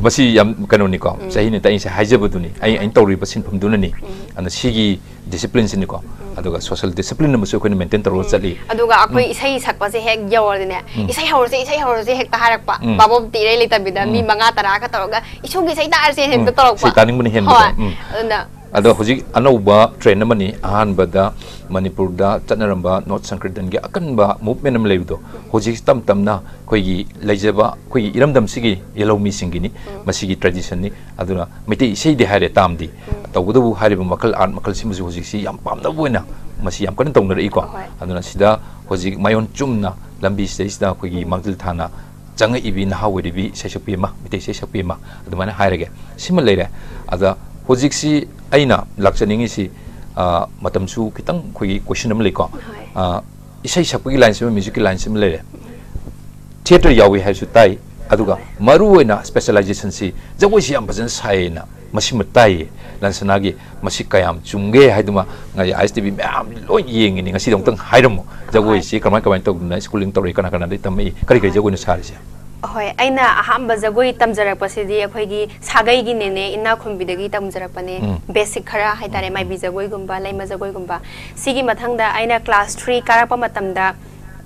ꯃꯁꯤ ꯌꯥꯝ ꯀꯩꯅꯣꯅꯤꯀꯣ, ꯆꯍꯤ ꯅꯤꯇ ꯑꯩꯁꯦ ꯍꯥꯏꯖꯕꯗꯨꯅꯤ, ꯑꯩ, ꯑꯩꯅ ꯇꯧꯔꯤꯕ ꯁꯤꯟꯐꯝꯗꯨꯅꯅꯤ꯫ ꯑꯗꯨꯅ ꯁꯤꯒꯤ discipline ꯁꯤꯅꯤꯀꯣ, ꯑꯗꯨꯒ social discipline ꯑꯃꯁꯨ ꯑꯩꯈꯣꯏꯅ maintain ꯇꯧꯔꯒ ꯆꯠꯂꯤ꯫ ꯑꯗꯨꯒ ꯑꯩꯈꯣꯏ ꯏꯁꯩ ꯁꯛꯄꯁꯦ ꯍꯦꯛ ꯌꯧꯔꯗꯤꯅꯦ, "ꯏꯁꯩ ꯍꯧꯔꯁꯦ, ꯏꯁꯩ ꯍꯧꯔꯁꯦ" ꯍꯦꯛꯇ ꯍꯥꯏꯔꯛꯄ꯫ ꯎꯝ꯫ ꯚꯥꯕꯣꯛꯇꯤ ꯏꯔꯩ ꯂꯩꯇꯕꯤꯗ ꯃꯤ ꯃꯉꯥ ꯇꯔꯥꯒ ꯇꯧꯔꯒ, "ꯏꯁꯣꯔꯒꯤ ꯏꯁꯩ ꯇꯥꯔꯁꯦ" ꯍꯦꯛꯇ ꯎꯝ꯫ ꯇꯧꯔꯛꯄ꯫ ꯏꯁꯩ ꯇꯥꯅꯤꯡꯕꯅ ꯍꯦꯟꯕꯗꯣ꯫ ꯍꯣꯏ꯫ ꯎꯝ꯫ ꯑꯗꯨꯅ ꯑꯗꯣ ꯍꯧꯖꯤꯛ ꯑꯅꯧꯕ trend ꯑꯃꯅꯤ, ꯑꯍꯥꯟꯕꯗ ꯃꯅꯤꯄꯨꯔꯗ ꯆꯠꯅꯔꯝꯕ ꯅꯣꯔꯠ ꯁꯪꯀ꯭ꯔꯤꯇꯟꯒꯤ ꯑꯀꯟꯕ movement ꯑꯃ ꯂꯩꯕꯗꯣ, ꯍꯧꯖꯤꯛ ꯇꯞ ꯇꯞꯅ ꯑꯩꯈꯣꯏꯒꯤ ꯂꯩꯖꯕ ꯑꯩꯈꯣꯏꯒꯤ ꯏꯔꯝꯗꯝꯁꯤꯒꯤ ꯌꯦꯜꯍꯧꯃꯤꯁꯤꯡꯒꯤꯅꯤ, ꯃꯁꯤꯒꯤ traditionꯅꯤ꯫ ꯑꯗꯨꯅ ꯃꯩꯇꯩ ꯏꯁꯩꯗꯤ ꯍꯥꯏꯔꯦ, ꯇꯥꯝꯗꯤ꯫ ꯇꯧꯕꯇꯕꯨ ꯍꯥꯏꯔꯤꯕ ꯃꯈꯜ, art ꯃꯈꯜꯁꯤꯃꯁꯨ ꯍꯧꯖꯤꯛꯁꯤ ꯌꯥꯝ ꯄꯥꯝꯅꯕ ꯑꯣꯏꯅ ꯃꯁꯤ ꯌꯥꯝ ꯀꯟꯅ ꯇꯧꯅꯔꯛꯏꯀꯣ꯫ ꯍꯣꯏ꯫ ꯑꯗꯨꯅ ꯁꯤꯗ ꯍꯧꯖꯤꯛ ꯃꯥꯏꯑꯣꯟ ꯆꯨꯝꯅ ꯂꯝꯕꯤꯁꯤꯗꯩꯁꯤꯗ ꯑꯩꯈꯣꯏꯒꯤ ꯃꯥꯡꯖꯤꯜ ꯊꯥꯅ ꯆꯪꯉꯛꯏꯕꯤ ꯅꯍꯥ ꯑꯣꯏꯔꯤꯕꯤ ꯏꯁꯩ ꯁꯛꯄꯤ ꯑꯃ, ꯃꯩꯇꯩ ꯏꯁꯩ ꯁꯛꯄꯤ ꯑꯃ, ꯑꯗꯨꯃꯥꯏꯅ ꯍꯥꯏꯔꯒꯦ꯫ ꯁꯤꯃ ꯂꯩꯔꯦ꯫ ꯑꯗ ꯍꯧꯖꯤꯛꯁꯤ ꯑꯩꯅ ꯂꯥꯛꯆꯅꯤꯡꯉꯤꯁꯤ, ꯑ, ꯃꯇꯝꯁꯨ ꯈꯤꯇꯪ ꯑꯩꯈꯣꯏꯒꯤ question ꯑꯃ ꯂꯩꯀꯣ꯫ ꯍꯣꯏ꯫ ꯑ, ꯏꯁꯩ ꯁꯛꯄꯒꯤ line ꯁꯤꯃ, music ꯀꯤ line ꯁꯤꯃ ꯂꯩꯔꯦ꯫ Theatre ꯌꯥꯎꯏ ꯍꯥꯏꯕꯁꯨ ꯇꯥꯏ, ꯑꯗꯨꯒ ꯃꯔꯨ ꯑꯣꯏꯅ specialization ꯁꯤ ꯖꯒꯣꯏꯁꯤ ꯌꯥꯝ ꯐꯖꯅ ꯁꯥꯏꯌꯦꯅ ꯃꯁꯤꯃ ꯇꯥꯏꯌꯦ꯫ ꯂꯟꯁꯅꯥꯒꯤ ꯃꯁꯤ ꯀꯌꯥꯝ ꯆꯨꯝꯒꯦ ꯍꯥꯏꯗꯨꯃ ꯉꯁꯤ ꯑꯥꯏ ꯑꯦꯁ ꯇꯤ ꯚꯤ ꯃꯌꯥꯝ ꯂꯣꯏ ꯌꯦꯡꯉꯤꯅꯤ꯫ ꯉꯁꯤꯗꯣ ꯑꯃꯨꯛꯇꯪ ꯍꯥꯏꯔꯝꯃꯣ, ꯖꯒꯣꯏꯁꯤ ꯀꯃꯥꯏ ꯀꯃꯥꯏꯅ ꯇꯧꯗꯅ schooling ꯇꯧꯔꯛꯏ, ꯀꯅꯥ ꯀꯅꯥꯗꯒꯤ ꯇꯝꯃꯛꯏ, ꯀꯔꯤ ꯀꯔꯤ ꯖꯒꯣꯏꯅꯣ ꯁꯥꯔꯤꯁꯦ? ꯍꯣꯏ, ꯑꯩꯅ ꯑꯍꯥꯟꯕ ꯖꯒꯣꯏ ꯇꯝꯖꯔꯛꯄꯁꯤꯗꯤ ꯑꯩꯈꯣꯏꯒꯤ ꯁꯥꯒꯩꯒꯤꯅꯦꯅꯦ, ꯏꯅꯥꯛꯈꯨꯟꯕꯤꯗꯒꯤ ꯇꯝꯖꯔꯛꯄꯅꯦ꯫ ꯎꯝ꯫ Basic ꯈꯔ ꯍꯥꯏꯇꯥꯔꯦ, ꯃꯥꯏꯕꯤ ꯖꯒꯣꯏꯒꯨꯝꯕ, ꯂꯩꯃ ꯖꯒꯣꯏꯒꯨꯝꯕ꯫ ꯁꯤꯒꯤ ꯃꯊꯪꯗ ꯑꯩꯅ class three ꯀꯥꯔꯛꯄ ꯃꯇꯝꯗ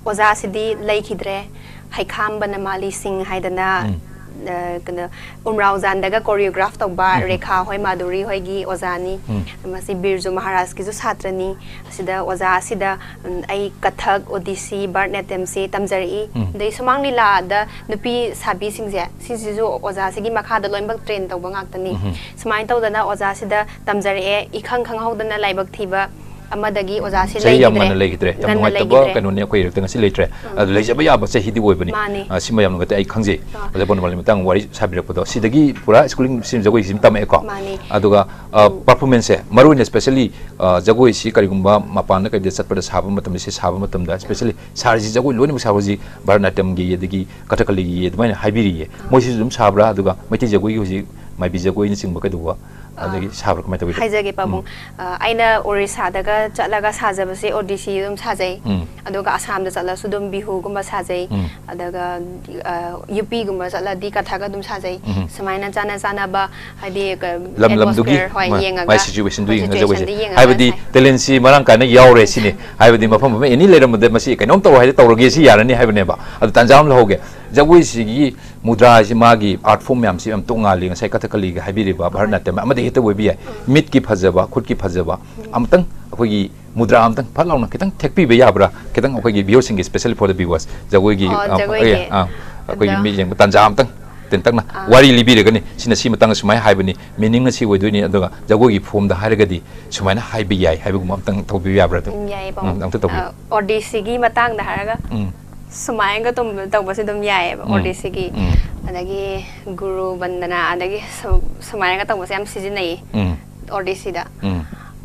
ꯑꯣꯖꯥꯁꯤꯗꯤ ꯂꯩꯈꯤꯗ꯭ꯔꯦ꯫ ꯍꯩꯈꯥꯝꯕꯅ ꯃꯥꯂꯤ ꯁꯤꯡ ꯍꯥꯏꯗꯅ ꯎꯝ꯫ ꯑ, ꯀꯩꯅꯣ, ꯎꯃ꯭ꯔꯥꯎꯖꯥꯟꯗꯒ choreograph ꯇꯧꯕ ꯎꯝ꯫ ꯔꯦꯈꯥ ꯍꯣꯏ, ꯃꯥꯙꯨꯔꯤ ꯍꯣꯏꯒꯤ ꯑꯣꯖꯥꯅꯤ꯫ ꯎꯝ꯫ ꯃꯁꯤ ꯕꯤꯔꯖꯨ ꯃꯍꯥꯔꯥꯖꯀꯤꯁꯨ ꯁꯥꯇ꯭ꯔꯅꯤ꯫ ꯑꯁꯤꯗ ꯑꯣꯖꯥ ꯑꯁꯤꯗ, ꯎꯝ, ꯑꯩ ꯀꯊꯛ, ꯑꯣꯗꯤꯁꯤ, ꯚꯔꯠꯅꯥꯇ꯭ꯌꯝꯁꯤ ꯇꯝꯖꯔꯛꯏ꯫ ꯎꯝ꯫ ꯑꯗꯩ ꯁꯨꯃꯥꯡ ꯂꯤꯂꯥꯗ ꯅꯨꯄꯤ ꯁꯥꯕꯤꯁꯤꯡꯁꯦ, ꯁꯤꯁꯤꯁꯨ ꯑꯣꯖꯥꯁꯤꯒꯤ ꯃꯈꯥꯗ ꯂꯣꯏꯅꯃꯛ train ꯇꯧꯕ ꯉꯥꯛꯇꯅꯤ꯫ ꯎꯝ꯫ ꯁꯨꯃꯥꯏꯅ ꯇꯧꯗꯅ ꯑꯣꯖꯥꯁꯤꯗ ꯇꯝꯖꯔꯛꯑꯦ, ꯏꯈꯪ ꯈꯪꯍꯧꯗꯅ ꯂꯥꯏꯕꯛ ꯊꯤꯕ ꯑꯃꯗꯒꯤ ꯑꯣꯖꯥꯁꯤ ꯆꯍꯤ ꯌꯥꯝ ꯂꯩꯈꯤꯗ꯭ꯔꯦ꯫ ꯉꯟꯅ ꯂꯩꯈꯤꯗ꯭ꯔꯦ꯫ ꯌꯥꯝ ꯉꯟꯅ ꯅꯨꯡꯉꯥꯏꯇꯕ ꯂꯩꯈꯤꯗ꯭ꯔꯦ꯫ ꯀꯩꯅꯣꯅꯦ, ꯑꯩꯈꯣꯏ ꯏꯔꯛꯇ ꯉꯁꯤ ꯂꯩꯇ꯭ꯔꯦ꯫ ꯎꯝ꯫ ꯑꯗꯨ ꯂꯩꯖꯕ ꯌꯥꯕ ꯆꯍꯤꯗꯤ ꯑꯣꯏꯕꯅꯤ꯫ ꯃꯥꯅꯤ꯫ ꯑ, ꯁꯤꯃ ꯌꯥꯝ ꯅꯨꯡꯉꯥꯏꯇꯦ, ꯑꯩ ꯈꯪꯖꯩ꯫ ꯑꯥ꯫ ꯑꯣꯖꯥ ꯄꯣꯅꯣꯃꯜꯒꯤ ꯃꯇꯥꯡ ꯋꯥꯔꯤ ꯁꯥꯕꯤꯔꯛꯄꯗꯣ, ꯁꯤꯗꯒꯤ ꯄꯨꯔꯥ schooling ꯁꯤ ꯖꯒꯣꯏꯁꯤ ꯑꯗꯨꯝ ꯇꯝꯃꯛꯑꯦꯀꯣ꯫ ꯃꯥꯅꯤ꯫ ꯑꯗꯨꯒ, ꯑ, ꯎꯝ꯫ Performance ꯁꯦ, ꯃꯔꯨ ꯑꯣꯏꯅ specially, ꯑ, ꯖꯒꯣꯏꯁꯤ ꯀꯔꯤꯒꯨꯝꯕ ꯃꯄꯥꯟꯗ ꯀꯩꯗ ꯆꯠꯄꯗ ꯁꯥꯕ ꯃꯇꯝꯗ, ꯁꯤ ꯁꯥꯕ ꯃꯇꯝꯗ, specially ꯁꯥꯔꯤꯁꯤ ꯖꯒꯣꯏ ꯂꯣꯏꯅꯃꯛ ꯁꯥꯕ, ꯍꯧꯖꯤꯛ ꯚꯔꯠꯅꯥꯇ꯭ꯌꯝꯒꯤ, ꯑꯗꯒꯤ ꯀꯊꯛꯀꯂꯤꯒꯤ ꯑꯗꯨꯃꯥꯏꯅ ꯍꯥꯏꯕꯤꯔꯤꯌꯦ꯫ ꯑꯥ꯫ ꯃꯣꯏꯁꯤꯁꯨ ꯑꯗꯨꯝ ꯁꯥꯕ꯭ꯔꯥ? ꯑꯗꯨꯒ ꯃꯩꯇꯩ ꯖꯒꯣꯏꯒꯤ ꯍꯧꯖꯤꯛ ꯃꯥꯏꯕꯤ ꯖꯒꯣꯏꯅꯆꯤꯡꯕ ꯀꯩꯗꯧꯕ, ꯑꯗꯒꯤ ꯑꯥ꯫ ꯁꯥꯕ꯭ꯔꯥ? ꯀꯃꯥꯏꯅ ꯇꯧꯋꯤ? ꯍꯥꯏꯖꯒꯦ, ꯄꯥꯕꯨꯡ꯫ ꯎꯝ꯫ ꯑ, ꯑꯩꯅ ꯑꯣꯔꯤꯁꯥꯗꯒ ꯆꯠꯂꯒ ꯁꯥꯖꯕꯁꯦ ꯑꯣꯗꯤꯁꯤ ꯑꯗꯨꯝ ꯁꯥꯖꯩ꯫ ꯎꯝ꯫ ꯑꯗꯨꯒ ꯑꯁꯥꯝꯗ ꯆꯠꯂꯁꯨ ꯑꯗꯨꯝ ꯕꯤꯍꯨꯒꯨꯝꯕ ꯁꯥꯖꯩ꯫ ꯎꯝ꯫ ꯑꯗꯨꯒ, ꯑ, ꯌꯨ ꯄꯤꯒꯨꯝꯕ ꯆꯠꯂꯗꯤ ꯀꯊꯛ ꯑꯗꯨꯝ ꯁꯥꯖꯩ꯫ ꯎꯝ꯫ ꯁꯨꯃꯥꯏꯅ ꯆꯥꯅ ꯆꯥꯅꯕ, ꯍꯥꯏꯗꯤ, ꯀ-, ꯂꯝ ꯂꯝꯗꯨꯒꯤ, atmosphere ꯍꯣꯏ, ꯃꯥ-, ꯌꯦꯡꯉꯒ, ꯃꯥꯏ situation ꯗꯨ ꯍꯣꯏ, ꯌꯦꯡꯉꯒ ꯖꯒꯣꯏꯁꯦ꯫ Situation ꯗꯨ ꯌꯦꯡꯉꯒ ꯍꯥꯏꯕꯗꯤ ꯁꯥꯏ꯫ Talent ꯁꯤ ꯃꯔꯥꯡ ꯀꯥꯏꯅ ꯌꯥꯎꯔꯦ ꯁꯤꯅꯤ꯫ ꯍꯥꯏꯕꯗꯤ ꯃꯐꯝ ꯑꯃ ꯑꯦꯅꯤ ꯂꯩꯔꯝꯕꯗ ꯃꯁꯤ ꯀꯩꯅꯣꯝ ꯇꯧꯔꯣ ꯍꯥꯏꯗꯤ ꯇꯧꯔꯒꯦ ꯁꯤ ꯌꯥꯔꯅꯤ ꯍꯥꯏꯕꯅꯦꯕ꯫ ꯑꯗꯨ ꯇꯥꯟꯖꯥ ꯑꯃ ꯂꯧꯍꯧꯒꯦ꯫ ꯖꯒꯣꯏꯁꯤꯒꯤ ꯃꯨꯗ꯭ꯔꯥ ꯍꯥꯏꯁꯤ ꯃꯥꯒꯤ art form ꯃꯌꯥꯝꯁꯤ ꯌꯥꯝ ꯇꯣꯉꯥꯜꯂꯤ꯫ ꯉꯁꯥꯏ ꯀꯊꯛꯀꯂꯤꯒ ꯍꯥꯏꯕꯤꯔꯤꯕ ꯍꯣꯏ꯫ ꯚꯔꯠꯅꯥꯇ꯭ꯌꯝ ꯑꯃꯗ ꯍꯦꯛꯇ ꯑꯣꯏꯕ ꯌꯥꯏ꯫ ꯎꯝ꯫ ꯃꯤꯠꯀꯤ ꯐꯖꯕ, ꯈꯨꯠꯀꯤ ꯐꯖꯕ, ꯎꯝ꯫ ꯑꯃꯇꯪ ꯑꯩꯈꯣꯏꯒꯤ ꯃꯨꯗ꯭ꯔꯥ ꯑꯃꯇꯪ ꯐꯠ ꯂꯥꯎꯅ ꯈꯤꯇꯪ ꯊꯦꯛꯄꯤꯕ ꯌꯥꯕ꯭ꯔꯥ? ꯈꯤꯇꯪ ꯑꯩꯈꯣꯏꯒꯤ viewer ꯁꯤꯡꯒꯤ, specially for the viewers, ꯖꯒꯣꯏꯒꯤ, ꯑꯣ, ꯑ, ꯖꯒꯣꯏꯒꯤ꯫ ꯑꯦ, ꯑ, ꯑꯩꯈꯣꯏꯒꯤ ꯑꯗꯣ ꯃꯤ ꯌꯦꯡꯕ ꯇꯥꯟꯖꯥ ꯑꯃꯇꯪ ꯇꯦꯟꯇꯛꯅ ꯑꯥ꯫ ꯋꯥꯔꯤ ꯂꯤꯕꯤꯔꯒꯅꯤ꯫ ꯁꯤꯅ ꯁꯤ ꯃꯇꯥꯡꯗ ꯁꯨꯃꯥꯏꯅ ꯍꯥꯏꯕꯅꯤ, meaning ꯅ ꯁꯤ ꯑꯣꯏꯗꯣꯏꯅꯤ, ꯑꯗꯨꯒ ꯖꯒꯣꯏꯒꯤ form ꯗ ꯍꯥꯏꯔꯒꯗꯤ ꯁꯨꯃꯥꯏꯅ ꯍꯥꯏꯕ ꯌꯥꯏ ꯍꯥꯏꯕꯒꯨꯝꯕ ꯑꯝꯇꯪ ꯇꯧꯕꯤꯕ ꯌꯥꯕ꯭ꯔꯥ? ꯑꯗꯨ ꯎꯝ, ꯌꯥꯏꯌꯦ, ꯄꯥꯕꯨꯡ꯫ ꯎꯝ, ꯑꯝꯇ ꯇꯧꯕꯤꯌꯨ꯫ ꯑ, ꯑꯣꯗꯤꯁꯤꯒꯤ ꯃꯇꯥꯡꯗ ꯍꯥꯏꯔꯒ ꯎꯝ꯫ ꯁꯨꯃꯥꯏꯅꯒ ꯇꯧꯕ-, ꯇꯧꯕꯁꯦ ꯑꯗꯨꯝ ꯌꯥꯏꯌꯦꯕ, ꯎꯝ꯫ ꯑꯣꯗꯤꯁꯤꯒꯤ꯫ ꯎꯝ꯫ ꯑꯗꯒꯤ ꯒꯨꯔꯨ ꯕꯟꯗꯅꯥ, ꯑꯗꯒꯤ ꯁꯨ-, ꯁꯨꯃꯥꯏꯅꯒ ꯇꯧꯕꯁꯦ ꯌꯥꯝ ꯁꯤꯖꯤꯟꯅꯩꯌꯦ ꯎꯝ꯫ ꯑꯣꯗꯤꯁꯤꯗ꯫ ꯎꯝ꯫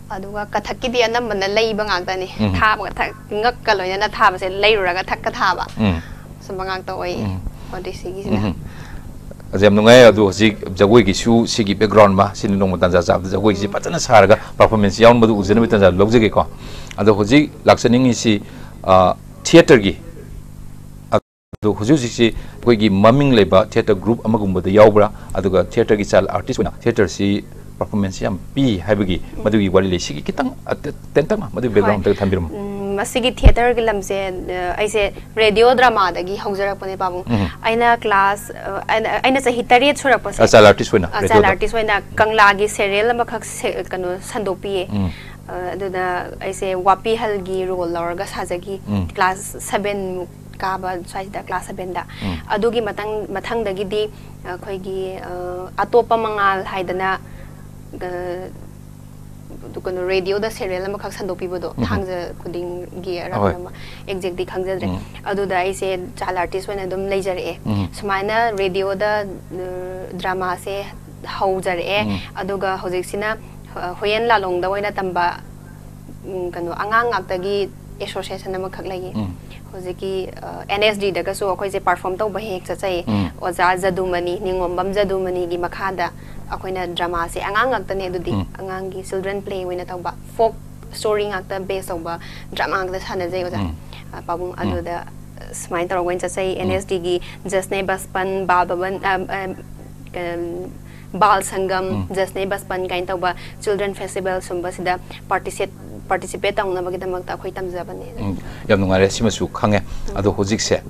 ꯑꯗꯨꯒ ꯀꯊꯛꯀꯤꯗꯤ ꯑꯅꯝꯕꯅ ꯂꯩꯕ ꯉꯥꯛꯇꯅꯤ꯫ ꯎꯝ꯫ ꯊꯥꯕꯒ ꯊꯛ-, ꯉꯛꯀ ꯂꯣꯏꯅꯅ ꯊꯥꯕꯁꯦ, ꯂꯩꯔꯨꯔꯒ ꯊꯛꯀ ꯊꯥꯕ꯫ ꯎꯝ꯫ ꯁꯨꯝꯕ ꯉꯥꯛꯇ ꯑꯣꯏꯌꯦ ꯎꯝ꯫ ꯑꯣꯗꯤꯁꯤꯒꯤꯁꯤꯅ꯫ ꯎꯝ꯫ ꯑꯗꯨ ꯌꯥꯝ ꯅꯨꯡꯉꯥꯏ꯫ ꯑꯗꯨ ꯍꯧꯖꯤꯛ ꯖꯒꯣꯏꯒꯤꯁꯨ ꯁꯤꯒꯤ background ꯑꯃ, ꯁꯤꯅ ꯅꯣꯡꯃ ꯇꯥꯟꯖꯥ ꯆꯥꯕꯗ ꯖꯒꯣꯏꯒꯤꯁꯤ ꯎꯝ꯫ ꯐꯖꯅ ꯁꯥꯔꯒ performance ꯌꯥꯎꯅꯕꯗꯨ ꯎꯖꯅꯕꯒꯤ ꯇꯥꯟꯖꯥ ꯂꯧꯖꯒꯦꯀꯣ꯫ ꯑꯗꯣ ꯍꯧꯖꯤꯛ ꯂꯥꯛꯆꯅꯤꯡꯉꯤꯁꯤ, ꯑ, theatre ꯒꯤ, ꯑꯗꯣ ꯍꯧꯖꯤꯛ ꯍꯧꯖꯤꯛꯁꯤ ꯑꯩꯈꯣꯏꯒꯤ ꯃꯃꯤꯡ ꯂꯩꯕ theatre group ꯑꯃꯒꯨꯝꯕꯗ ꯌꯥꯎꯕ꯭ꯔꯥ? ꯑꯗꯨꯒ theatre ꯒꯤ child artist ꯑꯣꯏꯅ theatre ꯁꯤ performance ꯌꯥꯝ ꯄꯤ ꯍꯥꯏꯕꯒꯤ ꯎꯝ꯫ ꯃꯗꯨꯒꯤ ꯋꯥꯔꯤ ꯂꯩ꯫ ꯁꯤꯒꯤ ꯈꯤꯇꯪ ꯑꯇ-, ꯇꯦꯟꯇꯛꯅ ꯃꯗꯨꯒꯤ ꯍꯣꯏ꯫ Background ꯑꯝꯇ ꯊꯝꯕꯤꯔꯝꯃꯨ꯫ ꯎꯝ, ꯑꯁꯤꯒꯤ ꯊꯤꯌꯦꯇꯔꯒꯤ ꯂꯝꯁꯦ, ꯑ, ꯑꯩꯁꯦ ꯔꯦꯗꯤꯑꯣ ꯗ꯭ꯔꯃꯥꯗꯒꯤ ꯍꯧꯖꯔꯛꯄꯅꯦ, ꯄꯥꯕꯨꯡ꯫ ꯎꯝ꯫ ꯑꯩꯅ ꯀ꯭ꯂꯥꯁ, ꯑ, ꯑꯩꯅ, ꯑꯩꯅ ꯆꯍꯤ ꯇꯔꯦꯠ ꯁꯨꯔꯛꯄꯁꯦ, ꯑ, ꯆꯥꯏꯜ ꯑꯥꯔꯇꯤꯁ ꯑꯣꯏꯅ ꯑ, ꯆꯥꯏꯜ ꯔꯦꯗꯤꯑꯣꯗ꯫ ꯑꯥꯔꯇꯤꯁ ꯑꯣꯏꯅ ꯀꯪꯂꯥꯒꯤ ꯁꯦꯔꯤꯌꯦꯜ ꯑꯃꯈꯛ ꯁꯦ-, ꯀꯩꯅꯣ, ꯁꯟꯗꯣꯛꯄꯤꯌꯦ꯫ ꯎꯝ꯫ ꯑ, ꯑꯗꯨꯗ ꯑꯩꯁꯦ ꯋꯥꯄꯤꯍꯜꯒꯤ ꯔꯣꯜ ꯂꯧꯔꯒ ꯁꯥꯖꯈꯤ꯫ ꯎꯝ꯫ ꯀ꯭ꯂꯥꯁ ꯁꯚꯦꯟ ꯃꯨꯛ ꯀꯥꯕ ꯁ꯭ꯋꯥꯏꯁꯤꯗ, ꯀ꯭ꯂꯥꯁ ꯁꯚꯦꯟꯗ꯫ ꯎꯝ꯫ ꯑꯗꯨꯒꯤ ꯃꯇꯪ-, ꯃꯊꯪꯗꯒꯤꯗꯤ ꯑꯩꯈꯣꯏꯒꯤ, ꯑ, ꯑꯇꯣꯞꯄ ꯃꯉꯥꯜ ꯍꯥꯏꯗꯅ, ꯑ, ꯀꯩꯅꯣ, ꯔꯦꯗꯤꯑꯣꯗ ꯁꯦꯔꯤꯌꯦꯜ ꯑꯃꯈꯛ ꯁꯟꯗꯣꯛꯄꯤꯕꯗꯣ, ꯎꯝ꯫ ꯊꯥꯡꯖ ꯈꯨꯗꯤꯡꯒꯤ ꯑꯔꯥꯞꯄ ꯑꯍꯣꯏ꯫ ꯑꯃ, ꯑꯦꯛꯖꯦꯛꯇꯤ ꯈꯪꯖꯗ꯭ꯔꯦ꯫ ꯎꯝ꯫ ꯑꯗꯨꯗ ꯑꯩꯁꯦ ꯆꯥꯏꯜ ꯑꯥꯔꯇꯤꯁ ꯑꯣꯏꯅ ꯑꯗꯨꯝ ꯂꯩꯖꯔꯛꯑꯦ꯫ ꯎꯝ꯫ ꯁꯨꯃꯥꯏꯅ ꯔꯦꯗꯤꯑꯣꯗ, ꯑ, ꯗ꯭ꯔꯃꯥꯁꯦ ꯍꯧꯖꯔꯛꯑꯦ꯫ ꯎꯝ꯫ ꯑꯗꯨꯒ ꯍꯧꯖꯤꯛꯁꯤꯅ, ꯑ, ꯍꯨꯌꯦꯟ ꯂꯥꯂꯣꯡꯗ ꯑꯣꯏꯅ ꯇꯝꯕ, ꯎꯝ, ꯀꯩꯅꯣ, ꯑꯉꯥꯡ ꯉꯥꯛꯇꯒꯤ ꯑꯦꯁꯣꯁꯤꯌꯦꯁꯟ ꯑꯃꯈꯛ ꯂꯩꯌꯦ꯫ ꯎꯝ꯫ ꯍꯧꯖꯤꯛꯀꯤ, ꯑ, ꯑꯦꯟ ꯑꯦꯁ ꯗꯤꯗꯒꯁꯨ ꯑꯩꯈꯣꯏꯁꯦ ꯄꯔꯐꯣꯔꯝ ꯇꯧꯕ ꯍꯦꯛ ꯍꯦꯛ ꯆꯠꯆꯩ꯫ ꯎꯝ꯫ ꯑꯣꯖꯥ ꯖꯗꯨꯃꯅꯤ, ꯅꯤꯉꯣꯝꯕꯝ ꯖꯗꯨꯃꯅꯤꯒꯤ ꯃꯈꯥꯗ ꯑꯩꯈꯣꯏꯅ ꯗ꯭ꯔꯃꯥꯁꯦ, ꯑꯉꯥꯡ ꯉꯥꯛꯇꯅꯦ ꯑꯗꯨꯗꯤ, ꯎꯝ꯫ ꯑꯉꯥꯡꯒꯤ ꯆꯤꯜꯗ꯭ꯔꯦꯟ ꯄ꯭ꯂꯦ ꯑꯣꯏꯅ ꯇꯧꯕ, ꯐꯣꯛ ꯁ꯭ꯇꯣꯔꯤ ꯉꯥꯛꯇ ꯕꯦꯁ ꯇꯧꯕ ꯗ꯭ꯔꯃꯥ ꯉꯥꯛꯇ ꯁꯥꯟꯅꯖꯩ, ꯑꯣꯖꯥ꯫ ꯎꯝ꯫ ꯑ, ꯄꯥꯕꯨꯡ, ꯎꯝ꯫ ꯑꯗꯨꯗ ꯁꯨꯃꯥꯏꯅ ꯇꯧꯔꯒ ꯑꯣꯏꯅ ꯆꯠꯆꯩ꯫ ꯎꯝ꯫ ꯑꯦꯟ ꯑꯦꯁ ꯗꯤꯒꯤ ꯖꯁꯅꯦ ꯕꯁꯄꯟ, ꯕꯥꯜ ꯚꯕꯟ, ꯑ, ꯑ, ꯀ-, ꯕꯥꯜ ꯁꯪꯒꯝ, ꯎꯝ꯫ ꯖꯁꯅꯦ ꯕꯁꯄꯟ ꯀꯥꯏꯅ ꯇꯧꯕ ꯆꯤꯜꯗ꯭ꯔꯦꯟ ꯐꯦꯁꯇꯤꯚꯦꯜ ꯁꯨꯝꯕꯁꯤꯗ ꯄꯥꯔꯇꯤꯁꯤꯄꯦꯠ ꯇꯧꯅꯕꯒꯤꯗꯃꯛꯇ ꯑꯩꯈꯣꯏ ꯇꯝꯖꯕꯅꯦ꯫ ꯎꯝ, ꯌꯥꯝ ꯅꯨꯡꯉꯥꯏꯔꯦ, ꯁꯤꯃꯁꯨ ꯈꯪꯉꯦ꯫ ꯑꯗꯣ ꯍꯧꯖꯤꯛꯁꯦ,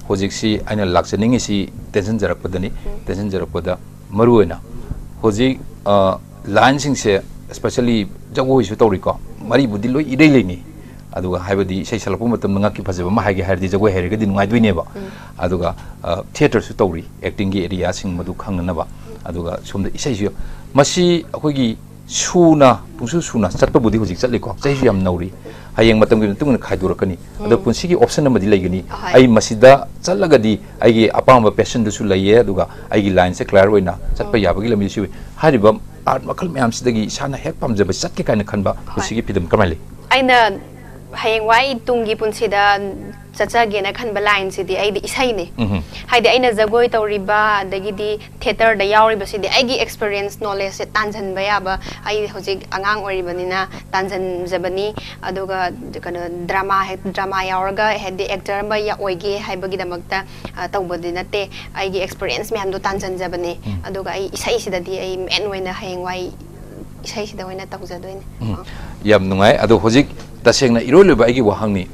ꯍꯧꯖꯤꯛꯁꯤ ꯑꯩꯅ ꯂꯥꯛꯆꯅꯤꯡꯉꯤꯁꯤ ꯇꯦꯟꯁꯤꯟꯖꯔꯛꯄꯗꯅꯤ꯫ ꯎꯝ꯫ ꯇꯦꯟꯁꯤꯟꯖꯔꯛꯄꯗ ꯃꯔꯨꯑꯣꯏꯅ ꯍꯧꯖꯤꯛ, ꯑ, ꯂꯥꯏꯟꯁꯤꯡꯁꯦ, especially ꯖꯒꯣꯏꯁꯨ ꯇꯧꯔꯤꯀꯣ, ꯃꯔꯤꯕꯨꯗꯤ ꯂꯣꯏ ꯏꯔꯩ ꯂꯩꯅꯤ꯫ ꯑꯗꯨꯒ ꯍꯥꯏꯕꯗꯤ ꯏꯁꯩ ꯁꯛꯂꯛꯄ ꯃꯇꯝꯗ ꯉꯛꯀꯤ ꯐꯖꯕ ꯑꯃ ꯍꯥꯏꯒꯦ ꯍꯥꯏꯔꯗꯤ ꯖꯒꯣꯏ ꯍꯩꯔꯒꯗꯤ ꯅꯨꯡꯉꯥꯏꯗꯣꯏꯅꯦꯕ꯫ ꯎꯝ꯫ ꯑꯗꯨꯒ, ꯑ, ꯊꯤꯌꯦꯇꯔꯁꯨ ꯇꯧꯔꯤ, ꯑꯦꯛꯇꯤꯡꯒꯤ ꯑꯦꯔꯤꯌꯥꯁꯤꯡ ꯃꯗꯨ ꯈꯪꯅꯅꯕ꯫ ꯑꯗꯨꯒ ꯁꯣꯝꯗ ꯏꯁꯩꯁꯨ, ꯃꯁꯤ ꯑꯩꯈꯣꯏꯒꯤ ꯁꯨꯅ, ꯄꯨꯡꯁꯨ ꯁꯨꯅ ꯆꯠꯄꯕꯨꯗꯤ ꯍꯧꯖꯤꯛ ꯆꯠꯂꯤꯀꯣ, ꯆꯍꯤꯁꯨ ꯌꯥꯝ ꯅꯧꯔꯤ, ꯍꯌꯦꯡ ꯃꯇꯝꯒꯤ ꯃꯇꯨꯡ ꯏꯟꯅ ꯈꯥꯏꯗꯣꯔꯛꯀꯅꯤ꯫ ꯑꯗꯣ ꯎꯝ꯫ ꯄꯨꯟꯁꯤꯒꯤ ꯑꯣꯞꯁꯟ ꯑꯃꯗꯤ ꯂꯩꯒꯅꯤ, ꯑꯍꯣꯏ꯫ ꯑꯩ ꯃꯁꯤꯗ ꯆꯠꯂꯒꯗꯤ ꯑꯩꯒꯤ ꯑꯄꯥꯝꯕ ꯄꯦꯁꯟꯗꯨꯁꯨ ꯂꯩꯌꯦ, ꯑꯗꯨꯒ ꯑꯩꯒꯤ ꯂꯥꯏꯟꯁꯦ ꯀ꯭ꯂꯤꯌꯥꯔ ꯑꯣꯏꯅ ꯆꯠꯄ ꯎꯝ꯫ ꯌꯥꯕꯒꯤ ꯂꯝꯕꯤꯁꯨ ꯂꯩ꯫ ꯍꯥꯏꯔꯤꯕ ꯑꯥꯔꯠ ꯃꯈꯜ ꯃꯌꯥꯝꯁꯤꯗꯒꯤ ꯏꯁꯥꯅ ꯍꯦꯛ ꯄꯥꯝꯖꯕ ꯆꯠꯀꯦ ꯀꯥꯏꯅ ꯈꯟꯕ ꯍꯣꯏ꯫ ꯄꯨꯟꯁꯤꯒꯤ ꯐꯤꯗꯝ ꯀꯔꯝꯍꯥꯏꯅ ꯂꯩ? ꯑꯩꯅ ꯍꯌꯦꯡꯋꯥꯏ ꯇꯨꯡꯒꯤ ꯄꯨꯟꯁꯤꯗ ꯆꯠꯆꯒꯦꯅ ꯈꯟꯕ ꯂꯥꯏꯟꯁꯤꯗꯤ ꯑꯩꯗꯤ ꯏꯁꯩꯅꯦ꯫ ꯎꯝꯍꯨꯝ꯫ ꯍꯥꯏꯗꯤ ꯑꯩꯅ ꯖꯒꯣꯏ ꯇꯧꯔꯤꯕ, ꯑꯗꯒꯤꯗꯤ ꯊꯤꯌꯦꯇꯔꯗ ꯌꯥꯎꯔꯤꯕꯁꯤꯗꯤ ꯑꯩꯒꯤ ꯑꯦꯛꯁꯄꯤꯔꯤꯌꯦꯟꯁ, ꯅꯣꯂꯦꯖꯁꯦ ꯇꯥꯟꯁꯤꯟꯕ ꯌꯥꯕ, ꯑꯩ ꯍꯧꯖꯤꯛ ꯑꯉꯥꯡ ꯑꯣꯏꯔꯤꯕꯅꯤꯅ ꯇꯥꯟꯁꯤꯟꯖꯕꯅꯤ꯫ ꯑꯗꯨꯒ ꯀꯩꯅꯣ, ꯗ꯭ꯔꯃꯥ ꯍꯦꯛ, ꯗ꯭ꯔꯃꯥ ꯌꯥꯎꯔꯒ ꯍꯥꯏꯗꯤ ꯑꯦꯛꯇꯔ ꯑꯃ ꯌꯥ-, ꯑꯣꯏꯒꯦ ꯍꯥꯏꯕꯒꯤꯗꯃꯛꯇ, ꯑ, ꯇꯧꯕꯗꯤ ꯅꯠꯇꯦ꯫ ꯑꯩꯒꯤ ꯑꯦꯛꯁꯄꯤꯔꯤꯌꯦꯟꯁ ꯃꯌꯥꯝꯗꯣ ꯇꯥꯟꯁꯤꯟꯖꯕꯅꯦ꯫ ꯎꯝ꯫ ꯑꯗꯨꯒ ꯑꯩ ꯏꯁꯩꯁꯤꯗꯗꯤ ꯑꯩ ꯃꯦꯟ ꯑꯣꯏꯅ ꯍꯌꯦꯡꯋꯥꯏ ꯏꯁꯩꯁꯤꯗ ꯑꯣꯏꯅ ꯇꯧꯖꯗꯣꯏꯅꯦ꯫ ꯎꯝ꯫ ꯌꯥꯝ ꯅꯨꯡꯉꯥꯏ꯫ ꯑꯗꯣ ꯍꯧꯖꯤꯛ ꯇꯁꯦꯡꯅ ꯏꯔꯣꯏ ꯂꯣꯏꯕ ꯑꯩꯒꯤ ꯋꯥꯍꯪꯅꯤ꯫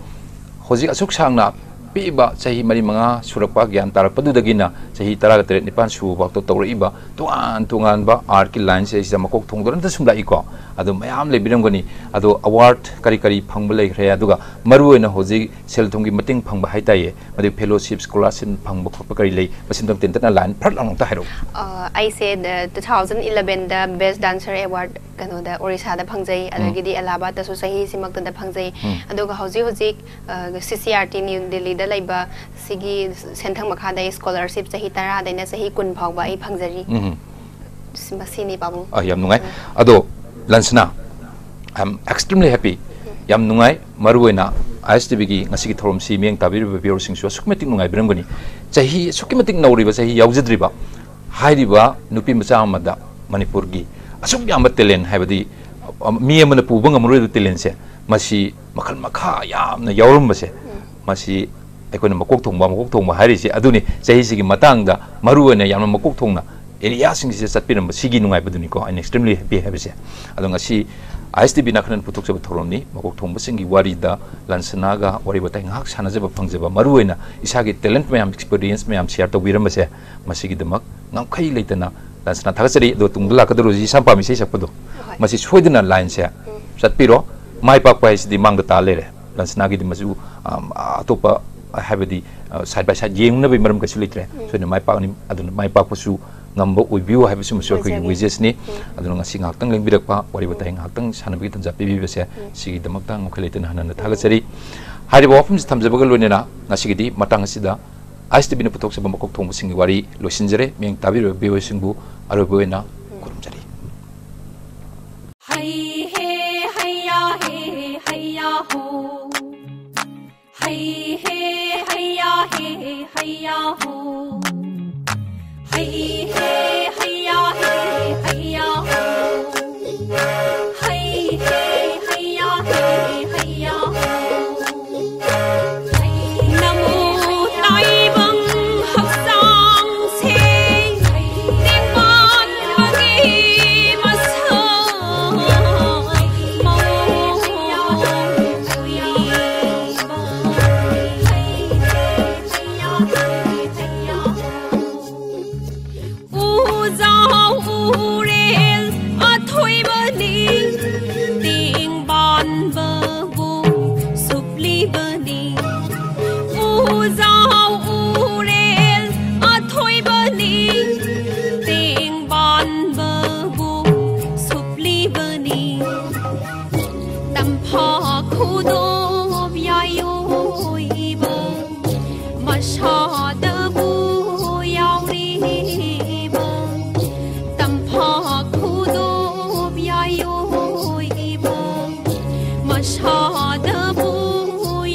ꯍꯧꯖꯤꯛ ꯑꯁꯨꯛ ꯁꯥꯡꯅ ꯄꯤꯛꯏꯕ ꯆꯍꯤ ꯃꯔꯤ ꯃꯉꯥ ꯁꯨꯔꯛꯄ, ꯒ꯭ꯌꯥꯟ ꯇꯥꯔꯛꯄꯗꯨꯗꯒꯤꯅ ꯆꯍꯤ ꯇꯔꯥꯒ ꯇꯔꯦꯠ ꯅꯤꯄꯥꯟ ꯁꯨꯕ ꯐꯥꯎꯗ ꯇꯧꯔꯛꯏꯕ ꯇꯣꯉꯥꯟ ꯇꯣꯉꯥꯟꯕ ꯑꯥꯔꯠꯀꯤ ꯂꯥꯏꯟꯁꯦ ꯁꯤꯗ ꯃꯀꯣꯛ ꯊꯣꯡꯗꯨꯅ ꯑꯝꯇ ꯁꯨꯝ ꯂꯥꯛꯏꯀꯣ꯫ ꯑꯗꯣ ꯃꯌꯥꯝ ꯂꯩꯕꯤꯔꯝꯒꯅꯤ꯫ ꯑꯗꯣ ꯑꯦꯋꯥꯔꯗ ꯀꯔꯤ ꯀꯔꯤ ꯐꯪꯕ ꯂꯩꯈ꯭ꯔꯦ, ꯑꯗꯨꯒ ꯃꯔꯨꯑꯣꯏꯅ ꯍꯧꯖꯤꯛ ꯁꯦꯜ ꯊꯨꯝꯒꯤ ꯃꯇꯦꯡ ꯐꯪꯕ ꯍꯥꯏꯇꯥꯏꯌꯦ, ꯃꯗꯨ ꯐꯦꯂꯣꯁꯤꯞ, ꯁ꯭ꯀꯣꯂꯥꯔꯁꯤꯞ ꯐꯪꯕ ꯈꯣꯠꯄ ꯀꯔꯤ ꯂꯩ, ꯃꯁꯤꯝꯇꯪ ꯇꯦꯟꯇꯛꯅ ꯂꯥꯏꯟ ꯐꯠ ꯂꯥꯎꯅ ꯑꯝꯇ ꯍꯥꯏꯔꯛꯎ꯫ ꯑ, ꯑꯩꯁꯦ ꯗ-, two thousand elevenꯗ Best Dancer Award ꯀꯩꯅꯣꯗ, ꯑꯣꯔꯤꯁꯥꯗ ꯐꯪꯖꯩ꯫ ꯎꯝ꯫ ꯑꯗꯒꯤꯗꯤ ꯑꯦꯂꯥꯍꯥꯕꯥꯗꯇꯁꯨ ꯆꯍꯤꯁꯤꯃꯛꯇꯗ ꯐꯪꯖꯩ꯫ ꯎꯝ꯫ ꯑꯗꯨꯒ ꯍꯧꯖꯤꯛ ꯍꯧꯖꯤꯛ, ꯑ, CCERT ꯅ꯭ꯌꯨ ꯗꯤꯜꯂꯤꯗ ꯂꯩꯕ ꯁꯤꯒꯤ ꯁꯦꯟꯊꯪ ꯃꯈꯥꯗ ꯑꯩ ꯁ꯭ꯀꯣꯂꯥꯔꯁꯤꯞ ꯆꯍꯤ ꯇꯔꯥꯗꯩꯅ ꯆꯍꯤ ꯀꯨꯟ ꯐꯥꯎꯕ ꯑꯩ ꯐꯪꯖꯔꯤ꯫ ꯎꯝ꯫ ꯁꯤ-, ꯃꯁꯤꯅꯤ, ꯄꯥꯕꯨꯡ꯫ ꯑ, ꯌꯥꯝ ꯅꯨꯡꯉꯥꯏ꯫ ꯎꯝ꯫ ꯑꯗꯣ, ꯂꯟꯁꯅꯥ, I am extremely happy꯫ ꯌꯥꯝ ꯅꯨꯡꯉꯥꯏ꯫ ꯃꯔꯨꯑꯣꯏꯅ ꯑꯥꯏ ꯑꯦꯁ ꯇꯤ ꯚꯤꯒꯤ ꯉꯁꯤꯒꯤ ꯊꯧꯔꯝꯁꯤ ꯃꯤꯠꯌꯦꯡ ꯇꯥꯕꯤꯔꯤꯕ viewerꯁꯤꯡꯁꯨ ꯑꯁꯨꯛꯀꯤ ꯃꯇꯤꯛ ꯅꯨꯡꯉꯥꯏꯕꯤꯔꯝꯒꯅꯤ꯫ ꯆꯍꯤ ꯑꯁꯨꯛꯀꯤ ꯃꯇꯤꯛ ꯅꯧꯔꯤꯕ, ꯆꯍꯤ ꯌꯥꯎꯖꯗ꯭ꯔꯤꯕ ꯍꯥꯏꯔꯤꯕ ꯅꯨꯄꯤ ꯃꯆꯥ ꯑꯃꯗ ꯃꯅꯤꯄꯨꯔꯒꯤ ꯑꯁꯨꯛ ꯌꯥꯝꯕ talent, ꯍꯥꯏꯕꯗꯤ, ꯑ, ꯃꯤ ꯑꯃꯅ ꯄꯨꯕ ꯉꯝꯃꯔꯣꯏꯕ talentꯁꯦ, ꯃꯁꯤ ꯃꯈꯜ ꯃꯈꯥ ꯌꯥꯝꯅ ꯌꯥꯎꯔꯝꯕꯁꯦ, ꯎꯝ꯫ ꯃꯁꯤ ꯑꯩꯈꯣꯏꯅ ꯃꯀꯣꯛ ꯊꯣꯡꯕ, ꯃꯀꯣꯛ ꯊꯣꯡꯕ ꯍꯥꯏꯔꯤꯁꯦ ꯑꯗꯨꯅꯤ꯫ ꯆꯍꯤꯁꯤꯒꯤ ꯃꯇꯥꯡꯗ ꯃꯔꯨꯑꯣꯏꯅ ꯌꯥꯝꯅ ꯃꯀꯣꯛ ꯊꯣꯡꯅ areaꯁꯤꯡꯁꯤꯗ ꯆꯠꯄꯤꯔꯝꯕ ꯁꯤꯒꯤ ꯅꯨꯡꯉꯥꯏꯕꯗꯨꯅꯤꯀꯣ ꯑꯩꯅ extremely happy ꯍꯥꯏꯕꯁꯦ꯫ ꯑꯗꯣ ꯉꯁꯤ ꯑꯥꯏ ꯑꯦꯁ ꯇꯤ ꯚꯤ ꯅꯥꯀꯟꯅ ꯄꯨꯊꯣꯛꯆꯕ ꯊꯧꯔꯝꯅꯤ꯫ ꯃꯀꯣꯛ ꯊꯣꯡꯕꯁꯤꯡꯒꯤ ꯋꯥꯔꯤꯗ ꯂꯟꯁꯅꯥꯒ ꯋꯥꯔꯤ ꯋꯥꯇꯥꯏ ꯉꯥꯏꯍꯥꯛ ꯁꯥꯟꯅꯖꯕ ꯐꯪꯖꯕ, ꯃꯔꯨꯑꯣꯏꯅ ꯏꯁꯥꯒꯤ talent ꯃꯌꯥꯝ, experience ꯃꯌꯥꯝ share ꯇꯧꯕꯤꯔꯝꯕꯁꯦ, ꯃꯁꯤꯒꯤꯗꯃꯛ ꯉꯝꯈꯩ ꯂꯩꯇꯅ ꯂꯟꯁꯅꯥ ꯊꯥꯒꯠꯆꯔꯤ꯫ ꯑꯗꯣ ꯇꯨꯡꯗ ꯂꯥꯛꯀꯗꯧꯔꯤꯕ ꯏꯁꯥꯝꯄꯥꯝ ꯏꯁꯩ ꯁꯛꯄꯗꯣ, ꯍꯣꯏ꯫ ꯃꯁꯤ ꯁꯣꯏꯗꯅ ꯂꯥꯏꯟꯁꯦ ꯎꯝ꯫ ꯆꯠꯄꯤꯔꯣ꯫ ꯃꯥꯏ ꯄꯥꯛꯄ ꯍꯥꯏꯁꯤꯗꯤ ꯃꯥꯡꯗ ꯇꯥ ꯂꯩꯔꯦ꯫ ꯂꯟꯁꯅꯥꯒꯤꯗꯤ ꯃꯁꯤꯕꯨ, ꯑꯝ, ꯑꯇꯣꯞꯄ ꯍꯥꯏꯕꯗꯤ, ꯑ, side by side ꯌꯦꯡꯅꯕꯒꯤ ꯃꯔꯝ ꯀꯩꯁꯨ ꯂꯩꯇ꯭ꯔꯦ꯫ ꯎꯝ꯫ ꯁꯣꯏꯗꯅ ꯃꯥꯏ ꯄꯥꯛꯅꯤ꯫ ꯑꯗꯨꯅ ꯃꯥꯏ ꯄꯥꯛꯄꯁꯨ ꯉꯝꯕ ꯑꯣꯏꯕꯤꯌꯨ ꯍꯥꯏꯕꯁꯤꯃꯁꯨ ꯑꯩꯈꯣꯏꯒꯤ ꯑꯣꯏꯖꯁꯅꯤ꯫ ꯎꯝ꯫ ꯑꯗꯨꯅ ꯉꯁꯤ ꯉꯥꯏꯍꯥꯛꯇꯪ ꯂꯦꯡꯕꯤꯔꯛꯄ, ꯋꯥꯔꯤ ꯋꯥꯇꯥꯏ ꯎꯝ꯫ ꯉꯥꯏꯍꯥꯛꯇꯪ ꯁꯥꯟꯅꯕꯒꯤ ꯇꯥꯟꯖꯥ ꯄꯤꯕꯤꯕꯁꯦ, ꯎꯝ꯫ ꯁꯤꯒꯤꯗꯃꯛꯇ ꯉꯝꯈꯩ ꯂꯩꯇꯅ ꯍꯟꯅ ꯍꯟꯅ ꯊꯥꯒꯠꯆꯔꯤ꯫ ꯍꯥꯏꯔꯤꯕ ꯋꯥꯐꯝꯁꯤ ꯊꯝꯖꯕꯒ ꯂꯣꯏꯅꯅ ꯉꯁꯤꯒꯤꯗꯤ ꯃꯇꯥꯡ ꯑꯁꯤꯗ ꯑꯥꯏ ꯑꯦꯁ ꯇꯤ ꯚꯤꯅ ꯄꯨꯊꯣꯛꯆꯕ ꯃꯀꯣꯛ ꯊꯣꯡꯕꯁꯤꯡꯒꯤ ꯋꯥꯔꯤ ꯂꯣꯏꯁꯤꯟꯖꯔꯦ꯫ ꯃꯤꯠꯌꯦꯡ ꯇꯥꯕꯤꯔꯤꯕ viewerꯁꯤꯡꯕꯨ ꯑꯔꯣꯏꯕ ꯑꯣꯏꯅ ꯎꯝ꯫ ꯈꯨꯔꯨꯝꯖꯔꯤ꯫ ꯍꯩ ꯍꯦ ꯍꯩꯌꯥ ꯍꯦ ꯍꯩꯌꯥ ꯍꯣ꯫ ꯍꯩ ꯍꯦ ꯍꯩꯌꯥ ꯍꯦ ꯍꯩꯌꯥ ꯍꯣ꯫ ꯍꯩ ꯍꯦ ꯍꯩꯌꯥ ꯍꯦ ꯍꯩꯌꯥ ꯍꯣ꯫ ꯍꯩ ꯍꯦ ꯍꯩꯌꯥ ꯍꯦ ꯍꯩꯌꯥ ꯍꯣ꯫ ꯅꯃꯣ ꯇꯥꯏꯕꯪ ꯍꯛꯆꯥꯡꯁꯦ ꯇꯦꯡꯄꯥꯟꯕꯒꯤ ꯃꯁꯛ ꯃꯑꯣꯡ ꯎꯖꯥꯎ ꯎꯔꯦꯜ ꯑꯊꯣꯏꯕꯅꯤ, ꯇꯦꯡꯕꯥꯟꯕꯕꯨ ꯁꯨꯞꯂꯤꯕꯅꯤ꯫ ꯇꯝꯐꯥ ꯈꯨꯗꯣꯞ ꯌꯥꯏ ꯑꯣꯏꯕ ꯃꯁꯥꯗꯕꯨ ꯌꯥꯎꯔꯤꯕ, ꯇꯝꯐꯥ ꯈꯨꯗꯣꯞ ꯌꯥꯏ ꯑꯣꯏꯕ ꯃꯁꯥꯗꯕꯨ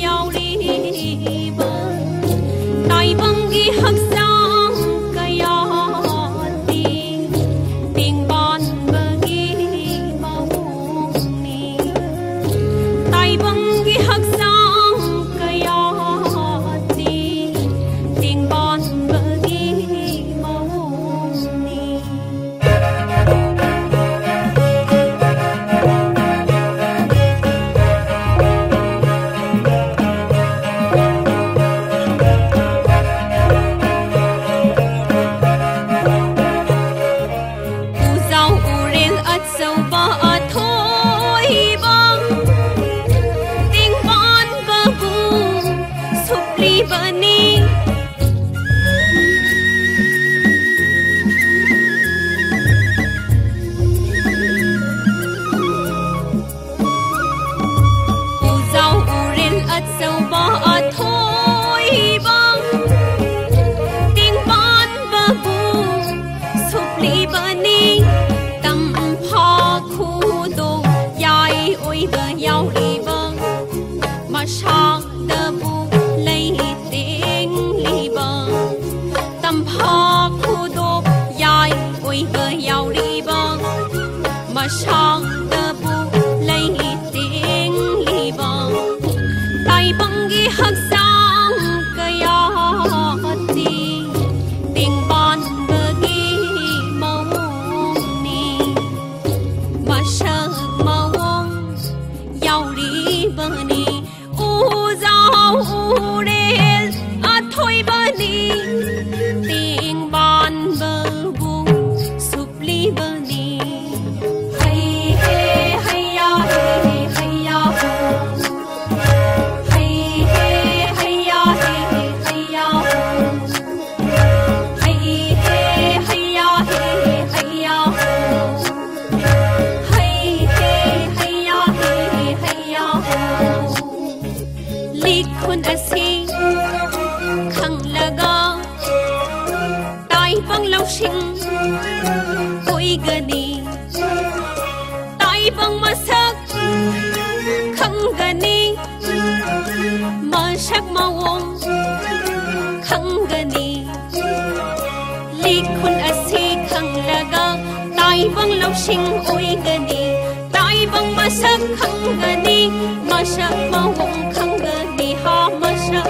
ꯌꯥꯎꯔꯤꯕ ꯇꯥꯏꯕꯪꯒꯤ ꯍꯛꯆꯥꯡ ꯀꯌꯥꯗꯤ ꯇꯦꯡꯕꯥꯟꯕꯒꯤ ꯃꯑꯣꯡꯅꯤ꯫ ꯇꯥꯏꯕꯪꯒꯤ ꯍꯛꯆꯥꯡ ꯀꯌꯥꯗꯤ ꯇꯦꯡꯕꯥꯟꯕꯒꯤ ꯃꯑꯣꯡꯅꯤ꯫ ꯎꯖꯥꯎ ꯎꯔꯦꯜ ꯑꯆꯧꯕ ꯑꯊꯣꯏꯕ ꯇꯦꯡꯕꯥꯟꯕꯕꯨ ꯁꯨꯞꯂꯤꯕꯅꯤ꯫ ꯎꯖꯥꯎ ꯎꯔꯦꯜ ꯑꯆꯧꯕ ꯑꯊꯣꯏꯕ ꯇꯦꯡꯕꯥꯟꯕꯕꯨ ꯁꯨꯞꯂꯤꯕꯅꯤ꯫ ꯇꯝꯐꯥ ꯈꯨꯗꯣꯞ ꯌꯥꯏ ꯑꯣꯏꯕ ꯌꯥꯎꯔꯤꯕ ꯃꯁꯥꯗꯕꯨ ꯂꯩꯇꯦꯡꯂꯤꯕ ꯇꯝꯐꯥ ꯈꯨꯗꯣꯞ ꯌꯥꯏ ꯑꯣꯏꯕ ꯌꯥꯎꯔꯤꯕ ꯃꯁꯥꯗꯕꯨ ꯂꯩꯇꯦꯡꯂꯤꯕ ꯇꯥꯏꯕꯪꯒꯤ ꯍꯛꯆꯥꯡ ꯀꯌꯥꯗꯤ ꯇꯦꯡꯕꯥꯟꯕꯒꯤ ꯃꯑꯣꯡꯅꯤ꯫ ꯃꯁꯛ ꯃꯑꯣꯡ ꯌꯥꯎꯔꯤꯕꯅꯤ꯫ ꯎꯖꯥꯎ ꯎꯔꯦꯜ ꯑꯊꯣꯏꯕꯅꯤ, ꯇꯦꯡꯕꯥꯟꯕꯕꯨ ꯁꯨꯞꯂꯤꯕꯅꯤ꯫ ꯍꯩ ꯍꯦ ꯍꯩꯌꯥ ꯍꯦ ꯍꯩꯌꯥ ꯍꯣ꯫ ꯍꯩ ꯍꯦ ꯈꯨꯟ ꯑꯁꯤ ꯈꯪꯂꯒ ꯇꯥꯏꯕꯪ ꯂꯧꯁꯤꯡ ꯑꯣꯏꯒꯅꯤ꯫ ꯇꯥꯏꯕꯪ ꯃꯁꯛ ꯈꯪꯒꯅꯤ꯫ ꯃꯁꯛ ꯃꯑꯣꯡ ꯈꯪꯒꯅꯤ꯫ ꯂꯤꯛ ꯈꯨꯟ ꯑꯁꯤ ꯈꯪꯂꯒ ꯇꯥꯏꯕꯪ ꯂꯧꯁꯤꯡ ꯑꯣꯏꯒꯅꯤ꯫ ꯇꯥꯏꯕꯪ ꯃꯁꯛ ꯈꯪꯒꯅꯤ꯫ ꯃꯁꯛ ꯃꯑꯣꯡ ꯈꯪꯒꯅꯤ꯫ ꯍꯥ, ꯃꯁꯛ